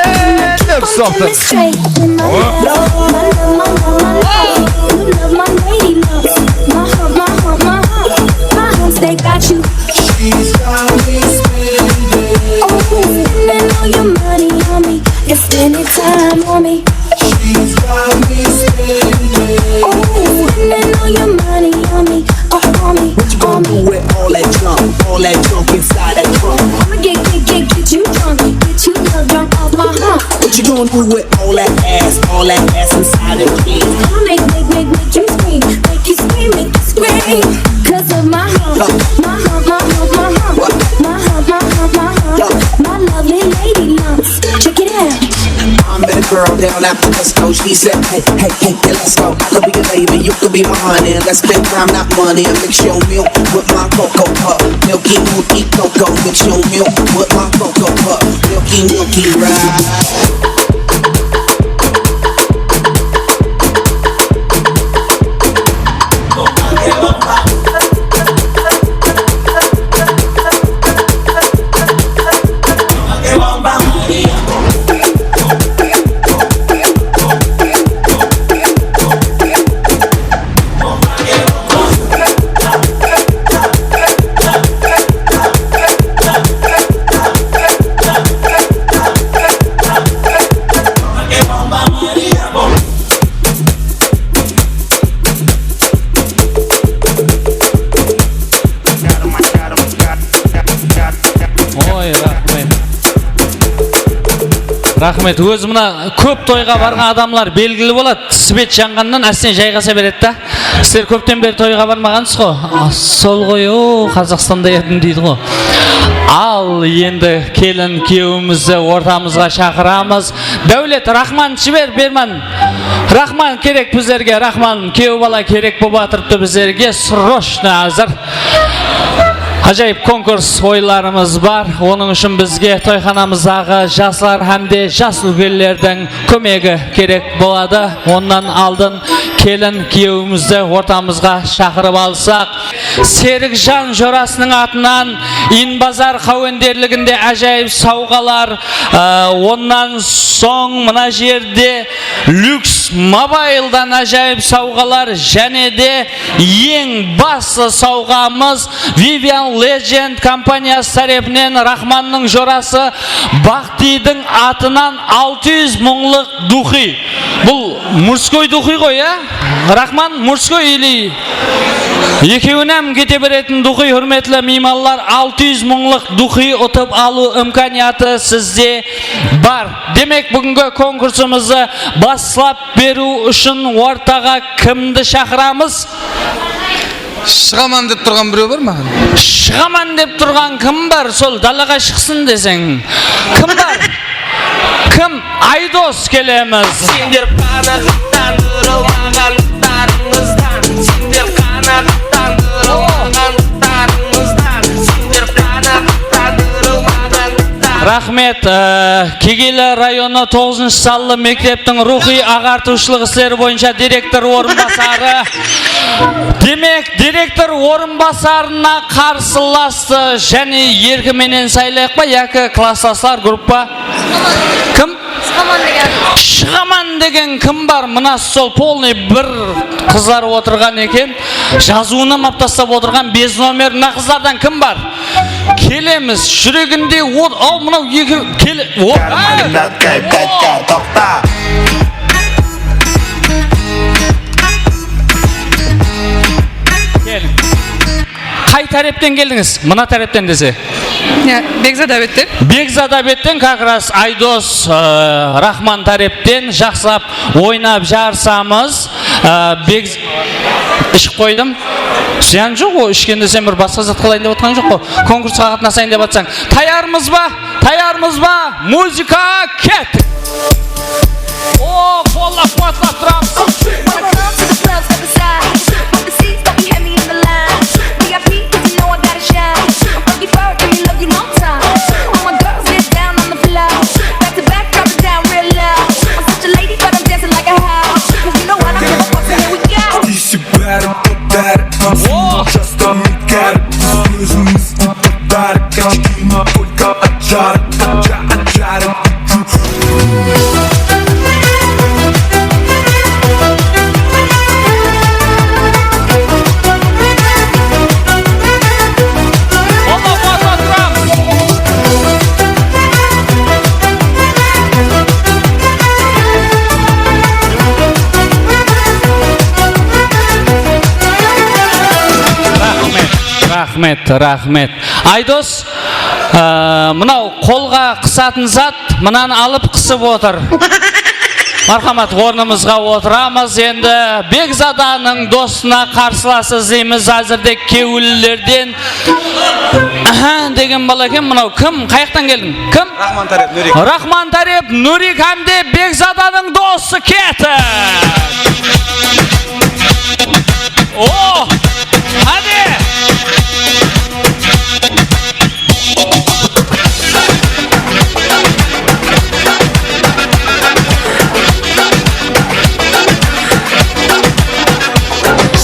Nókis Optım. Straight in my love, my love, my love, my love. You love my lady love. My hump, my hump, my hump, my humps, they got you. She's got me spending. Oh, spending all your money on me. You're spending time on me. She's got me spending. Oh, spending all your money on me. Oh, on me, on me. What you gonna do with all that junk, all that junk inside that trunk? I'ma get, get, get, get you drunk, get you love drunk off my hump. What you gonna do with all that ass, all that ass inside of me? I'ma make, make, make, make you scream, make you scream, make you scream. 'Cause of my hump, my hump, my hump, my hump. What? My hump, my hump, my hump. What? My lovely lady lumps. Check it out. I met a girl down at the disco. She said, hey, hey, hey, yeah, let's go. I could be your baby, you could be my honey. Let's spend time, not money. Mix your milk with my cocoa puff. Milky, milky cocoa. Mix your milk with my cocoa puff. Milky, milky ride. Raxmet. Ózi mına kóp toyǵa barǵan adamlar belgili boladı. Svet janǵannan ásten jayǵasa beredi da. Sizler kópten beri toyǵa barmaǵansız ǵo. A, sol ǵoy, o, Qazaqstanda edim deydi ǵo. Al, endi kelin kúyewimizdi ortamızǵa shaqıramız. Dáwlet, Raxman, jiber, berman. Raxman kerek bizlerge, Raxman, kúyew bala kerek bolıp atırıptı bizlerge, срочно házir. Ájayıp konkurs oyınlarımız bar. Onıń ushın bizge toyxanamızdaǵı jaslar hám de jas úlkenlerdiń kómegi kerek boladı. Onnan aldın kelin kúyewimizdi ortamızǵa shaqırıp alsaq. Serikjan jorasınıń atınan Inbazar qáwenderliginde ájayıp sawǵalar, ı, onnan soń mına jerde Lyuks Mobildan ájayıp sawǵalar, jáne de eń baslı sawǵamız Vivian Legend kompaniyası tárepinen Raxmannıń jorası Baxtiydiń atınan altı júz mıńlıq duxıy. Bul murskoy duxıy ǵoy, ya? Raxman, murskoy ili ekewin hám kete beretin duxıy, húrmetli miymanlar, altı júz mıńlıq duxıy utıp alıw imkaniyatı sizde bar. Demek, búgingi konkursımızdı baslap beriw ushın ortaǵa kimdi shaqıramız? Shıǵaman dep turǵan birew bar ma? Shıǵaman dep turǵan kim bar? Sol dalaǵa shıqsın deseń. Kim bar? Kim? Aydos, kelemiz. Sender qanaǵatlandırılmaǵanlıqlarıńızdan, sender qanaǵatlandırılmaǵanlıqlarıńızdan. Raxmet, e, Kegeyli rayonı toǵızınshı sanlı mekteptiń ruwxıy-aǵartıwshılıq isleri boyınsha direktor orınbasarı. Demek, direktor orınbasarına qarsılastı jáne erki menen saylayıq pa, yaki klasslaslar, gruppa? Kim? Shıǵaman degen. Shıǵaman degen kim bar? Mına sol polnıy bir qızlar otırǵan eken. Jazıwın hám alıp taslap otırǵan, bez nomer. Mına qızlardan kim bar? Kelemiz, júreginde ot, al, mınaw eki, kele, o, a! Toqta. Keliń. Qay tárepten keldińiz? Mına tárepten dese. Ya, Begzada betten. Begzada betten как раз Aydos, ı, Raxman tárepten jaqsılap oynap jarısamız. Aa, Beg-, iship qoydım. Zıyan joq, o, ishkende sen bir basqa zat qılayın dep atqan joq ǵo. Konkursqa qatnasayın dep atsań. Tayarmız ba? Tayarmız ba? Muzıka, kettik! O, qollap-quwatlap turamız. Deysiz bárin kótárip, hám seni jastan ótkerip, biz ózimizdi batarıp, kishkene polka ajarıp, aja-, ajarıp. Raxmet, raxmet, raxmet. Aydos, aa, mınaw qolǵa qısatın zat, mınanı alıp qısıp otır. Marhamat, ornımızǵa otıramız. Endi Begzadanıń dosına qarsılas izleymiz. Házirde Kewillilerden Aha, degen bala eken mınaw. Kim? Qayaqtan keldiń? Kim? Raxman tárep, Nurik. Raxman tárep, Nurik hám de Begzadanıń dosı, ketip. Oh! Háde!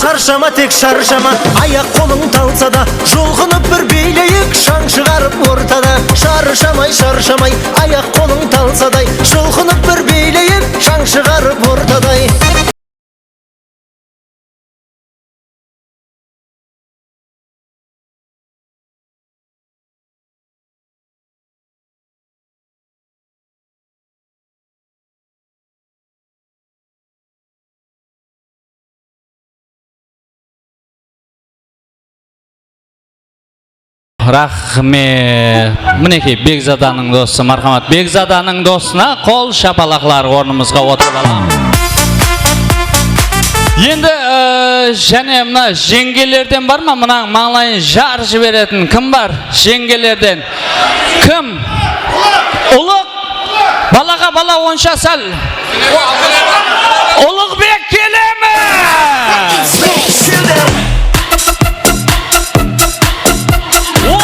Sharshama, tek sharshama, ayaq-qolıń talsa da, julqınıp bir biyleyik, shań shıǵarıp ortada. Sharshamay, sharshamay, ayaq-qolıń talsa da, julqınıp bir biyleyik, shań shıǵarıp ortada. Raxmet. Minekey, Begzadanıń dosı, marhamat. Begzadanıń dosına qol shapalaqlar ornımızǵa otırıp alamız. Endi, e, jáne mına jeńgelerden bar ma? Mınań mańlayın jarıp jiberetin kim bar? Jeńgelerden. Kim? Ulıq. Balaǵa bala onsha sál. Uluǵbek kelemi? O!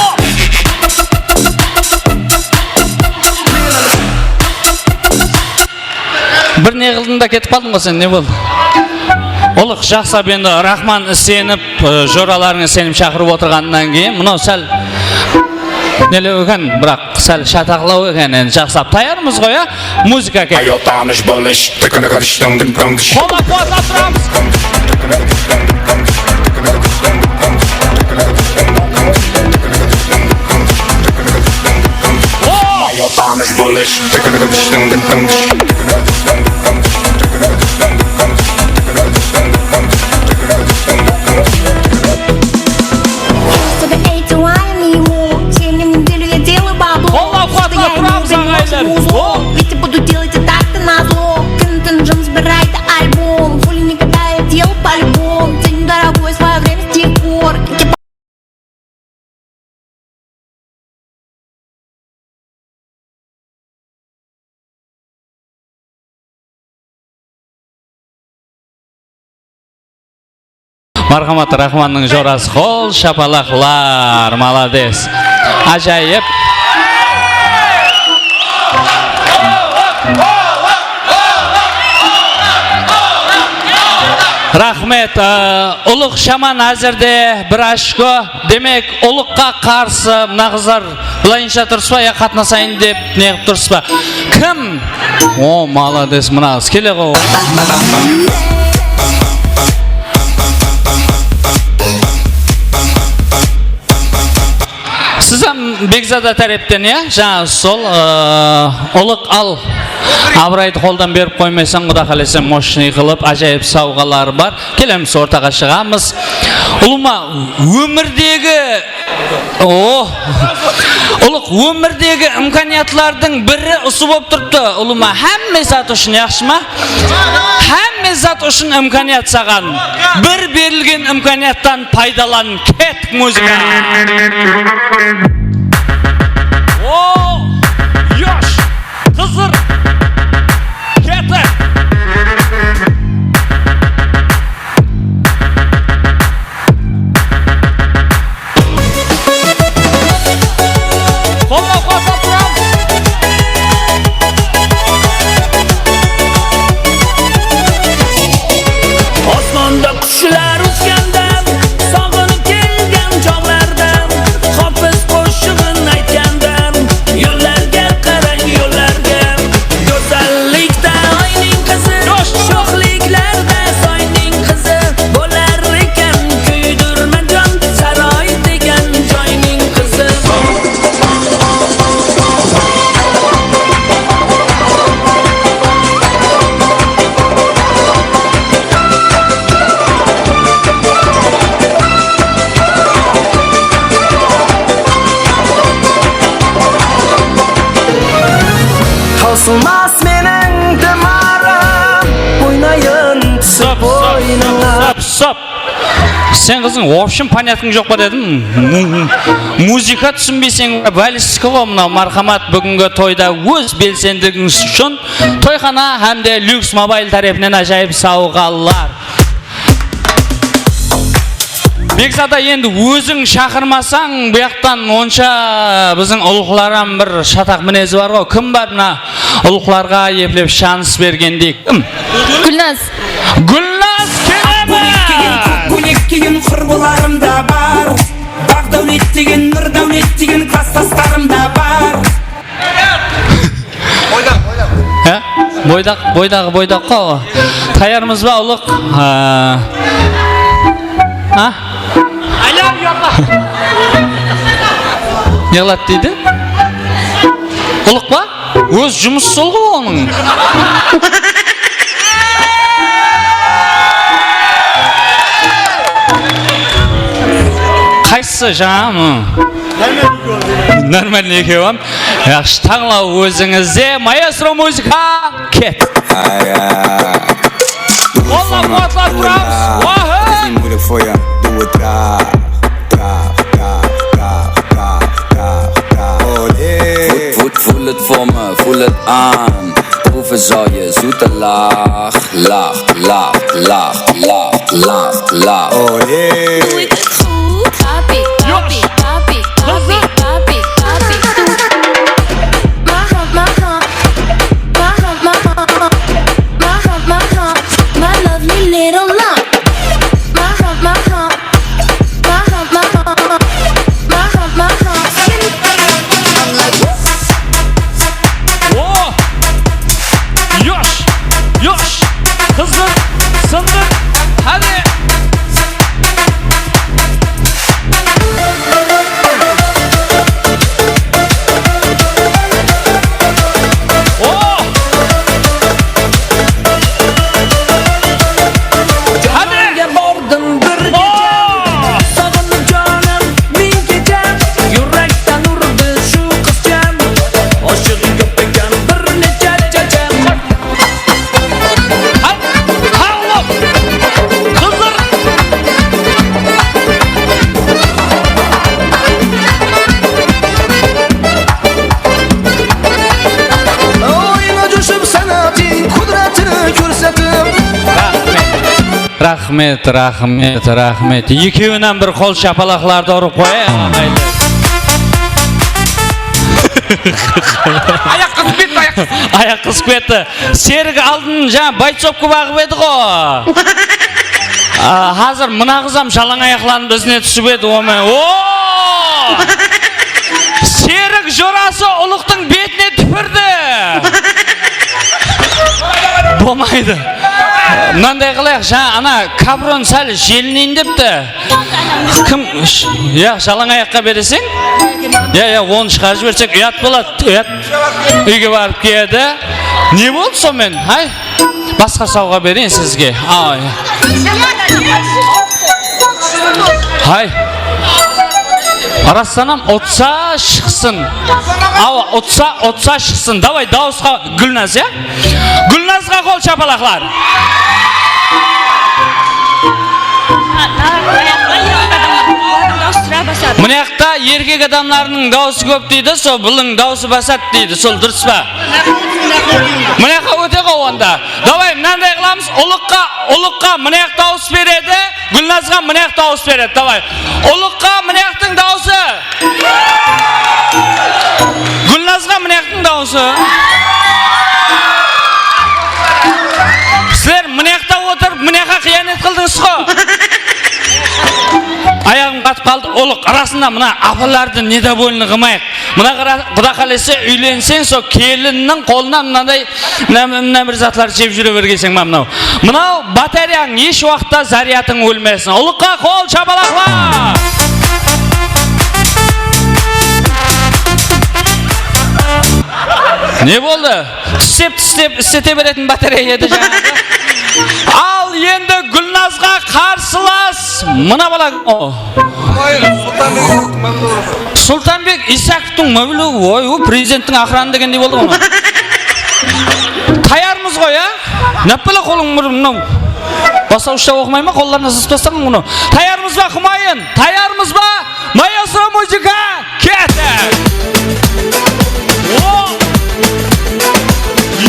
Bir ne qıldıń da ketip qaldıń ǵo sen, ne boldı? Ulıq, jaqsılap endi Raxman isenip, e, joralarıńa isenip shaqırıp otırǵanınan keyin mınaw sál nelew eken, biraq sál shataqlaw eken, endi jaqsılap tayarmız ǵoy, ya? Muzıka kel. Ayol tanısh bilish. Qollap-quwatlap turamız. O! Ayol tanısh bilish. Просто это вайны ему, семь недель я делаю бабло. Qollap-quwatlap turamız, aǵaylar. Ведь я буду делать это так-то назло. Кінтін жымыс бір айда альбом. Хули никогда я делал по-любому. Ценю дорогое своё время с тех пор, как я Marhamat, Raxmannıń jorası, qol shapalaqlar, malades. Ájayıp. Raxmet, ı, Ulıq Shaman házirde bir ochko. Demek, Uluqqa qarsı mına qızlar bılayınsha turıs pa, ya qatnasayın dep ne qılıp turıs pa? Kim? O, malades, mına qız kele ǵo. Siz hám Begzada tárepten, ya, jańa sol, ıı, Ulıq al. Abıraydı qoldan berip qoymaysań, Quda qálese, moshnıy qılıp, ájayıp sawǵalar bar. Kelemiz, ortaǵa shıǵamız. Ulıwma, ómirdegi, oh, Ulıq, ómirdegi imkaniyatlardıń biri usı bolıp turıptı. Ulıwma, hámme zat ushın, yaqshı ma? Hámme zat ushın imkaniyat saǵan. Bir berilgen imkaniyattan paydalan. Kettik, muzıka. Oh, yosh. Qızır. Ketti. Qollap-quwatlap turamız. Osmonda qushlar uchganda, sog'inib kelgan chog'larda, hofiz qo'shig'in aytganda, yo'llarga qarang, yo'llarga. Go'zallikda oyning qizi, sho'xliklarda soyning qizi, bo'lar ekan kuydirma jon, saroy degan joyning qizi. Tausılmas meniń dimarım, oynayın túsip boynıńa. Stop, stop, stop, stop. Sen qızıń, в общем, понятың joq pa dedim. Mu-, muzıka túsinbeyseń, ballistika ǵo mınaw, marhamat, búgingi toyda óz belsendiligińiz ushın toyxana hám de Lyuks Mobil tárepinen ájayıp sawǵalar. Bekzada, endi óziń shaqırmasań, buyaqtan onsha biziń ulıqlar hám bir shataq minezi bar ǵo. Kim bar mına ulıqlarǵa eplep shanıs bergendey? Kim? Gúlnaz. Gúlnaz keledi! Kókpónek kiyim qurbularımda bar. Baǵ dáwlet degen, nur dáwlet degen klasstaslarımda bar. Há? Boydaq, boydaǵı boydaq ǵo. Tayarmız ba, Ulıq? Ha? Ha? Aylan, uyalma. Ne qıladı deydi? Ulıq pa? Óz jumısı sol ǵo onıń. Qaysısı jańa? Normalniy ekew hám. Yaqshı, tańlaw ózińizde. Maestro muzıka, ket. Qollap-quwatlap turamız. Wahey! Fut, fut, fut it for me, fut it aan. Proeven zal je zoete lach, lach, lach, lach, lach, lach, lach. Oh yeah. Doe ik het goed? Papi, papi, papi, papi, papi, papi. My hump, my hump, my hump, my hump, my hump, my hump, my hump, my lovely little lump. My hump, my hump. Maham, maham, maham, maham. I'm like, woo. Oh! Yosh! Yosh! Qızdır! Sındır! Hadi! Oh! Hadi! Bardım bir gece, sağınıp canım bin gece. Yürekten urdı şu qızcam, aşığım kóp eken bir neçe cecem. Hal, hal, qızdır. Oyına düşüp sanatın kudretini kórsetip. Raxmet, raxmet, raxmet. Ekewinen bir qol shapalaqlardı urıp qoyayıq, aǵaylar. Ayaq qızıp ketti, ayaq qızıp. Ayaq qızıp ketti. Serik aldın jańa boycovka baǵıp edi ǵo. A, házir mına qız hám jalań ayaqlanıp izine túsip edi, o men. O! Serik jorası ulıqtıń betine túpirdi. Bolmaydı. Mınanday qılayıq, jańa ana kapron sál jelineyin depti. Kim, sh-, ya, jalań ayaqqa bereseń? Ya, ya, onı shıǵarıp jibersek uyat boladı, uyat. Úyge barıp kiyedi. Ne boldı sonımen? Hay, basqa sawǵa bereyin sizge. Ay. Hay. Rastan hám utsa shıqsın. Awa, utsa, utsa shıqsın. Davay, dawısqa Gúlnaz, ya? Gúlnazǵa qol shapalaqlar. Mına jaqta erkek adamlardıń dawısı kóp deydi, sol bunıń dawısı basadı deydi, sol durıs pa? Mına jaqqa óte ǵo onda. Davay, mınanday qılamız, ulıqqa, ulıqqa mına jaq dawıs beredi, Gúlnazǵa mına jaq dawıs beredi, davay. Ulıqqa mına jaqtıń dawısı. Gúlnazǵa mına jaqtıń dawısı. Sizler mına jaqta otırıp, mına jaqqa qıyanet qıldıńız ǵo. Ayaǵım qatıp qaldı, ulıq. Rasında mına apalardı nedovolnıy qılmayıq. Mına qara, Quda qálese úylenseń, sol kelinniń qolınan mınaday Mına, mına bir zatlar jep júre bergenseń, mına mınaw. Mınaw batareyań, hesh waqıtta zaryadıń ólmesin. Ulıqqa qol shapalaqlar! Ne boldı? Tislep, tislep, islete beretin batareya edi jańaǵı. Al endi Gúlnazǵa qarsılas. Mına bala. O. Sultanbek Isakovtıń mobilovi, oy, o, prezidenttiń aqranı degendey boldı ǵoy. Tayarmız ǵoy, ya? Náppala qolıń bir mınaw. Baslawıshta oqımay ma, qollarına sızıp taslaǵan mınaw. Tayarmız ba, Humayın? Tayarmız ba? Maestro muzıka, ketti! O!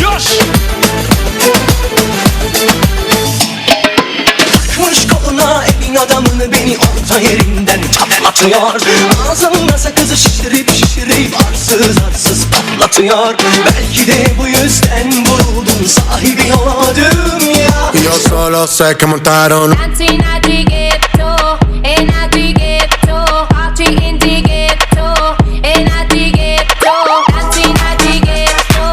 Yosh! Takmış koluna evin adamını, beni orta yerinden çatlatıyor. Ağzında sakızı şişirip şişirip arsız arsız patlatıyor. Belki de bu yüzden vuruldum sahibi o dünya. Yo solo sé que montaron. Dancing at the ghetto, and at the ghetto, party in the ghetto, and at the ghetto, dancing at the ghetto,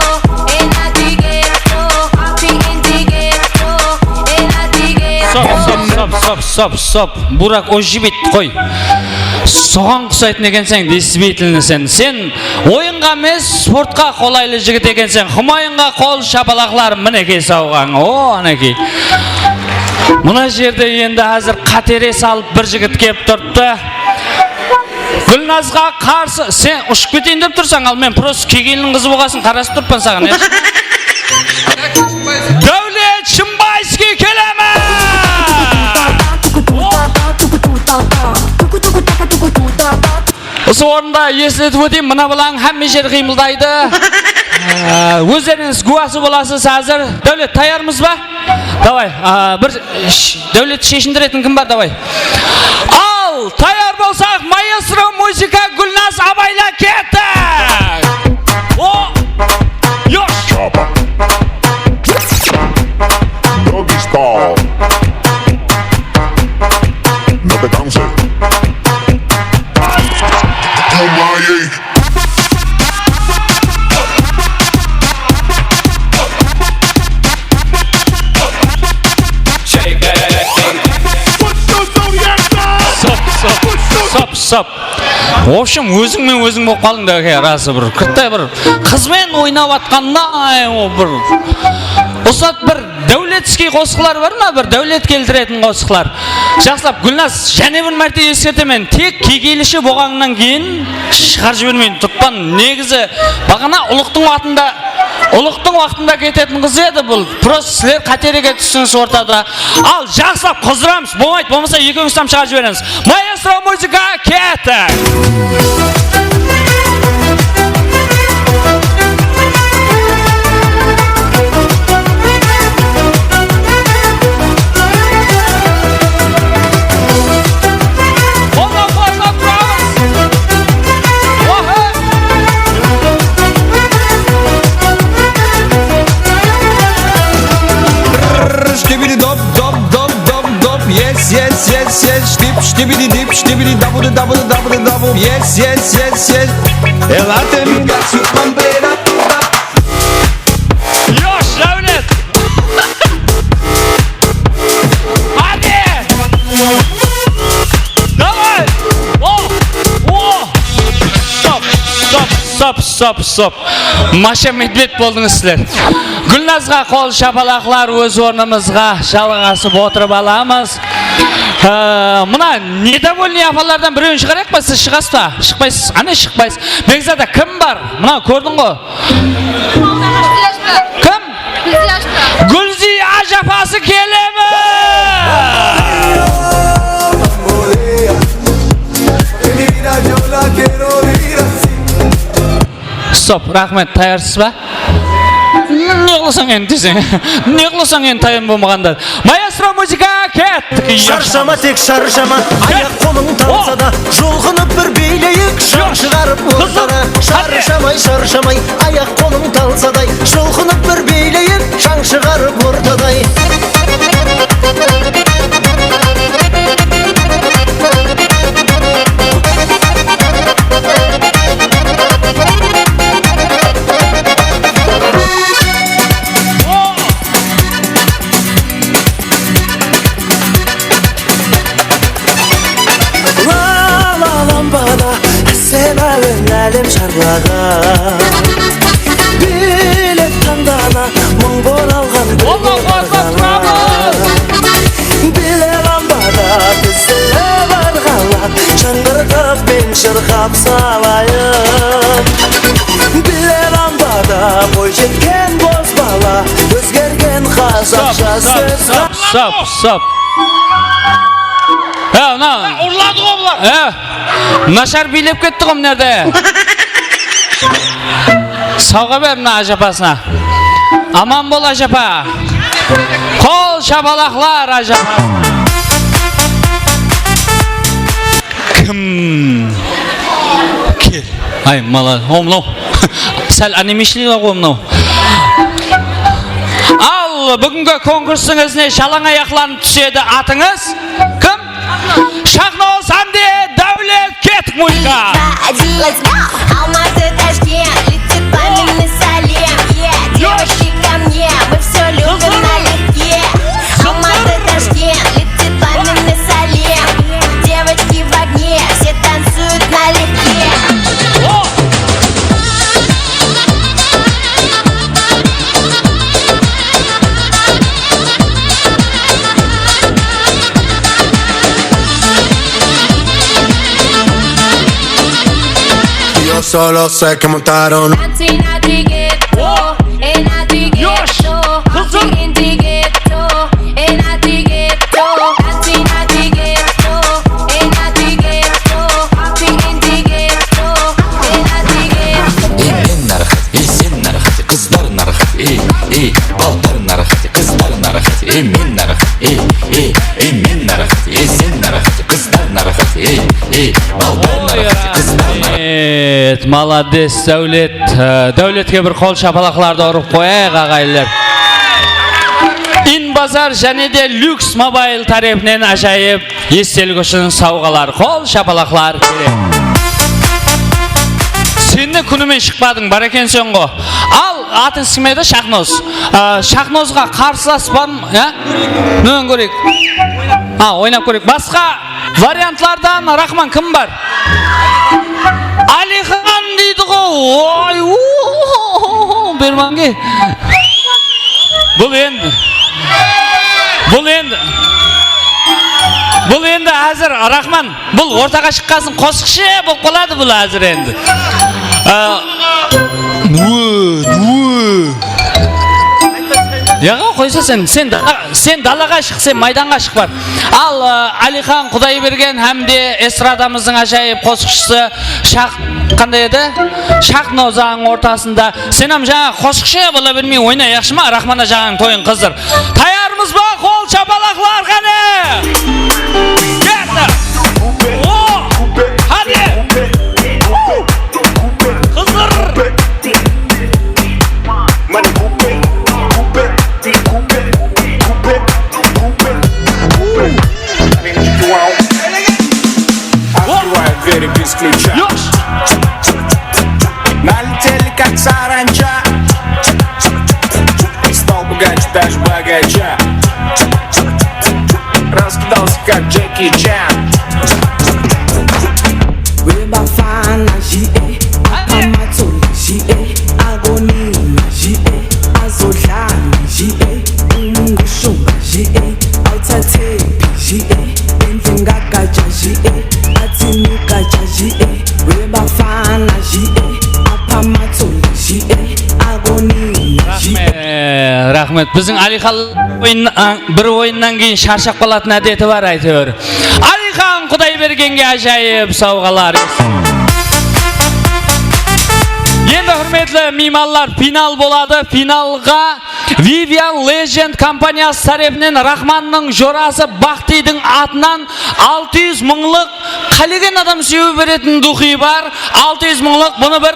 and at the ghetto, party in the ghetto, and at the ghetto. Stop, stop, stop, stop, stop, stop. Burak Ojibit, qoy. Soǵan qusaytın ekenseń, действительно sen. Sen oyınǵa emes, sportqa qolaylı jigit ekenseń. Humayınǵa qol shapalaqlar, minekey sawǵań. O, anekey. Mına jerde endi házir qátere salıp bir jigit kelip turıptı. Gúlnazǵa qarsı, sen ushıp keteyin dep tursań, al men prosto kegeylinniń qızı bolǵasın qarasıp turıppan saǵan, ya. Dáwlet Shımbayskiy keleme! Usı orında esletip óteyim, mına balań hámme jeri qıymıldaydı. Á, ózlerińiz gúwası bolasız házir. Dáwlet, tayarmız ba? Davay, a, bir sh-, Dáwletti sheshindiretin kim bar, davay. Al, tayar bolsaq, maestro muzıka Gúlnaz abayla kettik. O, yosh. Doggy style. No te canses. Stop, stop, stop, stop. В общем, ózińmen óziń bolıp qaldıń da, aka, rası bir, kúrtte bir qızben oynap atqanday, o bir usat bir dáwletskiy qosıqlar bar ma, bir dáwlet keltiretin qosıqlar. Jaqsılap, Gúlnaz, jáne bir márte eskertemen, tek kegeylishi bolǵanıńnan keyin shıǵarıp jibermeyin. Turıppan, negizi, baǵana ulıqtıń waqtında, ulıqtıń waqtında ketetin qız edi bul. Prosto sizler qáterege tústińiz ortada. Al, jaqsılap qızdıramız, bolmaydı, bolmasa ekewińizdi hám shıǵarıp jiberemiz. Maestro muzıka, kettik! Qollap-quwatlap turamız! Ohe! Shtibidi dop, dop, dop, dop, dop, yes, yes, yes, yes, shtip, shtibidi dip, shtibidi dabudı, dabudı, dabudı, dabu, yes, yes, yes, yes. Ela te mi gasi comprei na tuba. Yosh, Dáwlet! Háde! Davay! O! O! Stop, stop, stop, stop, stop. Masha Medved boldıńız sizler. Gúlnazǵa qol shapalaqlar, óz ornımızǵa jalǵasıp otırıp alamız. Ee, mına nedovolnıy apalardan birewin shıǵarayıq pa, siz shıǵasız ba? Shıqpaysız, áne shıqpaysız. Bekzada, kim bar? Mına, kórdiń ǵo. Kim? Gúlziya ájapası keleme! Stop, raxmet, tayarsız ba? Ne qılasań endi deseń? Ne qılasań endi, tayar bolmaǵanda? Maestro muzıka, kettik! Sharshama, tek sharshama, ayaq-qolın talsa da, julqınıp bir biyleyik, shań shıǵarıp ortada. Sharshamay, sharshamay, ayaq-qolın talsaday, julqınıp bir biyleyik, shań shıǵarıp ortaday. La, la, lambada sen áwen, álem jarlaǵan. Bilet tańdana, mıń bor alǵan birge barǵanlar. Bile lambada bizler barǵanlar, jańǵırtıp men jırǵap salayın. Bile lambada boy jetken bozbala, ózgergen qazaqsha sóz. Stop, stop, stop. Há, mına. Urladı ǵo bular. Há. Nashar biylep ketti ǵo mına jerde. Sawǵa ber mına ájapasına. Aman bol, ájapa. Qol shapalaqlar, ájapa. Kim? Kel. Ay, mala, o, mınaw. Sál animeshliy ǵo mınaw. Al, búgingi konkurstıń izine jalań ayaqlanıp túsedi atıńız. Kim? Shaxnol Sande, Dáwlet, kettik muzıka! Один, два, один. Алматы, Ташкент, летит пламенный салем. Yeah, девочки, ко мне, мы всё любим налегке. Алматы, Ташкент, летит пламенный салем. Девочки в огне, все танцуют налегке. Solo sé que montaron. Dancing at the ghetto, and at the ghetto, dancing in the ghetto, and at the ghetto, dancing at the ghetto, and at the ghetto, party in the ghetto, and at the ghetto. Ey, men narqat, ey, sen narqat, qızlar narqat, ey, ey, balqar narqat, qızlar narqat, ey, men narqat, ey, ey, ey, men narqat, ey, sen narqat, qızlar narqat, ey, ey, balqar narqat, qızlar narqat. Raxmet, malades, Dáwlet. Á, Dáwletke bir qol shapalaqlardı urıp qoyayıq, aǵayinler. Inbazar jáne de Lyuks Mobayl tárepinen ájayıp estelik ushın sawǵalar. Qol shapalaqlar keledi. Sen de kúnime shıqpadıń, bar ekenseń ǵo. Al, atıń kim edi? Shaqnoz. Á, Shaqnozǵa qarsılas bar ma? Ya? Mine, kóreyik. Ha, oynap kóreyik. Basqa variantlardan, Raxman, kim bar? Álixan deydi ǵo. Oy, u-hu-hu-hu, bermange. Bul endi. Bul endi. Bul endi házir, Raxman, bul ortaǵa shıqqasın, qosıqshı bolıp qaladı bul házir endi. Á, dúwe, dúwe. Yaǵa, qoysa sen, sen da-, sen dalaǵa shıq, sen maydanǵa shıq bar. Al, ı, Álixan Qudaybergen hám de estradamızdıń ájayıp qosıqshısı Shaq, qanday edi? Shaqnozanıń ortasında. Sen hám jańa qosıqshı bola bermey oyna, yaqshı ma? Raxman ajaǵanıń toyın qızdır. Tayarmız ba? Qol shapalaqlar qáne! Ketti! O! Háde! Qızdır! Открываю двери без ключа. Налетели, как саранча. Стал богаче, даже богача. Раскидался, как Джеки Чан. Weba fana jiye, amatsoli jiye, agonina jiye, azodlani jiye, umungushumba jiye, awutsathephi jiye, endlini kagaja jiye, atsini gaja jiye, weba fana jiye, apamatsoli jiye, agonina jiye. Raxmet, raxmet. Biziń Álixan oyın, a, bir oyınnan keyin sharshap qalatın ádeti bar, áytewir. Álixan Qudaybergenge ájayıp sawǵalar. Endi, húrmetli miymanlar, final boladı. Finalǵa Vivian Legend kompaniyası tárepinen Raxmannıń jorası Baxtiydiń atınan altı júz mıńlıq qálegen adam súyip beretin duxı bar. Altı júz mıńlıq, bunı bir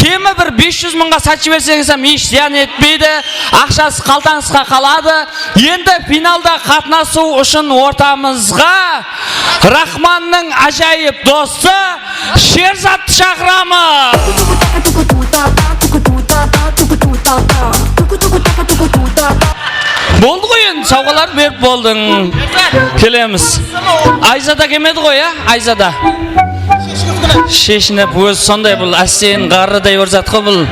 kemi bir bes júz mıńǵa satıp jiberseńiz hám hesh zıyan etpeydi. Aqshası qaltańızǵa qaladı. Endi finalda qatnasıw ushın ortamızǵa Raxmannıń ájayıp dosı Sherzattı shaqıramız. Boldı ǵoy endi, sawǵalardı berip boldıń. Kelemiz. Ayzada kelmedi ǵoy, ya? Ayzada. Sheshinip, ózi sonday bul ásten ǵarrıday bir zat ǵo bul.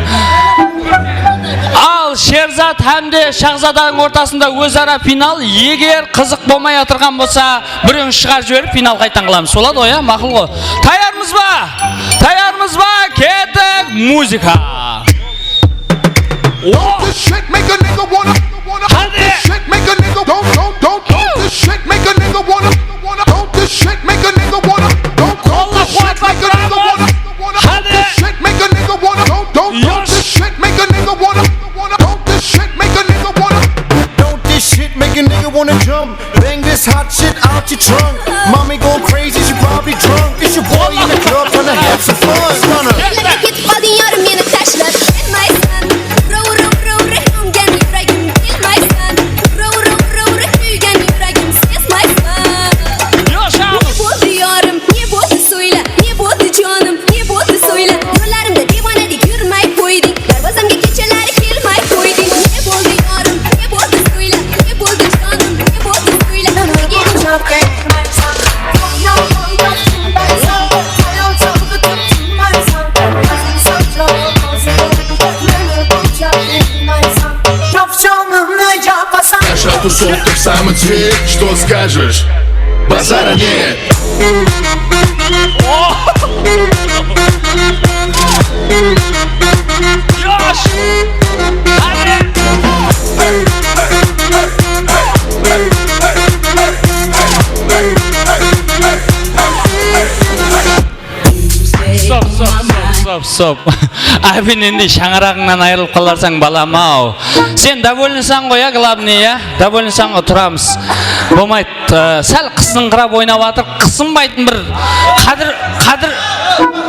Al, Sherzat hám de Shahzadanıń ortasında óz-ara final. Eger qızıq bolmay atırǵan bolsa, birewiń shıǵarıp jiberip, final qaytadan qılamız. Boladı ǵoy, ya? Maqul ǵo. Tayarmız ba? Tayarmız ba? Kettik, muzıka. This shit make a nigga wanna, wanna. This shit make a nigga don't, don't, don't, don't. This shit make a nigga wanna, wanna. Don't this shit make a nigga wanna, don't, don't. This shit make a nigga wanna, wanna. This shit make a nigga wanna, don't, don't. This shit make a nigga wanna, wanna. Don't this shit make a nigga wanna. Don't this shit make a nigga wanna jump? Bang this hot shit out your trunk. Mommy going crazy, she probably drunk. It's your boy in the club tryna have some fun. Stunner. Ketip qaldıń yarım meni tashlap, kelmaysan. Ura, ura, ura, ura, kúygen yúregim, kelmaysan. Ura, ura, ura, ura, kúygen yúregim, sezmaysan. Ne boldı yarım, ne boldı sóyle, ne boldı janım, ne boldı sóyle. Yollarımda divanadek yúrmey qoydıń. Darwazamga kecheleri kelmey qoydıń. Ne boldı yarım, ne boldı sóyle, ne boldı janım, ne boldı sóyle. Nege jawap bermeysen? Qoynaw bolmay tınbaysań, qoynaw jalǵıtıp tınbaysań. Óziń saqlap, meni qushap bermeysen. Jawap janımdı japasań. Yaşatır soqtıq самый цвет, что скажешь? Базара нет. Yosh! Háne! Stop, stop, stop, stop, stop. Ábinendey shańaraǵıńnan ayırılıp qalarsań, balam-aw. Sen довольныйsań ǵoy, ya, главный, ya? Довольныйsań ǵoy, turamız. Bolmaydı, e, sál qısıńqırap oynap atır, qısınbaytın bir Qadir, Qadir,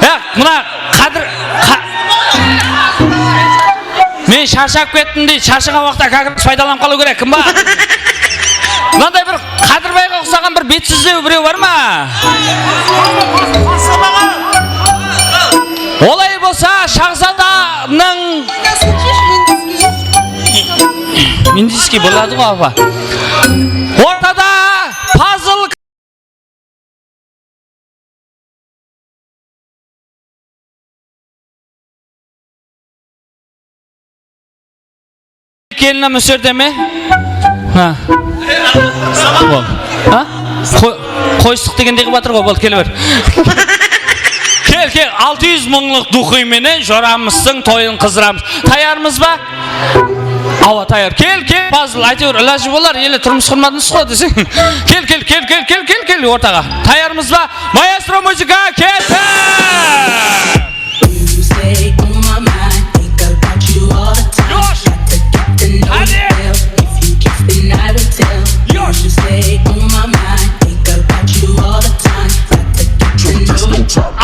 ya, mına Qadir, qa-, Men sharshap kettim deydi, sharshaǵan waqıtta как раз paydalanıp qalıw kerek, kim bar? Mınanday bir Qádirbayǵa uqsaǵan bir betsizlew birew bar ma? Olay bolsa, Shahzadanıń Indiskiy boladı ǵoy, apa. Ortada Pazıl Kelin hám úserde me? Ha. Bol. Ha? Qoy-, qoysıq degendey qılıp atır ǵoy, bol, kele ber. Kel, kel, altı júz mıńlıq duxıy menen joramızdıń toyın qızdıramız. Tayarmız ba? Awa, tayar. Kel, kel, Pazıl, áytewir, ilajı bolar, ele turmıs qurmadıńız ǵo deseń. Kel, kel, kel, ortaǵa. Tayarmız ba? Maestro, muzıka, ketti! Yosh! Háne! Yosh!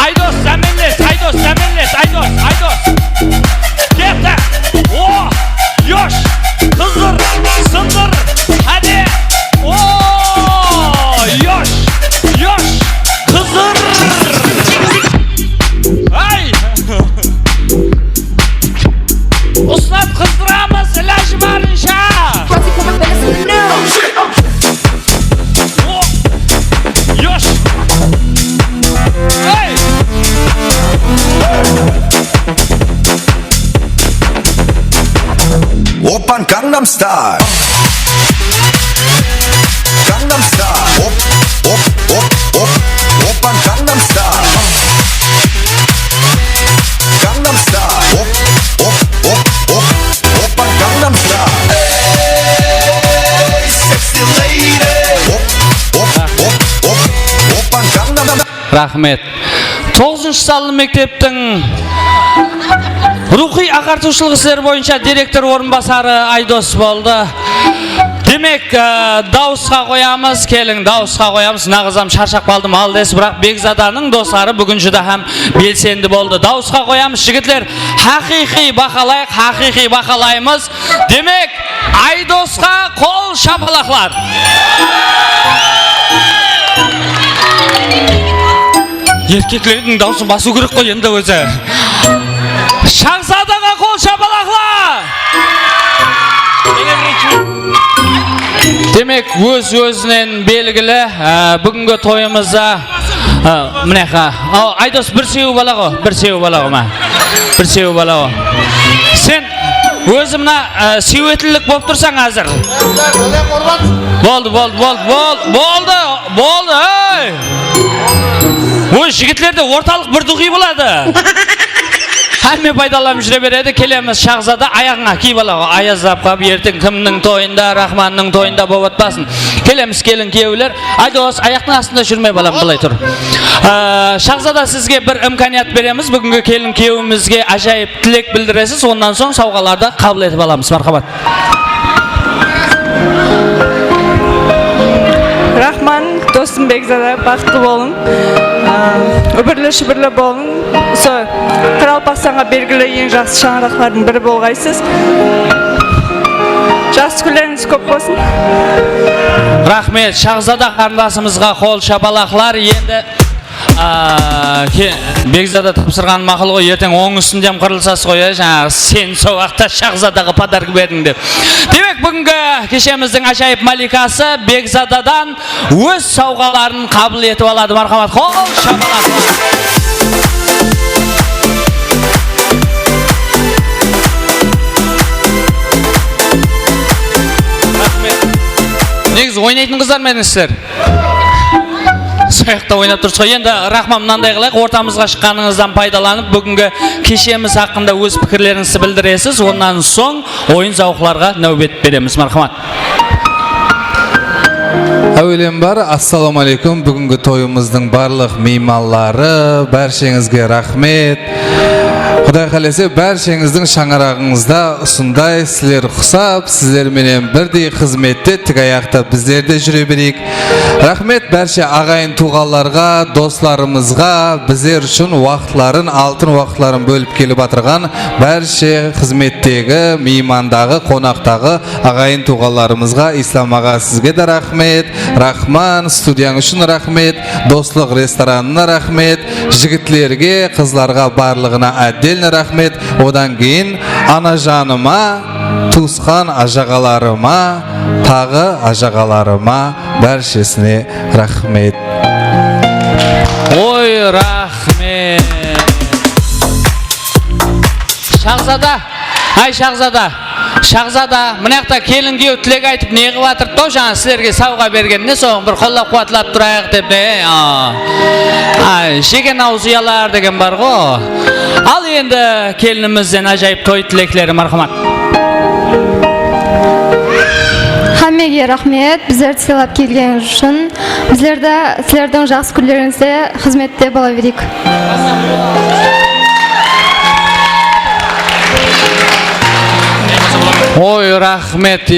Aydos, dámelles, Aydos, dámelles, Aydos, Aydos. Ketti. O, yosh, qızdır, sındır. Háne. O, yosh, yosh, qızdır. Ay. Usınıp qızdıramız, ilajı barınsha. Yosh! Hey! Oppan Gangnam Style. Gangnam Style. Op, op, op, op. Oppan Gangnam Style. Gangnam Style. Op, op, op, op. Oppan Gangnam Style. Hey, sexy lady. Op, op, op, op. Oppan Gangnam. Raxmet. Toǵızınshı sanlı mekteptiń ruwxıy-aǵartıwshılıq isleri boyınsha direktor orınbasarı Aydos boldı. Demek, e, dawısqa qoyamız, keliń, dawısqa qoyamız. Naǵızam sharshap qaldım, maldes, biraq Begzadanıń dosları búgin júdá hám belsendi boldı. Dawısqa qoyamız, jigitler, haqıyqıy bahalayıq, haqıyqıy bahalaymız. Demek, Aydosqa qol shapalaqlar. Erkeklerdiń dawısın basıw kerek ǵoy endi ózi. Shahzadaǵa qol shapalaqlar. Demek, óz-ózinen belgili, e, búgingi toyımızda, e, mine, ha, al, Aydos, bir sewi bala ǵo, bir sewi bala ǵo, ma. Bir sewi bala ǵo. Sen ózi mına, e, sewetinlik bolıp tursań házir. Boldı, boldı, boldı, boldı, boldı, boldı, ey! Óz jigitlerde ortalıq bir duǵıy boladı. Hámme paydalanıp júre beredi. Kelemiz, Shahzada, ayaǵıńa kiy, bala, ayazlap qap, erteń kimniń toyında, Raxmannıń toyında bolıp atpasın. Kelemiz, kelin kiyewler. Aydos, ayaqtıń astında júrme, balam, bılay tur. Aa, Shahzada, sizge bir imkaniyat beremiz. Búgingi kelin kiyewimizge ájayıp tilek bildiresiz. Onnan soń sawǵalardı qabıl etip alamız. Marhamat. Raxman, dostım Begzada, baxıtlı bolıń. Aa, úbirli-shúbirli bolıń. Usı Qaraqalpaqstanǵa belgili eń jaqsı shańaraqlardıń biri bolǵaysız. Jaqsı kúnlerińiz kóp bolsın. Raxmet, Shahzada qarındasımızǵa qol shapalaqlar. Endi, a, ke-, Begzada tapsırǵanı maqul ǵoy, erteń onıń ústinde hám qırılısasız ǵoy, ya, jańaǵı sen sol waqıtta Shahzadaǵa podarka berdiń dep. Demek, búgingi keshemizdiń ájayıp malikası Begzadadan óz sawǵaların qabıl etip aladı. Marhamat, qol shapalaq. Raxmet. Negizi oynaytın qızlar ma edińiz sizler? Soyaqta oynap turıpsız ǵoy. Endi, Raxman, mınanday qılayıq, ortamızǵa shıqqanıńızdan paydalanıp, búgingi keshemiz haqqında óz pikirlerińizdi bildiresiz. Onnan soń oyın-zawıqlarǵa náwbet beremiz. Marhamat. Áwelen bar, assalawma áleykum. Búgingi toyımızdıń barlıq miymanları, bársheńizge raxmet. Quday qálese, bársheńizdiń shańaraǵıńızda usınday sizler qusap, sizler menen birdey xızmette, tik ayaqta bizler de júre bereyik. Raxmet bárshe aǵayin-tuwǵanlarǵa, doslarımızǵa, bizler ushın waqıtların, altın waqıtların bólip kelip atırǵan bárshe xızmettegi, miymandaǵı, qonaqtaǵı aǵayin-tuwǵanlarımızǵa. Islam aǵa, sizge de raxmet. Raxman, studiyań ushın raxmet. Doslıq restoranına raxmet. Jigitlerge, qızlarǵa, barlıǵına отдельно raxmet. Odan keyin anajanıma, tuwısqan ajaǵalarıma, taǵı ajaǵalarıma, bárshesine raxmet. Oy, raxmet. Shaxzada, ay, Shaxzada. Shaxzada, mına jaqta kelin-kúyew tilek aytıp ne qılıp atırdı-aw, jańa sizlerge sawǵa bergenine, soǵan bir qollap-quwatlap turayıq dep, e, a. Ay, jegen awız uyalar degen bar ǵo. Al endi kelinimizden ájayıp toy tilekleri, marhamat. Hámmege raxmet, bizlerdi sıylap kelgenińiz ushın. Bizler de sizlerdiń jaqsı kúnlerińizde xızmette bola bereyik. Oy, raxmet. E,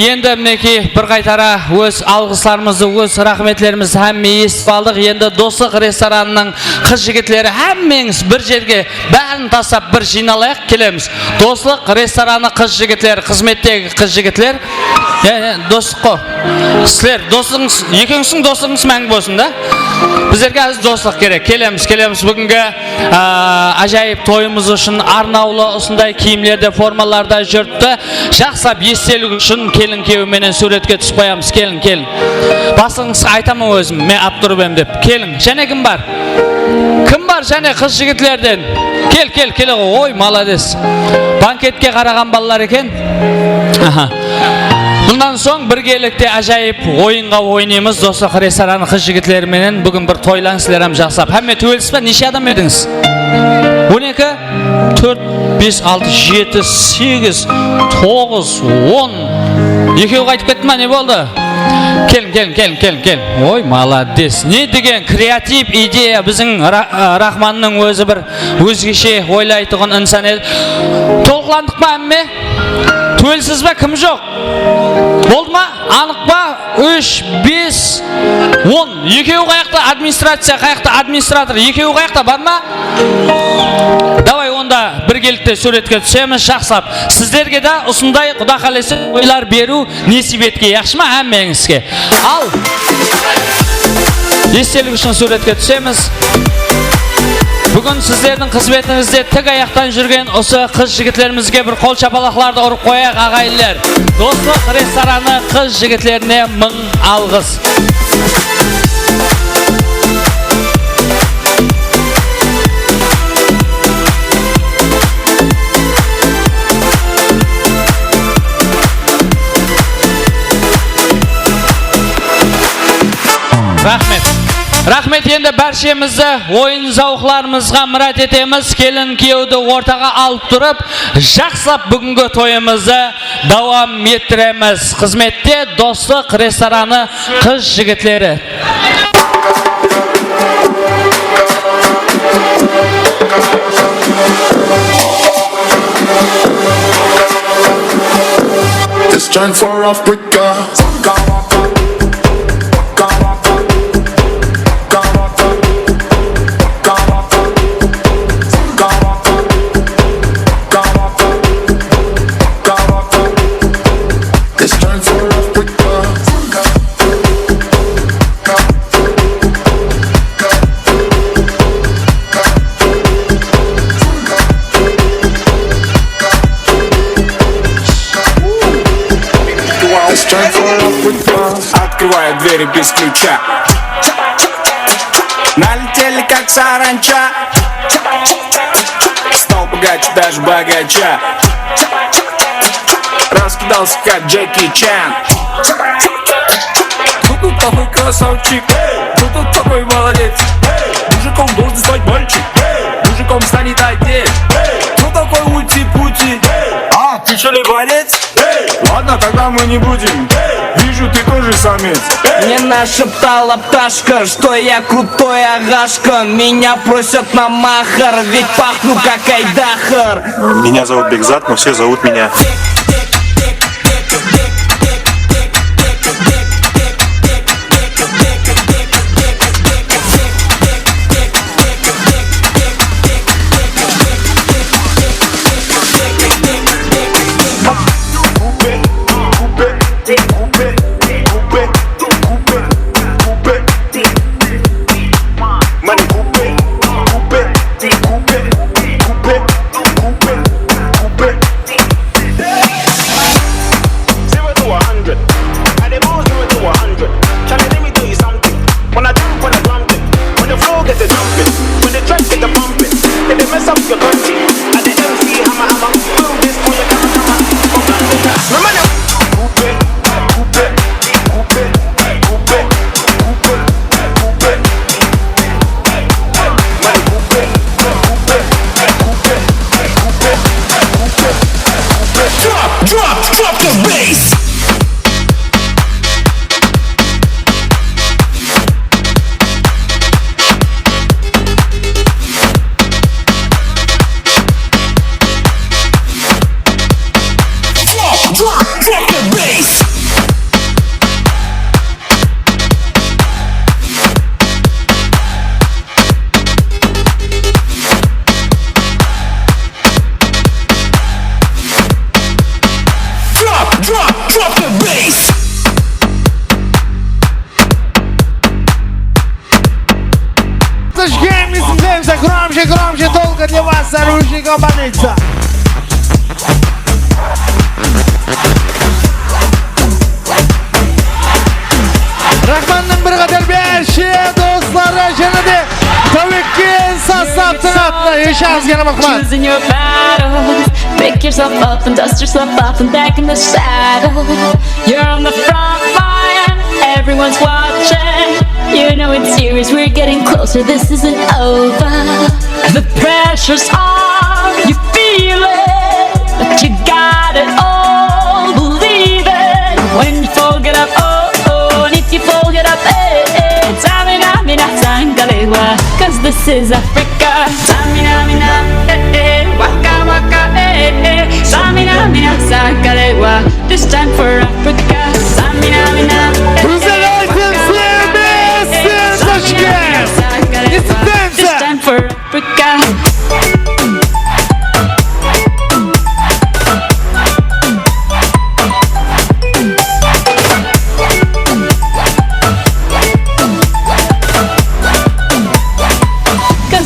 endi minekey, bir qaytara óz alǵıslarımızdı, óz raxmetlerimizdi hámme esitip aldıq. Endi Doslıq restoranınıń qız-jigitleri, hámmeńiz bir jerge bárin taslap bir jıynalayıq, kelemiz. Doslıq restoranı qız-jigitleri, xızmettegi qız-jigitler. Ya, ya, Doslıq ǵo. Sizler, doslıǵıńız, ekeńizdiń doslıǵıńız máńgi bolsın da. Bizlerge házir doslıq kerek. Kelemiz, kelemiz. Búgingi, a, ájayıp toyımız ushın arnawlı usınday kiyimlerde, formalarda júripti. Jaqsılap estelik ushın kelin-kúyew menen súwretke túsip qoyamız. Keliń, keliń. Baslıǵıńızǵa aytaman ózim, men alıp turıp em dep. Keliń, jáne kim bar? Kim bar jáne qız-jigitlerden? Kel, kel, kele ǵo. Oy, malades. Banketke qaraǵan balalar eken. Aha. Bunnan soń birgelikte ájayıp oyınǵa oynaymız. Doslıq restoranı qız-jigitleri menen búgin bir toylań sizler hám jaqsılap. Hámme tógelsiz be? Neshe adam edińiz? On eki? Tórt, bes, altı, jeti, segiz, toǵız, on. Ekewi qaytıp ketti ma, ne boldı? Keliń, keliń, keliń, keliń, keliń. Oy, malades. Ne degen kreativ ideya, biziń Ra-, a, Raxmannıń ózi bir ózgeshe oylaytuǵın insan edi. Tolıqlandıq pa, hámme? Tógelsiz be, kim joq? Boldı ma? Anıq pa? Úsh, bes, on. Ekewi qayaqta? Administraciya qayaqta? Administrator ekewi qayaqta? Bar ma? Davay, onda birgelikte súwretke túsemiz. Jaqsılap. Sizlerge de usınday, Quda qálese, toylar beriw nesip etke, yaqshı ma, hámmeńizge? Al. Estelik ushın súwretke túsemiz. Búgin sizlerdiń xızmetińizde tik ayaqtan júrgen usı qız-jigitlerimizge bir qol shapalaqlardı urıp qoyayıq, aǵayinler. Doslıq restoranı qız-jigitlerine mıń alǵıs. Raxmet. Raxmet, endi bárshemizdi oyın-zawıqlarımızǵa mirát etemiz. Kelin-kúyewdi ortaǵa alıp turıp, jaqsılap búgingi toyımızdı dawam ettiremiz. Xızmette Doslıq restoranı qız-jigitleri. This time for Africa. This time for Africa. This time for Africa. Открываю двери без ключа. Налетели, как саранча. Стал пугать даже богача. Раскидался, как Джеки Чан. Крутой красавчик. Кто тут такой молодец? Мужиком должен стать мальчик. Мужиком станет отец. Кто такой ути-пути? А, ты что ли борец? Ладно, тогда мы не будем. Вижу, ты тоже самец. Мне нашептала пташка, что я крутой ағашка. Меня просят на махар, ведь пахну как айдахар. Меня зовут Бекзат, но все зовут меня. Zero to a hundred. I dey move zero to a hundred. Charlie, let me tell you something. When I jump on the drum beat, when the flow get the jumping, when the track get the pumping, it dey mess up your country. I dey M C hammer hammer, do this for your camera camera. Remember the Drop, drop, drop the bass. Drop, drop, drop the bass. Drop, drop, drop the bass. Зажигай, не смеемся, громче, громче, долго для вас, оружие габарится. Raxmannıń bir qatar bárshe dosları jáne de Táwekkil sostavtıń atına, eshagız kene mıqman. Choosing your battles. Pick yourself up and dust yourself off and back in the saddle. You're on the front line, everyone's watching. You know it's serious, we're getting closer, this isn't over. The pressure's on, you feel it, but you got it all, believe it. When you fold it up, oh, oh, and if you fold it up, eh, eh. Samina, mina, sangalewa, 'cause this is Africa. Samina, mina, eh, eh, waka, waka, eh, eh. Samina, mina, sangalewa, this time for Africa. Samina, mina, eh, eh, waka, waka, eh, eh. Samina, mina, sangalewa, this time for Africa.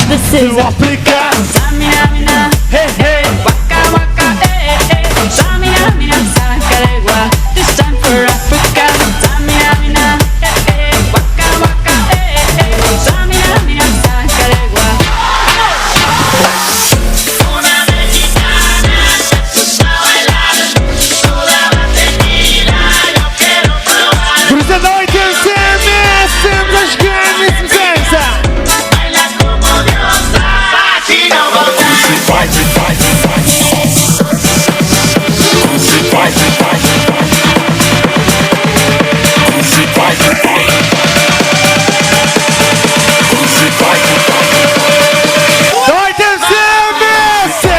This is Africa. Samina, mina. Hey, hey. Waka, waka, eh, eh. Samina, mina, sangalewa. This time for Africa. Samina, mina. Друзья, давайте всем вместе зажигаем, не смеемся. Давайте все вместе!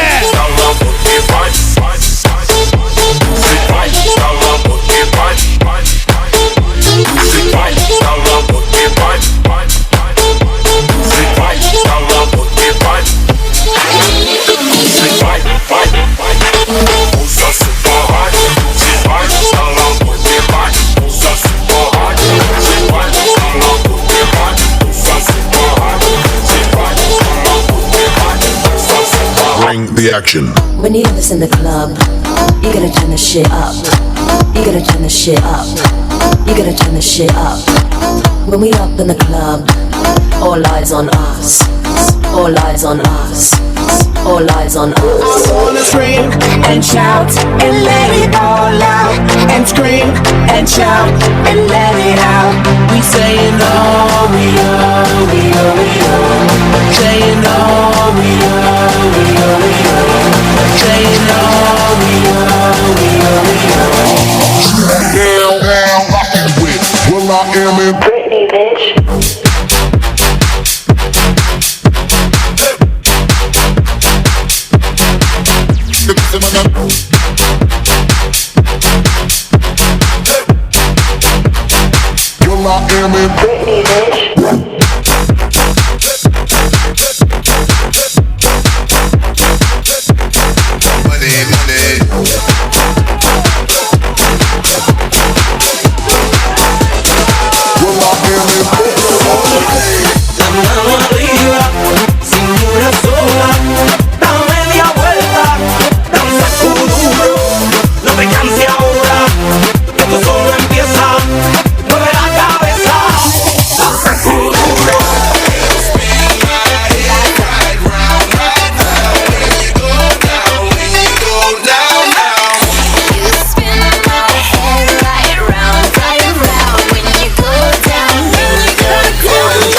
Bring the action. When you have this in the club, you gotta turn the shit up. You gotta turn the shit up. You gotta turn the shit up. When we up in the club, all eyes on us. All eyes on us. All eyes on us. I wanna scream and shout and let it all out. And scream and shout and let it out. We saying all we Say you know we are, we are, we are. Say you know we are, we are, we are. Down, down, rockin' with Will I Am in Britney, bitch. Will I Am in Britney, bitch. Money, money. Will I Am in Britney. La mano arriba, cintura sola, da media vuelta, da un saco duro, no te canses ahora, que esto solo empieza, mueve la cabeza, da un saco duro. You spin my head right round, right round when you go down, when you go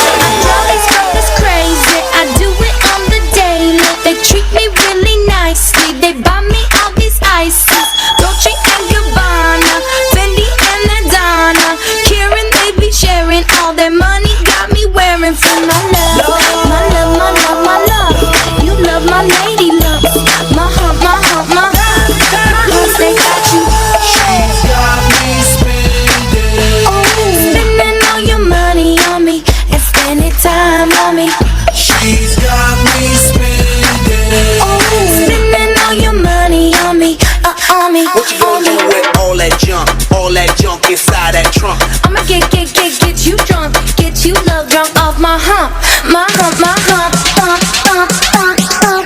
down. I know these fuckers crazy, I do it on the daily. They treat me really nicely, they buy me all these ices. Dolce and Gabbana, Fendi and Adana. Karen, they be sharing all their money, got me wearing for my love, my love, my love, my love. You love my lady love, my hump, my hump, my hump. My hump, they got you. She's got me spending. Oh, spending all your money on me and spending time on me. She's got me spending. Oh, spending all your money on me, uh, on me. What you gonna do with all that junk, all that junk inside that trunk? I'ma get, get, get, get you drunk, get you love drunk off my hump, my hump, my hump, hump, hump, hump, hump.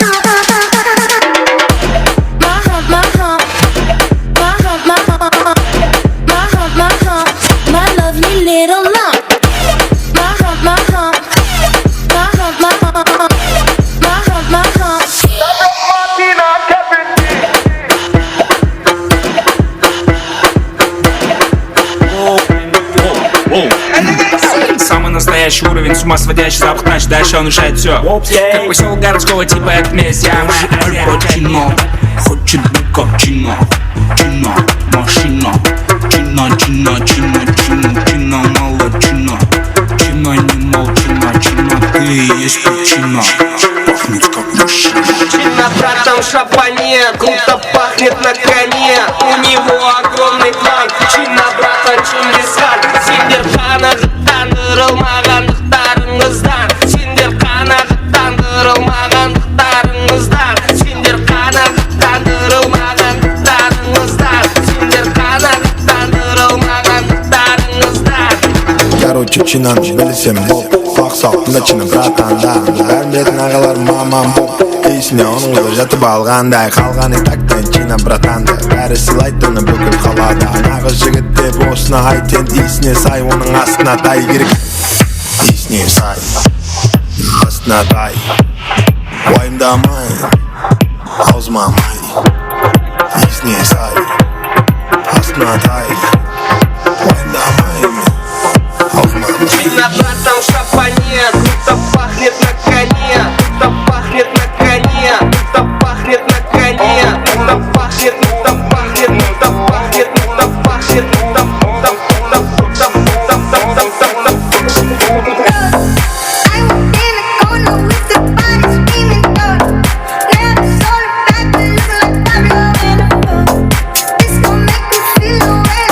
My hump, my hump, my hump, my hump, my hump, my hump, my lovely little lump. My hump, my hump, my hump, my hump, my hump, my hump. Самый настоящий уровень, с ума сводящий запах, значит, дальше он решает всё. Как посёлок городского типа, это месть, я Аль Пачино. Хочет быть как Чина, Чина, машина. Чина, Чина, Чина, Чина, Чина, мало Чина. Чина, не мол Чина, Чина, ты и есть причина. Пахнет как мужчина. Чина, братан, в шапане, круто пахнет на коне. У него огромный план. Чина, братан, Чингисхан. Сендер qanaǵıttandırılmaǵandıqtarıńızdan. Sender qanaǵıttandırılmaǵandıqtarıńızdan, sender qanaǵıttandırılmaǵandıqtarıńızdan, sender qanaǵıttandırılmaǵandıqtarıńızdan. Короче, Чинаны bilsem bop, qulaq sal, mına Чина братан da. Bárin biletin aǵalar, mamam bop. Esine onıń ózi jatıp alǵanday, qalǵanı taktan Чина братанды. Bári sıylaydı onı búkil qalada. Naǵız jigit dep osını ayt endi, esine say, onıń astına tay kerek. Esine say, astına tay. Уайымдамай, awzıma may. Esine say, astına tay. Уайымдамay, awzıma may. Чина, братан, в шапане, круто пахнет на коне, круто пахнет на коне, круто пахнет на коне, круто пахнет, круто пахнет, круто пахнет, круто пахнет, круто пахнет. I walk in the corner with the body screaming, "Go!" Never saw the back, but look like Pablo in a phone. This gon' make me feel the way I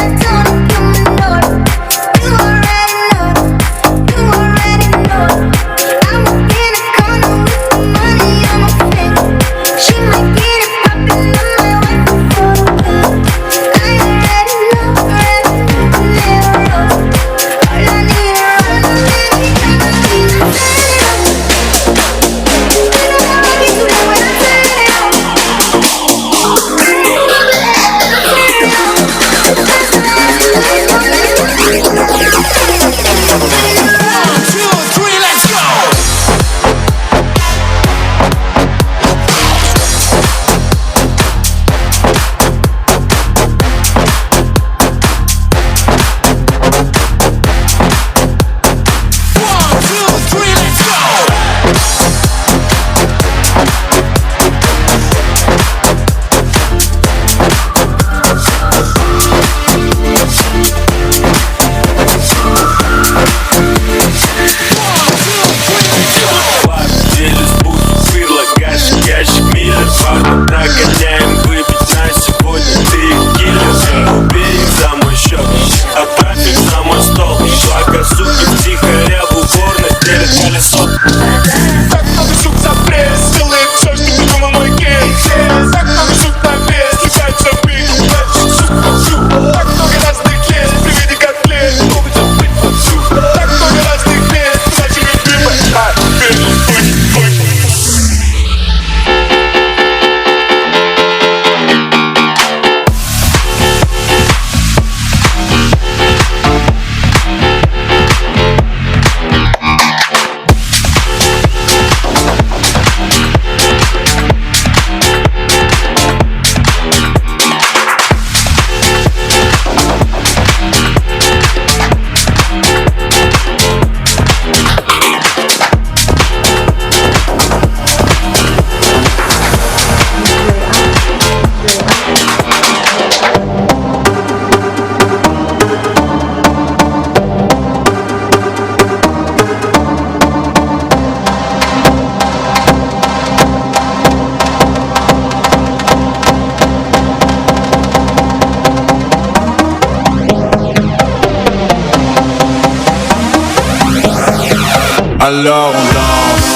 Alors on danse.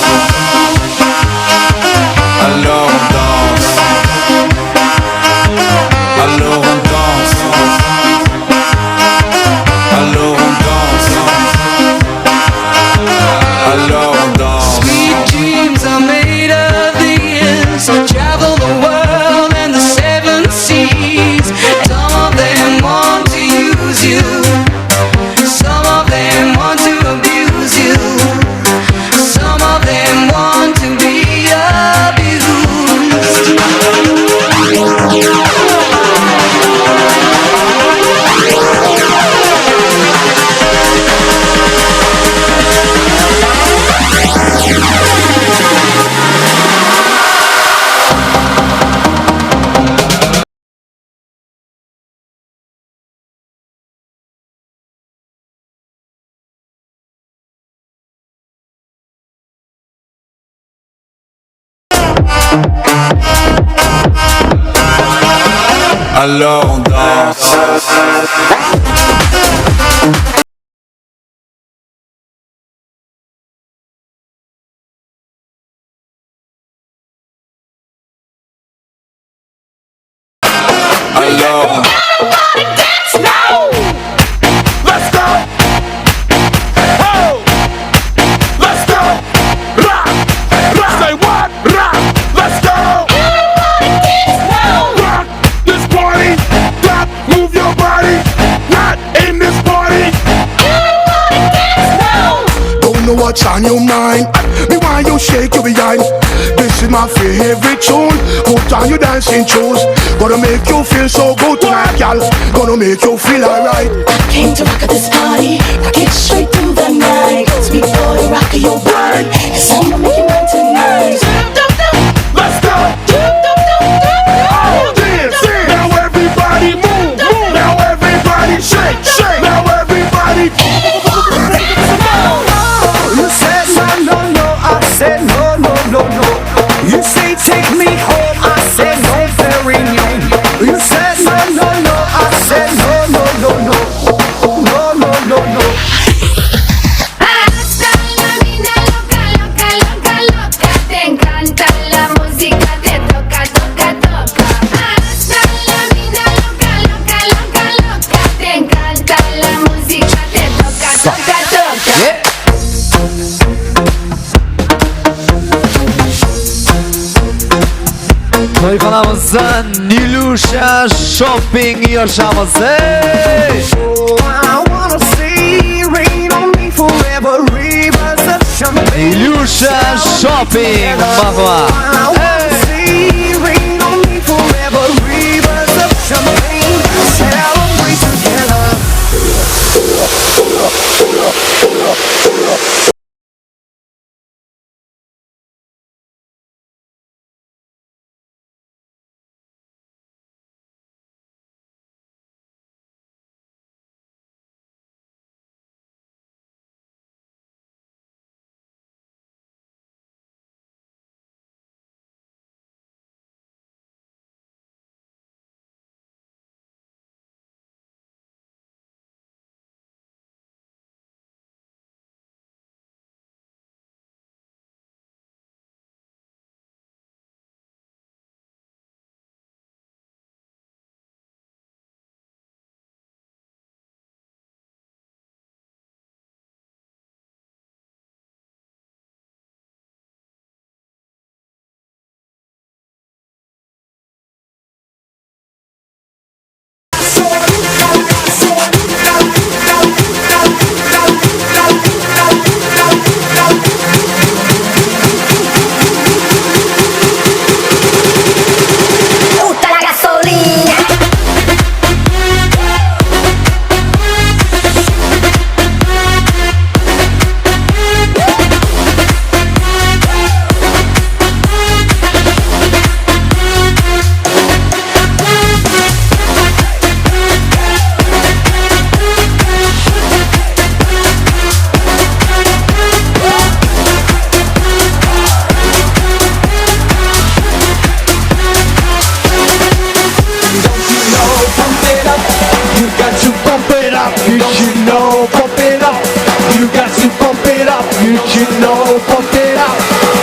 Alors on danse. Alors on danse. Alors on danse. Alors on danse. Sweet dreams are made of these. Travel the world and the seven seas. Some of them want to use you. Some of them want to abuse you. Some of them want to be abused. Alors on danse. Alors. Let's go. Ho. Let's go. Rock. Rock. Say what? Rock. Let's go. Rock this party. Rock. Move your body. Not in this party. Don't know what's on your mind. Me why you shake your behind. This is my favorite tune. Put on your dancing shoes. Gonna make you feel so good tonight, gal. Gonna make you feel alright. I came to rock at this party. Rock it straight through the night. Sweet boy, rock your body. 'Cause I'ma make you mine tonight. Let's go. All dancing. Now everybody move, move. Now everybody shake, shake. Now everybody. You said no, no, no, I said no, no, no, no. You say take me home, I said no, very no. You said no, no, no, I said no, no, no, no. No, no, no, no. Hasta la mina loca, loca, loca, loca. Te encanta la música, te toca, toca, toca. Hasta la mina loca, loca, loca, loca. Te encanta la música, te toca, toca, toca. Toyxanamızda Nilyusha Shopping uyashamız. Ey! Oh, I wanna see rain on me forever, rivers of champagne. Nilyusha Shopping, maqwa. I wanna see rain on me forever, rivers of champagne. Celebrate together. You know, pump it up.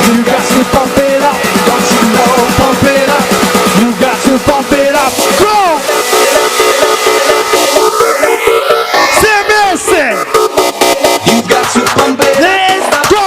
You got to pump it up. Don't you know, pump it up. You got to pump it up. Go! Say, Messi! You got to pump it up. Let's go!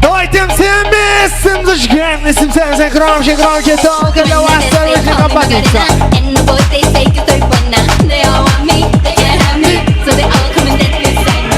Давайте, всем вместе зажигаем, если всем громче, громче, только для вас, самый композиция. And the boys, they say que estoy buena. They all want me, they can't have me. So they all come and dance beside me.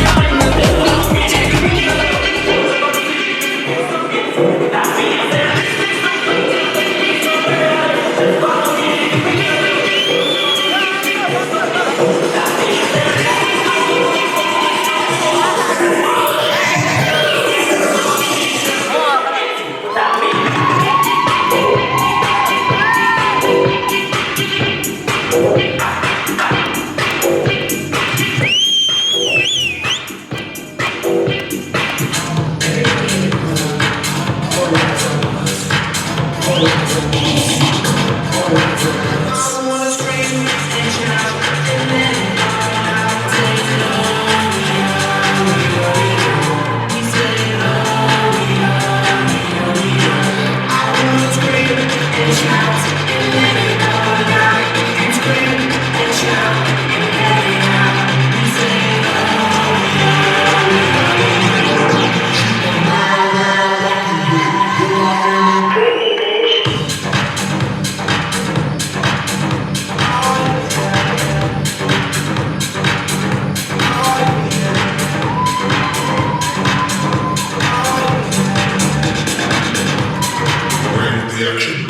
Move your feet.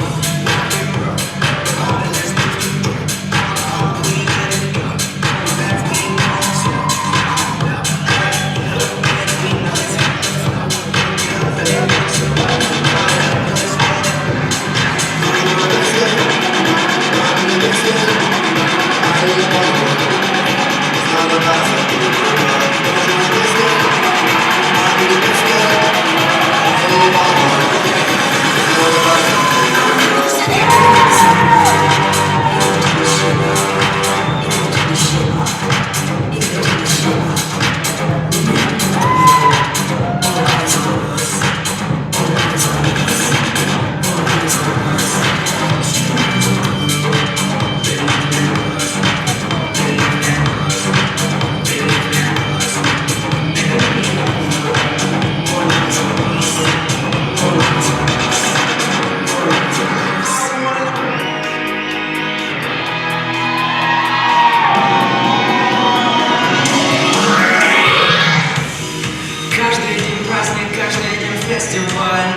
Каждый день праздник, каждый день фестиваль.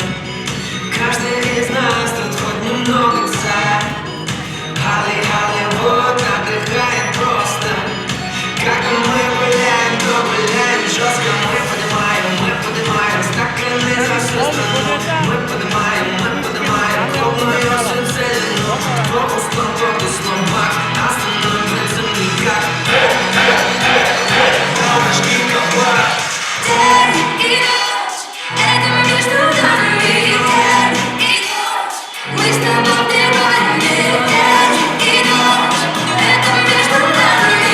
Каждый из нас тут хоть немного царь. Холли-, Холливуд отдыхает просто. Как мы гуляем, то гуляем жёстко. Мы поднимаем, мы поднимаем стаканы за всю страну. Мы поднимаем, мы поднимаем клубную всю целину. Кто устал, тот и слабак, остановиться никак. Бабушки, кабак. Терек и дождь, это между нами. Терек и дождь, мы с тобой в диване. Терек и дождь, это между нами.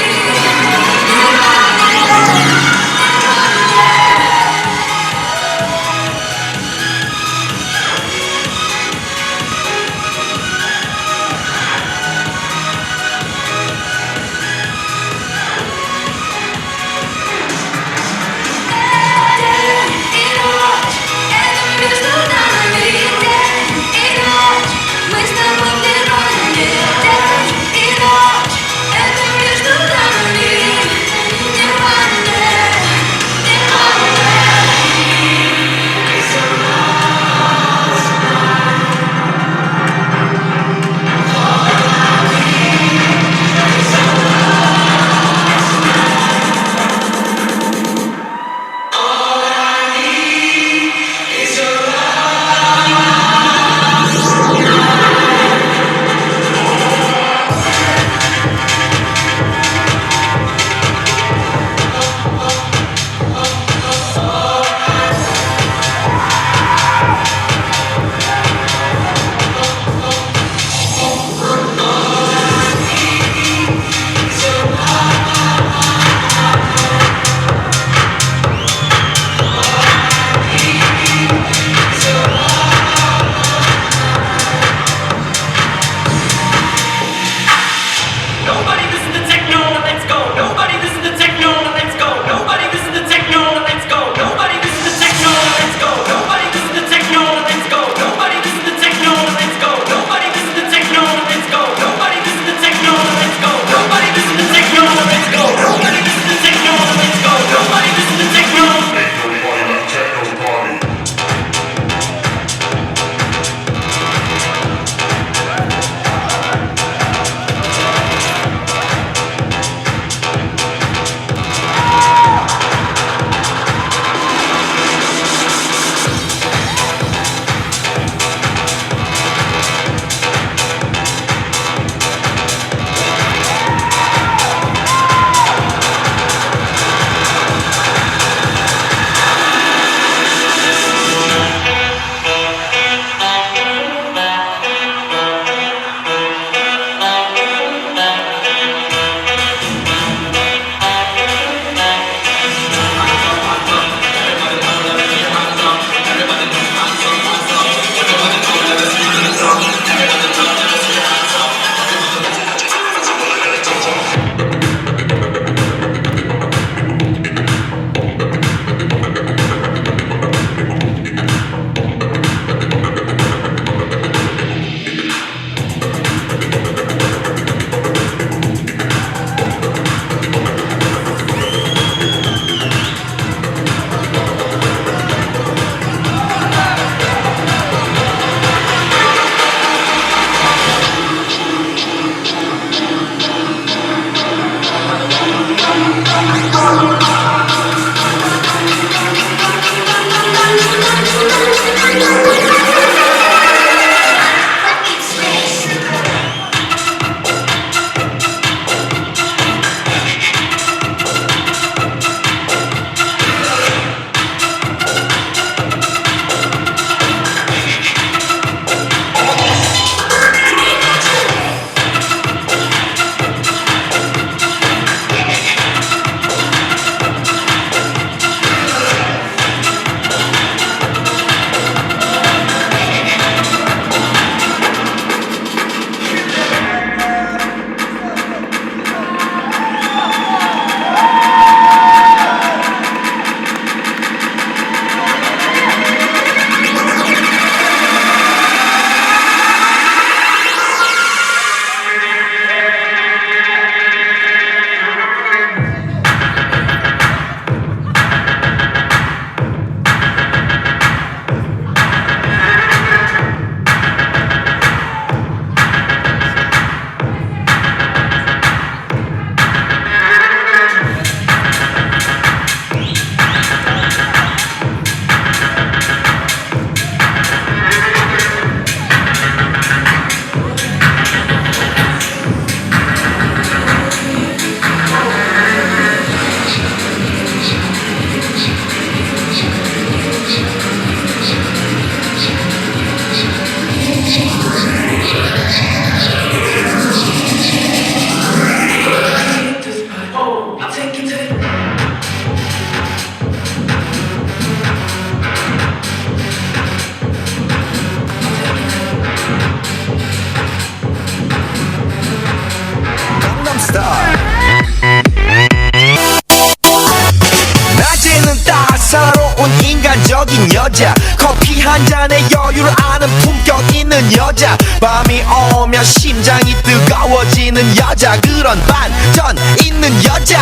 잔에 여유를 아는 품격 있는 여자. 밤이 오면 심장이 뜨거워지는 여자. 그런 반전 있는 여자.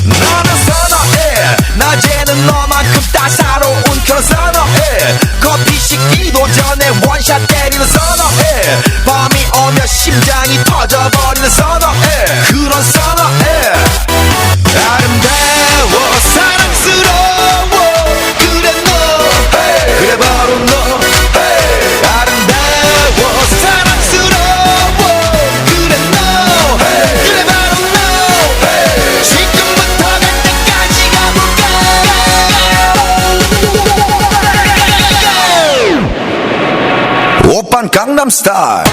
너는 선어해. 낮에는 너만큼 따사로운 그런 선어해. 커피 식기도 전에 원샷 때리는 선어해. 밤이 오면 심장이 터져버리는 선어해. 그런 선어해. 아름다워 사랑스러워 그래 너. 그래 바로 너. 아름다워 사랑스러워 그래 너. 그래 바로 너. 지금부터 갈 때까지 가볼까? 오빤 Gangnam Style.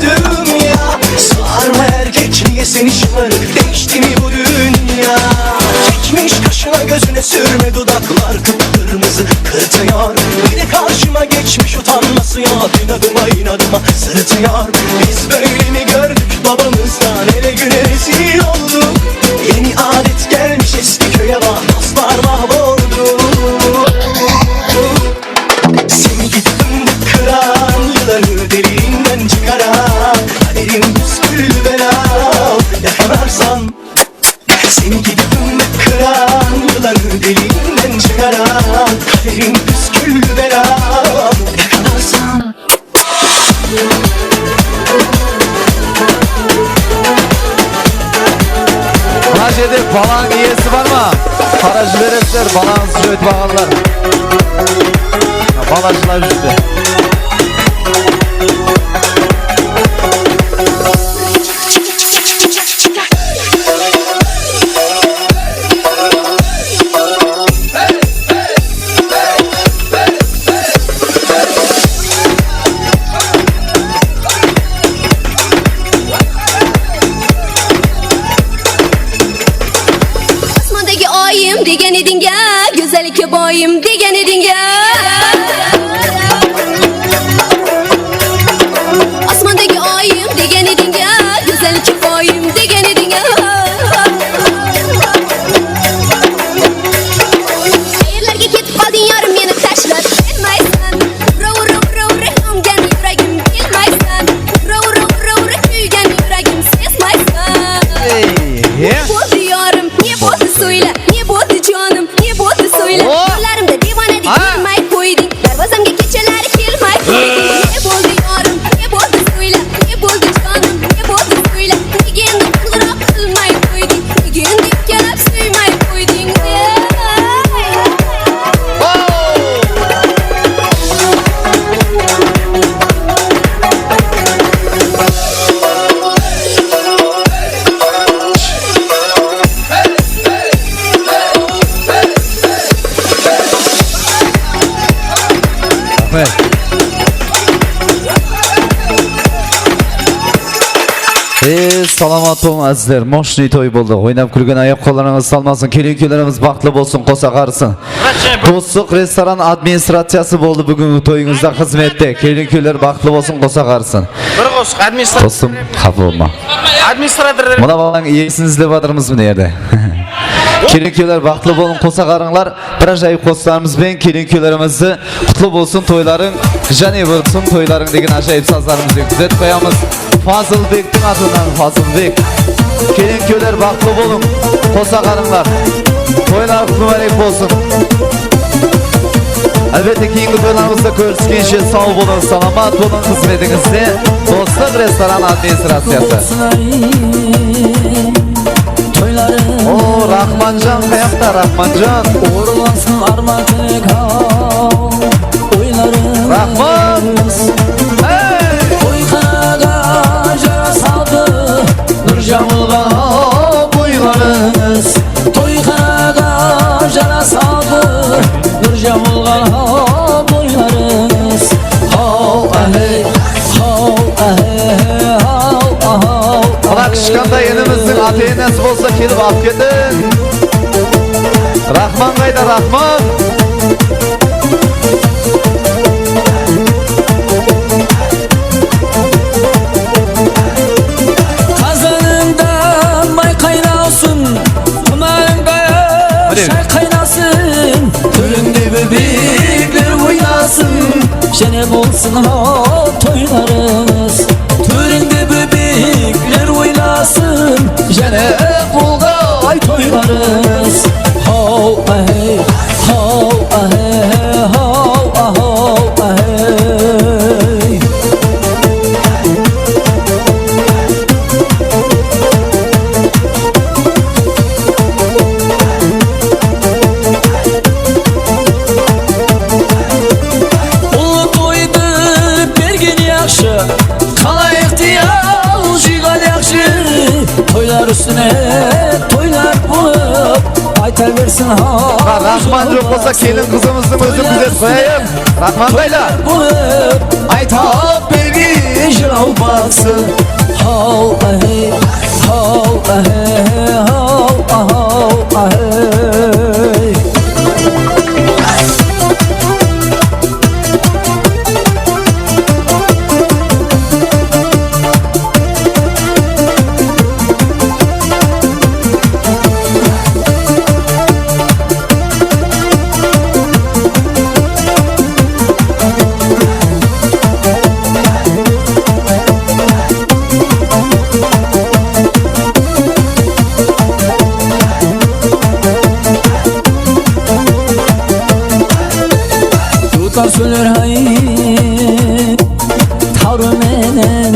Dünya sarma erkekliğe seni şımarık, değişti mi bu dünya? Çekmiş kaşına gözüne sürme, dudaklar kıpkırmızı kırtıyor. Bir de karşıma geçmiş utanması yok, inadıma inadıma sırıtıyor. Biz böyle mi gördük babamızdan, ele güne rezil olduk. Yeni adet gelmiş eski köye bak, dostlar mahvoldu. Seni gidip fındık kıran yılanı deliğinden çıkaran kaderim püsküllü bela yakalarsan. Seni gidip fındık kıran yılanı deliğinden çıkaran kaderim püsküllü bela yakalarsan. Mına jerde balanıń iyesi bar ma? Qara jiberesizler, balańızdı joytıp alǵanlar. Bala jılap júrdi. Osmondagi oyim degen eding-a, go'zallikka boyim degen eding-a. Osmondagi oyim degen eding-a, go'zallikka boyim degen eding-a. Qayerlarga ketib qolding, yorim, meni tashlab? Kelmaysan. Ura, ura, ura, ura, yongan yuragim, kelmaysan. Ura, ura, ura, ura, kuygan yuragim, sezmaysan. Ey, e? Ne bo'ldi, yorim, ne bo'ldi, so'yla? Ne bo'ldi, jonim, ne bo'ldi, so'yla? O! Qo'llarimda devonadek yurmay qo'yding. Darvozamga kechalari kelmay qo'yding. Ne bo'ldi, yorim, ne bo'ldi, so'yla? Ne bo'ldi, jonim, ne bo'ldi, so'yla? Nega endi qo'ng'iroq qilmay qo'yding? Nega endi ikkalab suymay qo'yding? Raxmet. E, salamat bolıń, ázizler. Moshnıy toy boldı. Oynap kúlgen ayaq qollarıńız talmasın. Kelin kúylerimiz baxıtlı bolsın, qosa qarısın. Doslıq restoran administraciyası boldı búgingi toyıńızda xızmette. Kelin kúyler baxıtlı bolsın, qosa qarısın. Bir qosıq administrator. Dostım, xafa bolma. Administrator. Mına balań iyesin izlep atırmız mına jerde. Kelin kúyler baxıtlı bolıń, qosa qarıńlar. Bir ájayıp qosıqlarımız benen kelin kúylerimizdi qutlı bolsın toylarıń, jáne bir sún toylarıń degen ájayıp sazlarımız benen kúzetip qoyamız. Fazılbektiń atınan Fazılbek. Kelin kúyler baxıtlı bolıń, qosa qarıńlar. Toylar qutlı márek bolsın. Álbette, keyingi toylarımızda kóriskenshe, saw bolıń, salamat bolıń, xızmetińizde. Doslıq restoran administraciyası. Toylarım. O, Raxmanjan qayaqta, Raxmanjan? Orlasın arman tilek-aw, oylarım. Raxman! Ey! Toyxanada jarasadı Nurjamılǵa boylarıńız. Toyxanada jarasadı Nurjamılǵa boylarıńız. Haw, áhey, haw, áhey, haw, ahaw. Mına kishkantay inimizdiń ata-enesi bolsa kelip alıp ketiń. Raxman qayda, Raxman? Qazanıńda may qaynasın, qumayıńda shay qaynasın. Haw, toylarıńız, tóreńde bóbekler oynasın, jáne bolǵay toylarıńız. Haw, áhey, haw, áhey, haw, ahaw, áhey. Ullı toydı bergen yaqshı, qalayıq deyal jıyǵan yaqshı. Toylar ústine toylar bolıp, ayta bersin haw. Raxman joq bolsa, kelin qızımızdıń ózin kúzetip qoyayıq. Raxman qayda? Bolıp, ayta bergin jıraw baqsı. Haw, áhey, haw, áhey, haw, ahaw, áhey. Duwtar sóyler háy, tarı menen,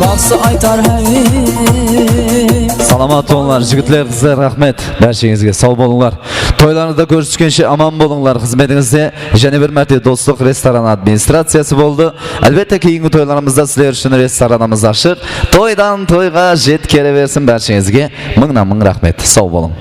baqsı aytar háy. Salamat bolıńlar, jigitler, qızlar, raxmet. Bársheńizge saw bolıńlar. Toylarıńızda kóriskenshe aman bolıńlar. Xızmetińizde jáne bir márte Doslıq restoranı administraciyası boldı. Álbette, keyingi toylarımızda sizler ushın restoranımız ashıq. Toydan toyǵa jetkere bersin bársheńizge. Mıńnan mıń raxmet. Saw bolıń.